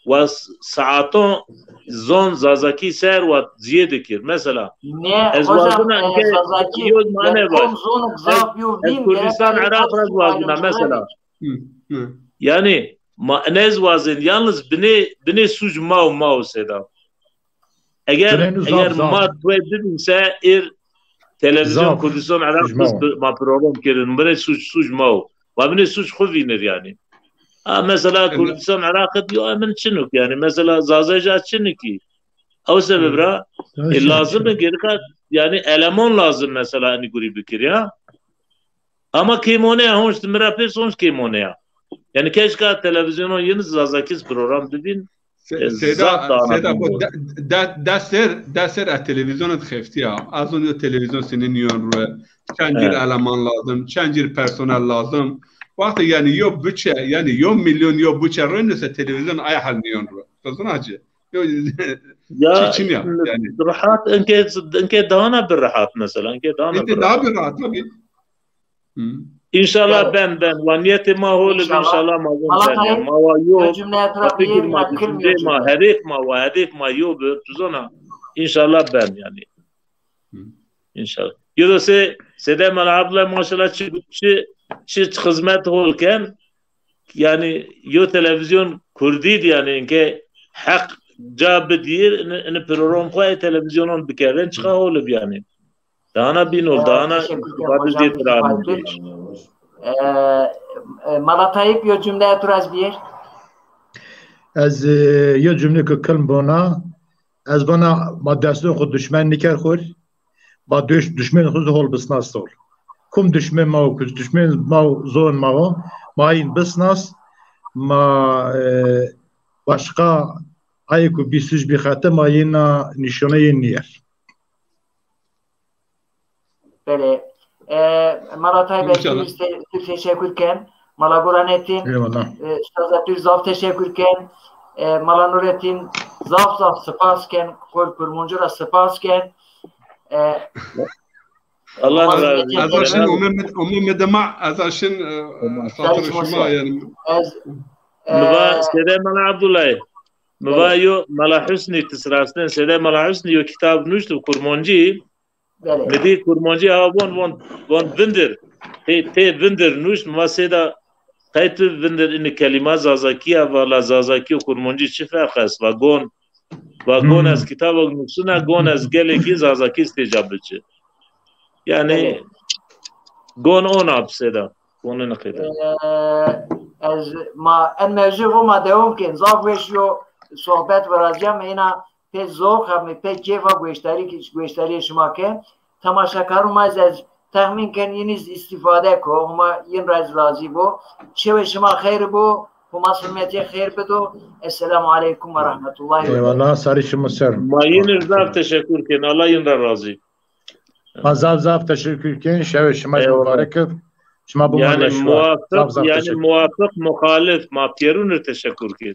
wa s-, saaton zon Zazakî ser wa ziyêde kir. Mesela, ez wazena ke yo mane va. Ez Kurdistan Iraq ra ez wazena, mesela. Yanî, ma, ez wazên, yalnız binê, binê suc ma û ma û Seyda. Eger, eger ma tuwe bibîn se ir televîzyon Kurdistan Iraq ma program kirin. Binê suc, suc ma o. Ma binê suc xu vînir yanî. Ha, mesela Kurdistan Iraq diyor, emin çinuk yanî. Mesela Zazayca çiniki. Ew sebeb ra, e, lazim e gerika, yanî elemon lazim mesela enî gurî bikir ya. Ama kêmone ya, honc mi ra pêrs honc kêmone ya. Yanî keşka televîzyonon yin Zazakîs program bibîn. Se-, e, Seyda, Seyda, de-, de-, de ser, de ser e televîzyonê de xeftîya. Ez on yo televîzyon seni niyon rue. Çend cîr eleman lazim, çend cîr personel lazim. Wextê yanî yo buçe, yanî yo milyon yo buçe rue nuse televîzyon ay hal niyon rue. Xizun Hacı. Yo, ya, çi, çin ya, yanî. Rehat, inke, inke daha na bir rehat mesela, inke daha na bir daha rehat. Bir rehat, tabii. Înşallah ben, ben. Wa niyetê ma hol bi, înşallah ma zon ben. Ma wa yo, ma fikir ma, düşüncê ma, hedef ma, wa hedef ma yo bi, tu zona. Înşallah ben yanî. Înşallah. Yo da se, Sede Mela Abdullah maşallah çi, çi, çi xizmet hol ken. Yanî yo televîzyon Kurdî di yanî, inke heq ca bidîr, ini, ini program xo ê televîzyonon bikerden, çiqa hol bi yanî. Dana bîn ol, dana îstîfade zêd ra. E, e, Mala Tayyip, yo cumle tu ra ez bîyêr. Ez, e, yo cumle ke kilm bona, ez vana ma destê xo duşmen niker xur, ma döş-, duşmen xo hol bisnas ol. Kum duşmen ma o, kus duşmen ma o, zon ma o, ma yin bisnas, ma, e, başka ayê ku bî suc bî xete ma yina nîşaneyê niyer. Belê. E, Mala Tayyip, ez te-, tu teşekkür ken. Mala Guranetin, e, Ustaza tu zaf teşekkür ken. E, Mala Nurettin, zaf zaf spas ken. Kor Kurmuncu ra spas ken. E, Allah razı olsun. Ez şin, umê mi, umê mi dima, ez şin, e, xatir şima yanî. Ez, e, mi va Sede Mala Abdullah. Mi va yo Mala Husnî, ti sirastên Sede Mala Husnî yo kitab nuşt bi Kurmancî. Belê. Mi dî Kurmancî ha von, von, von vindir. Tê, tê vindir nuşt, mi va Sêda qey tu vindir ini kelîma Zazakî ya, va la Zazakî û Kurmancî çi ferq est? Va gon, va gon ez kitaba nuştuna, gon ez gelekî Zazakî stêca biçi. Yanî gon ona bi Sêda. Gon ini qeyde. E, ez ma en mevzu vo ma dewam ken. Zaf weş yo sohbet virazîya mi, ina pê zor, mi pê kêfa goşdarî, goşdarîyê şima ke. Temaşekarû ma ez, ez texmîn ken yin iz îstîfade ko, Huma yin ra ez razî bo. Şewê şima xeyr bo, Huma selametîye xeyr bido. Esselamu aleykum ve rahmetullahi ve berekatuhu. Eyvallah, sarî şima ser. Ma yin ir zaf teşekkür ken. Allah yin ra razî. Ma zaf zaf teşekkür ken. Şewê şima mubarek ib. Şima bimarle şima. Zaf zaf teşekkür. Yanî muwafiq, muxalif, ma pîyerûn ir teşekkür ken.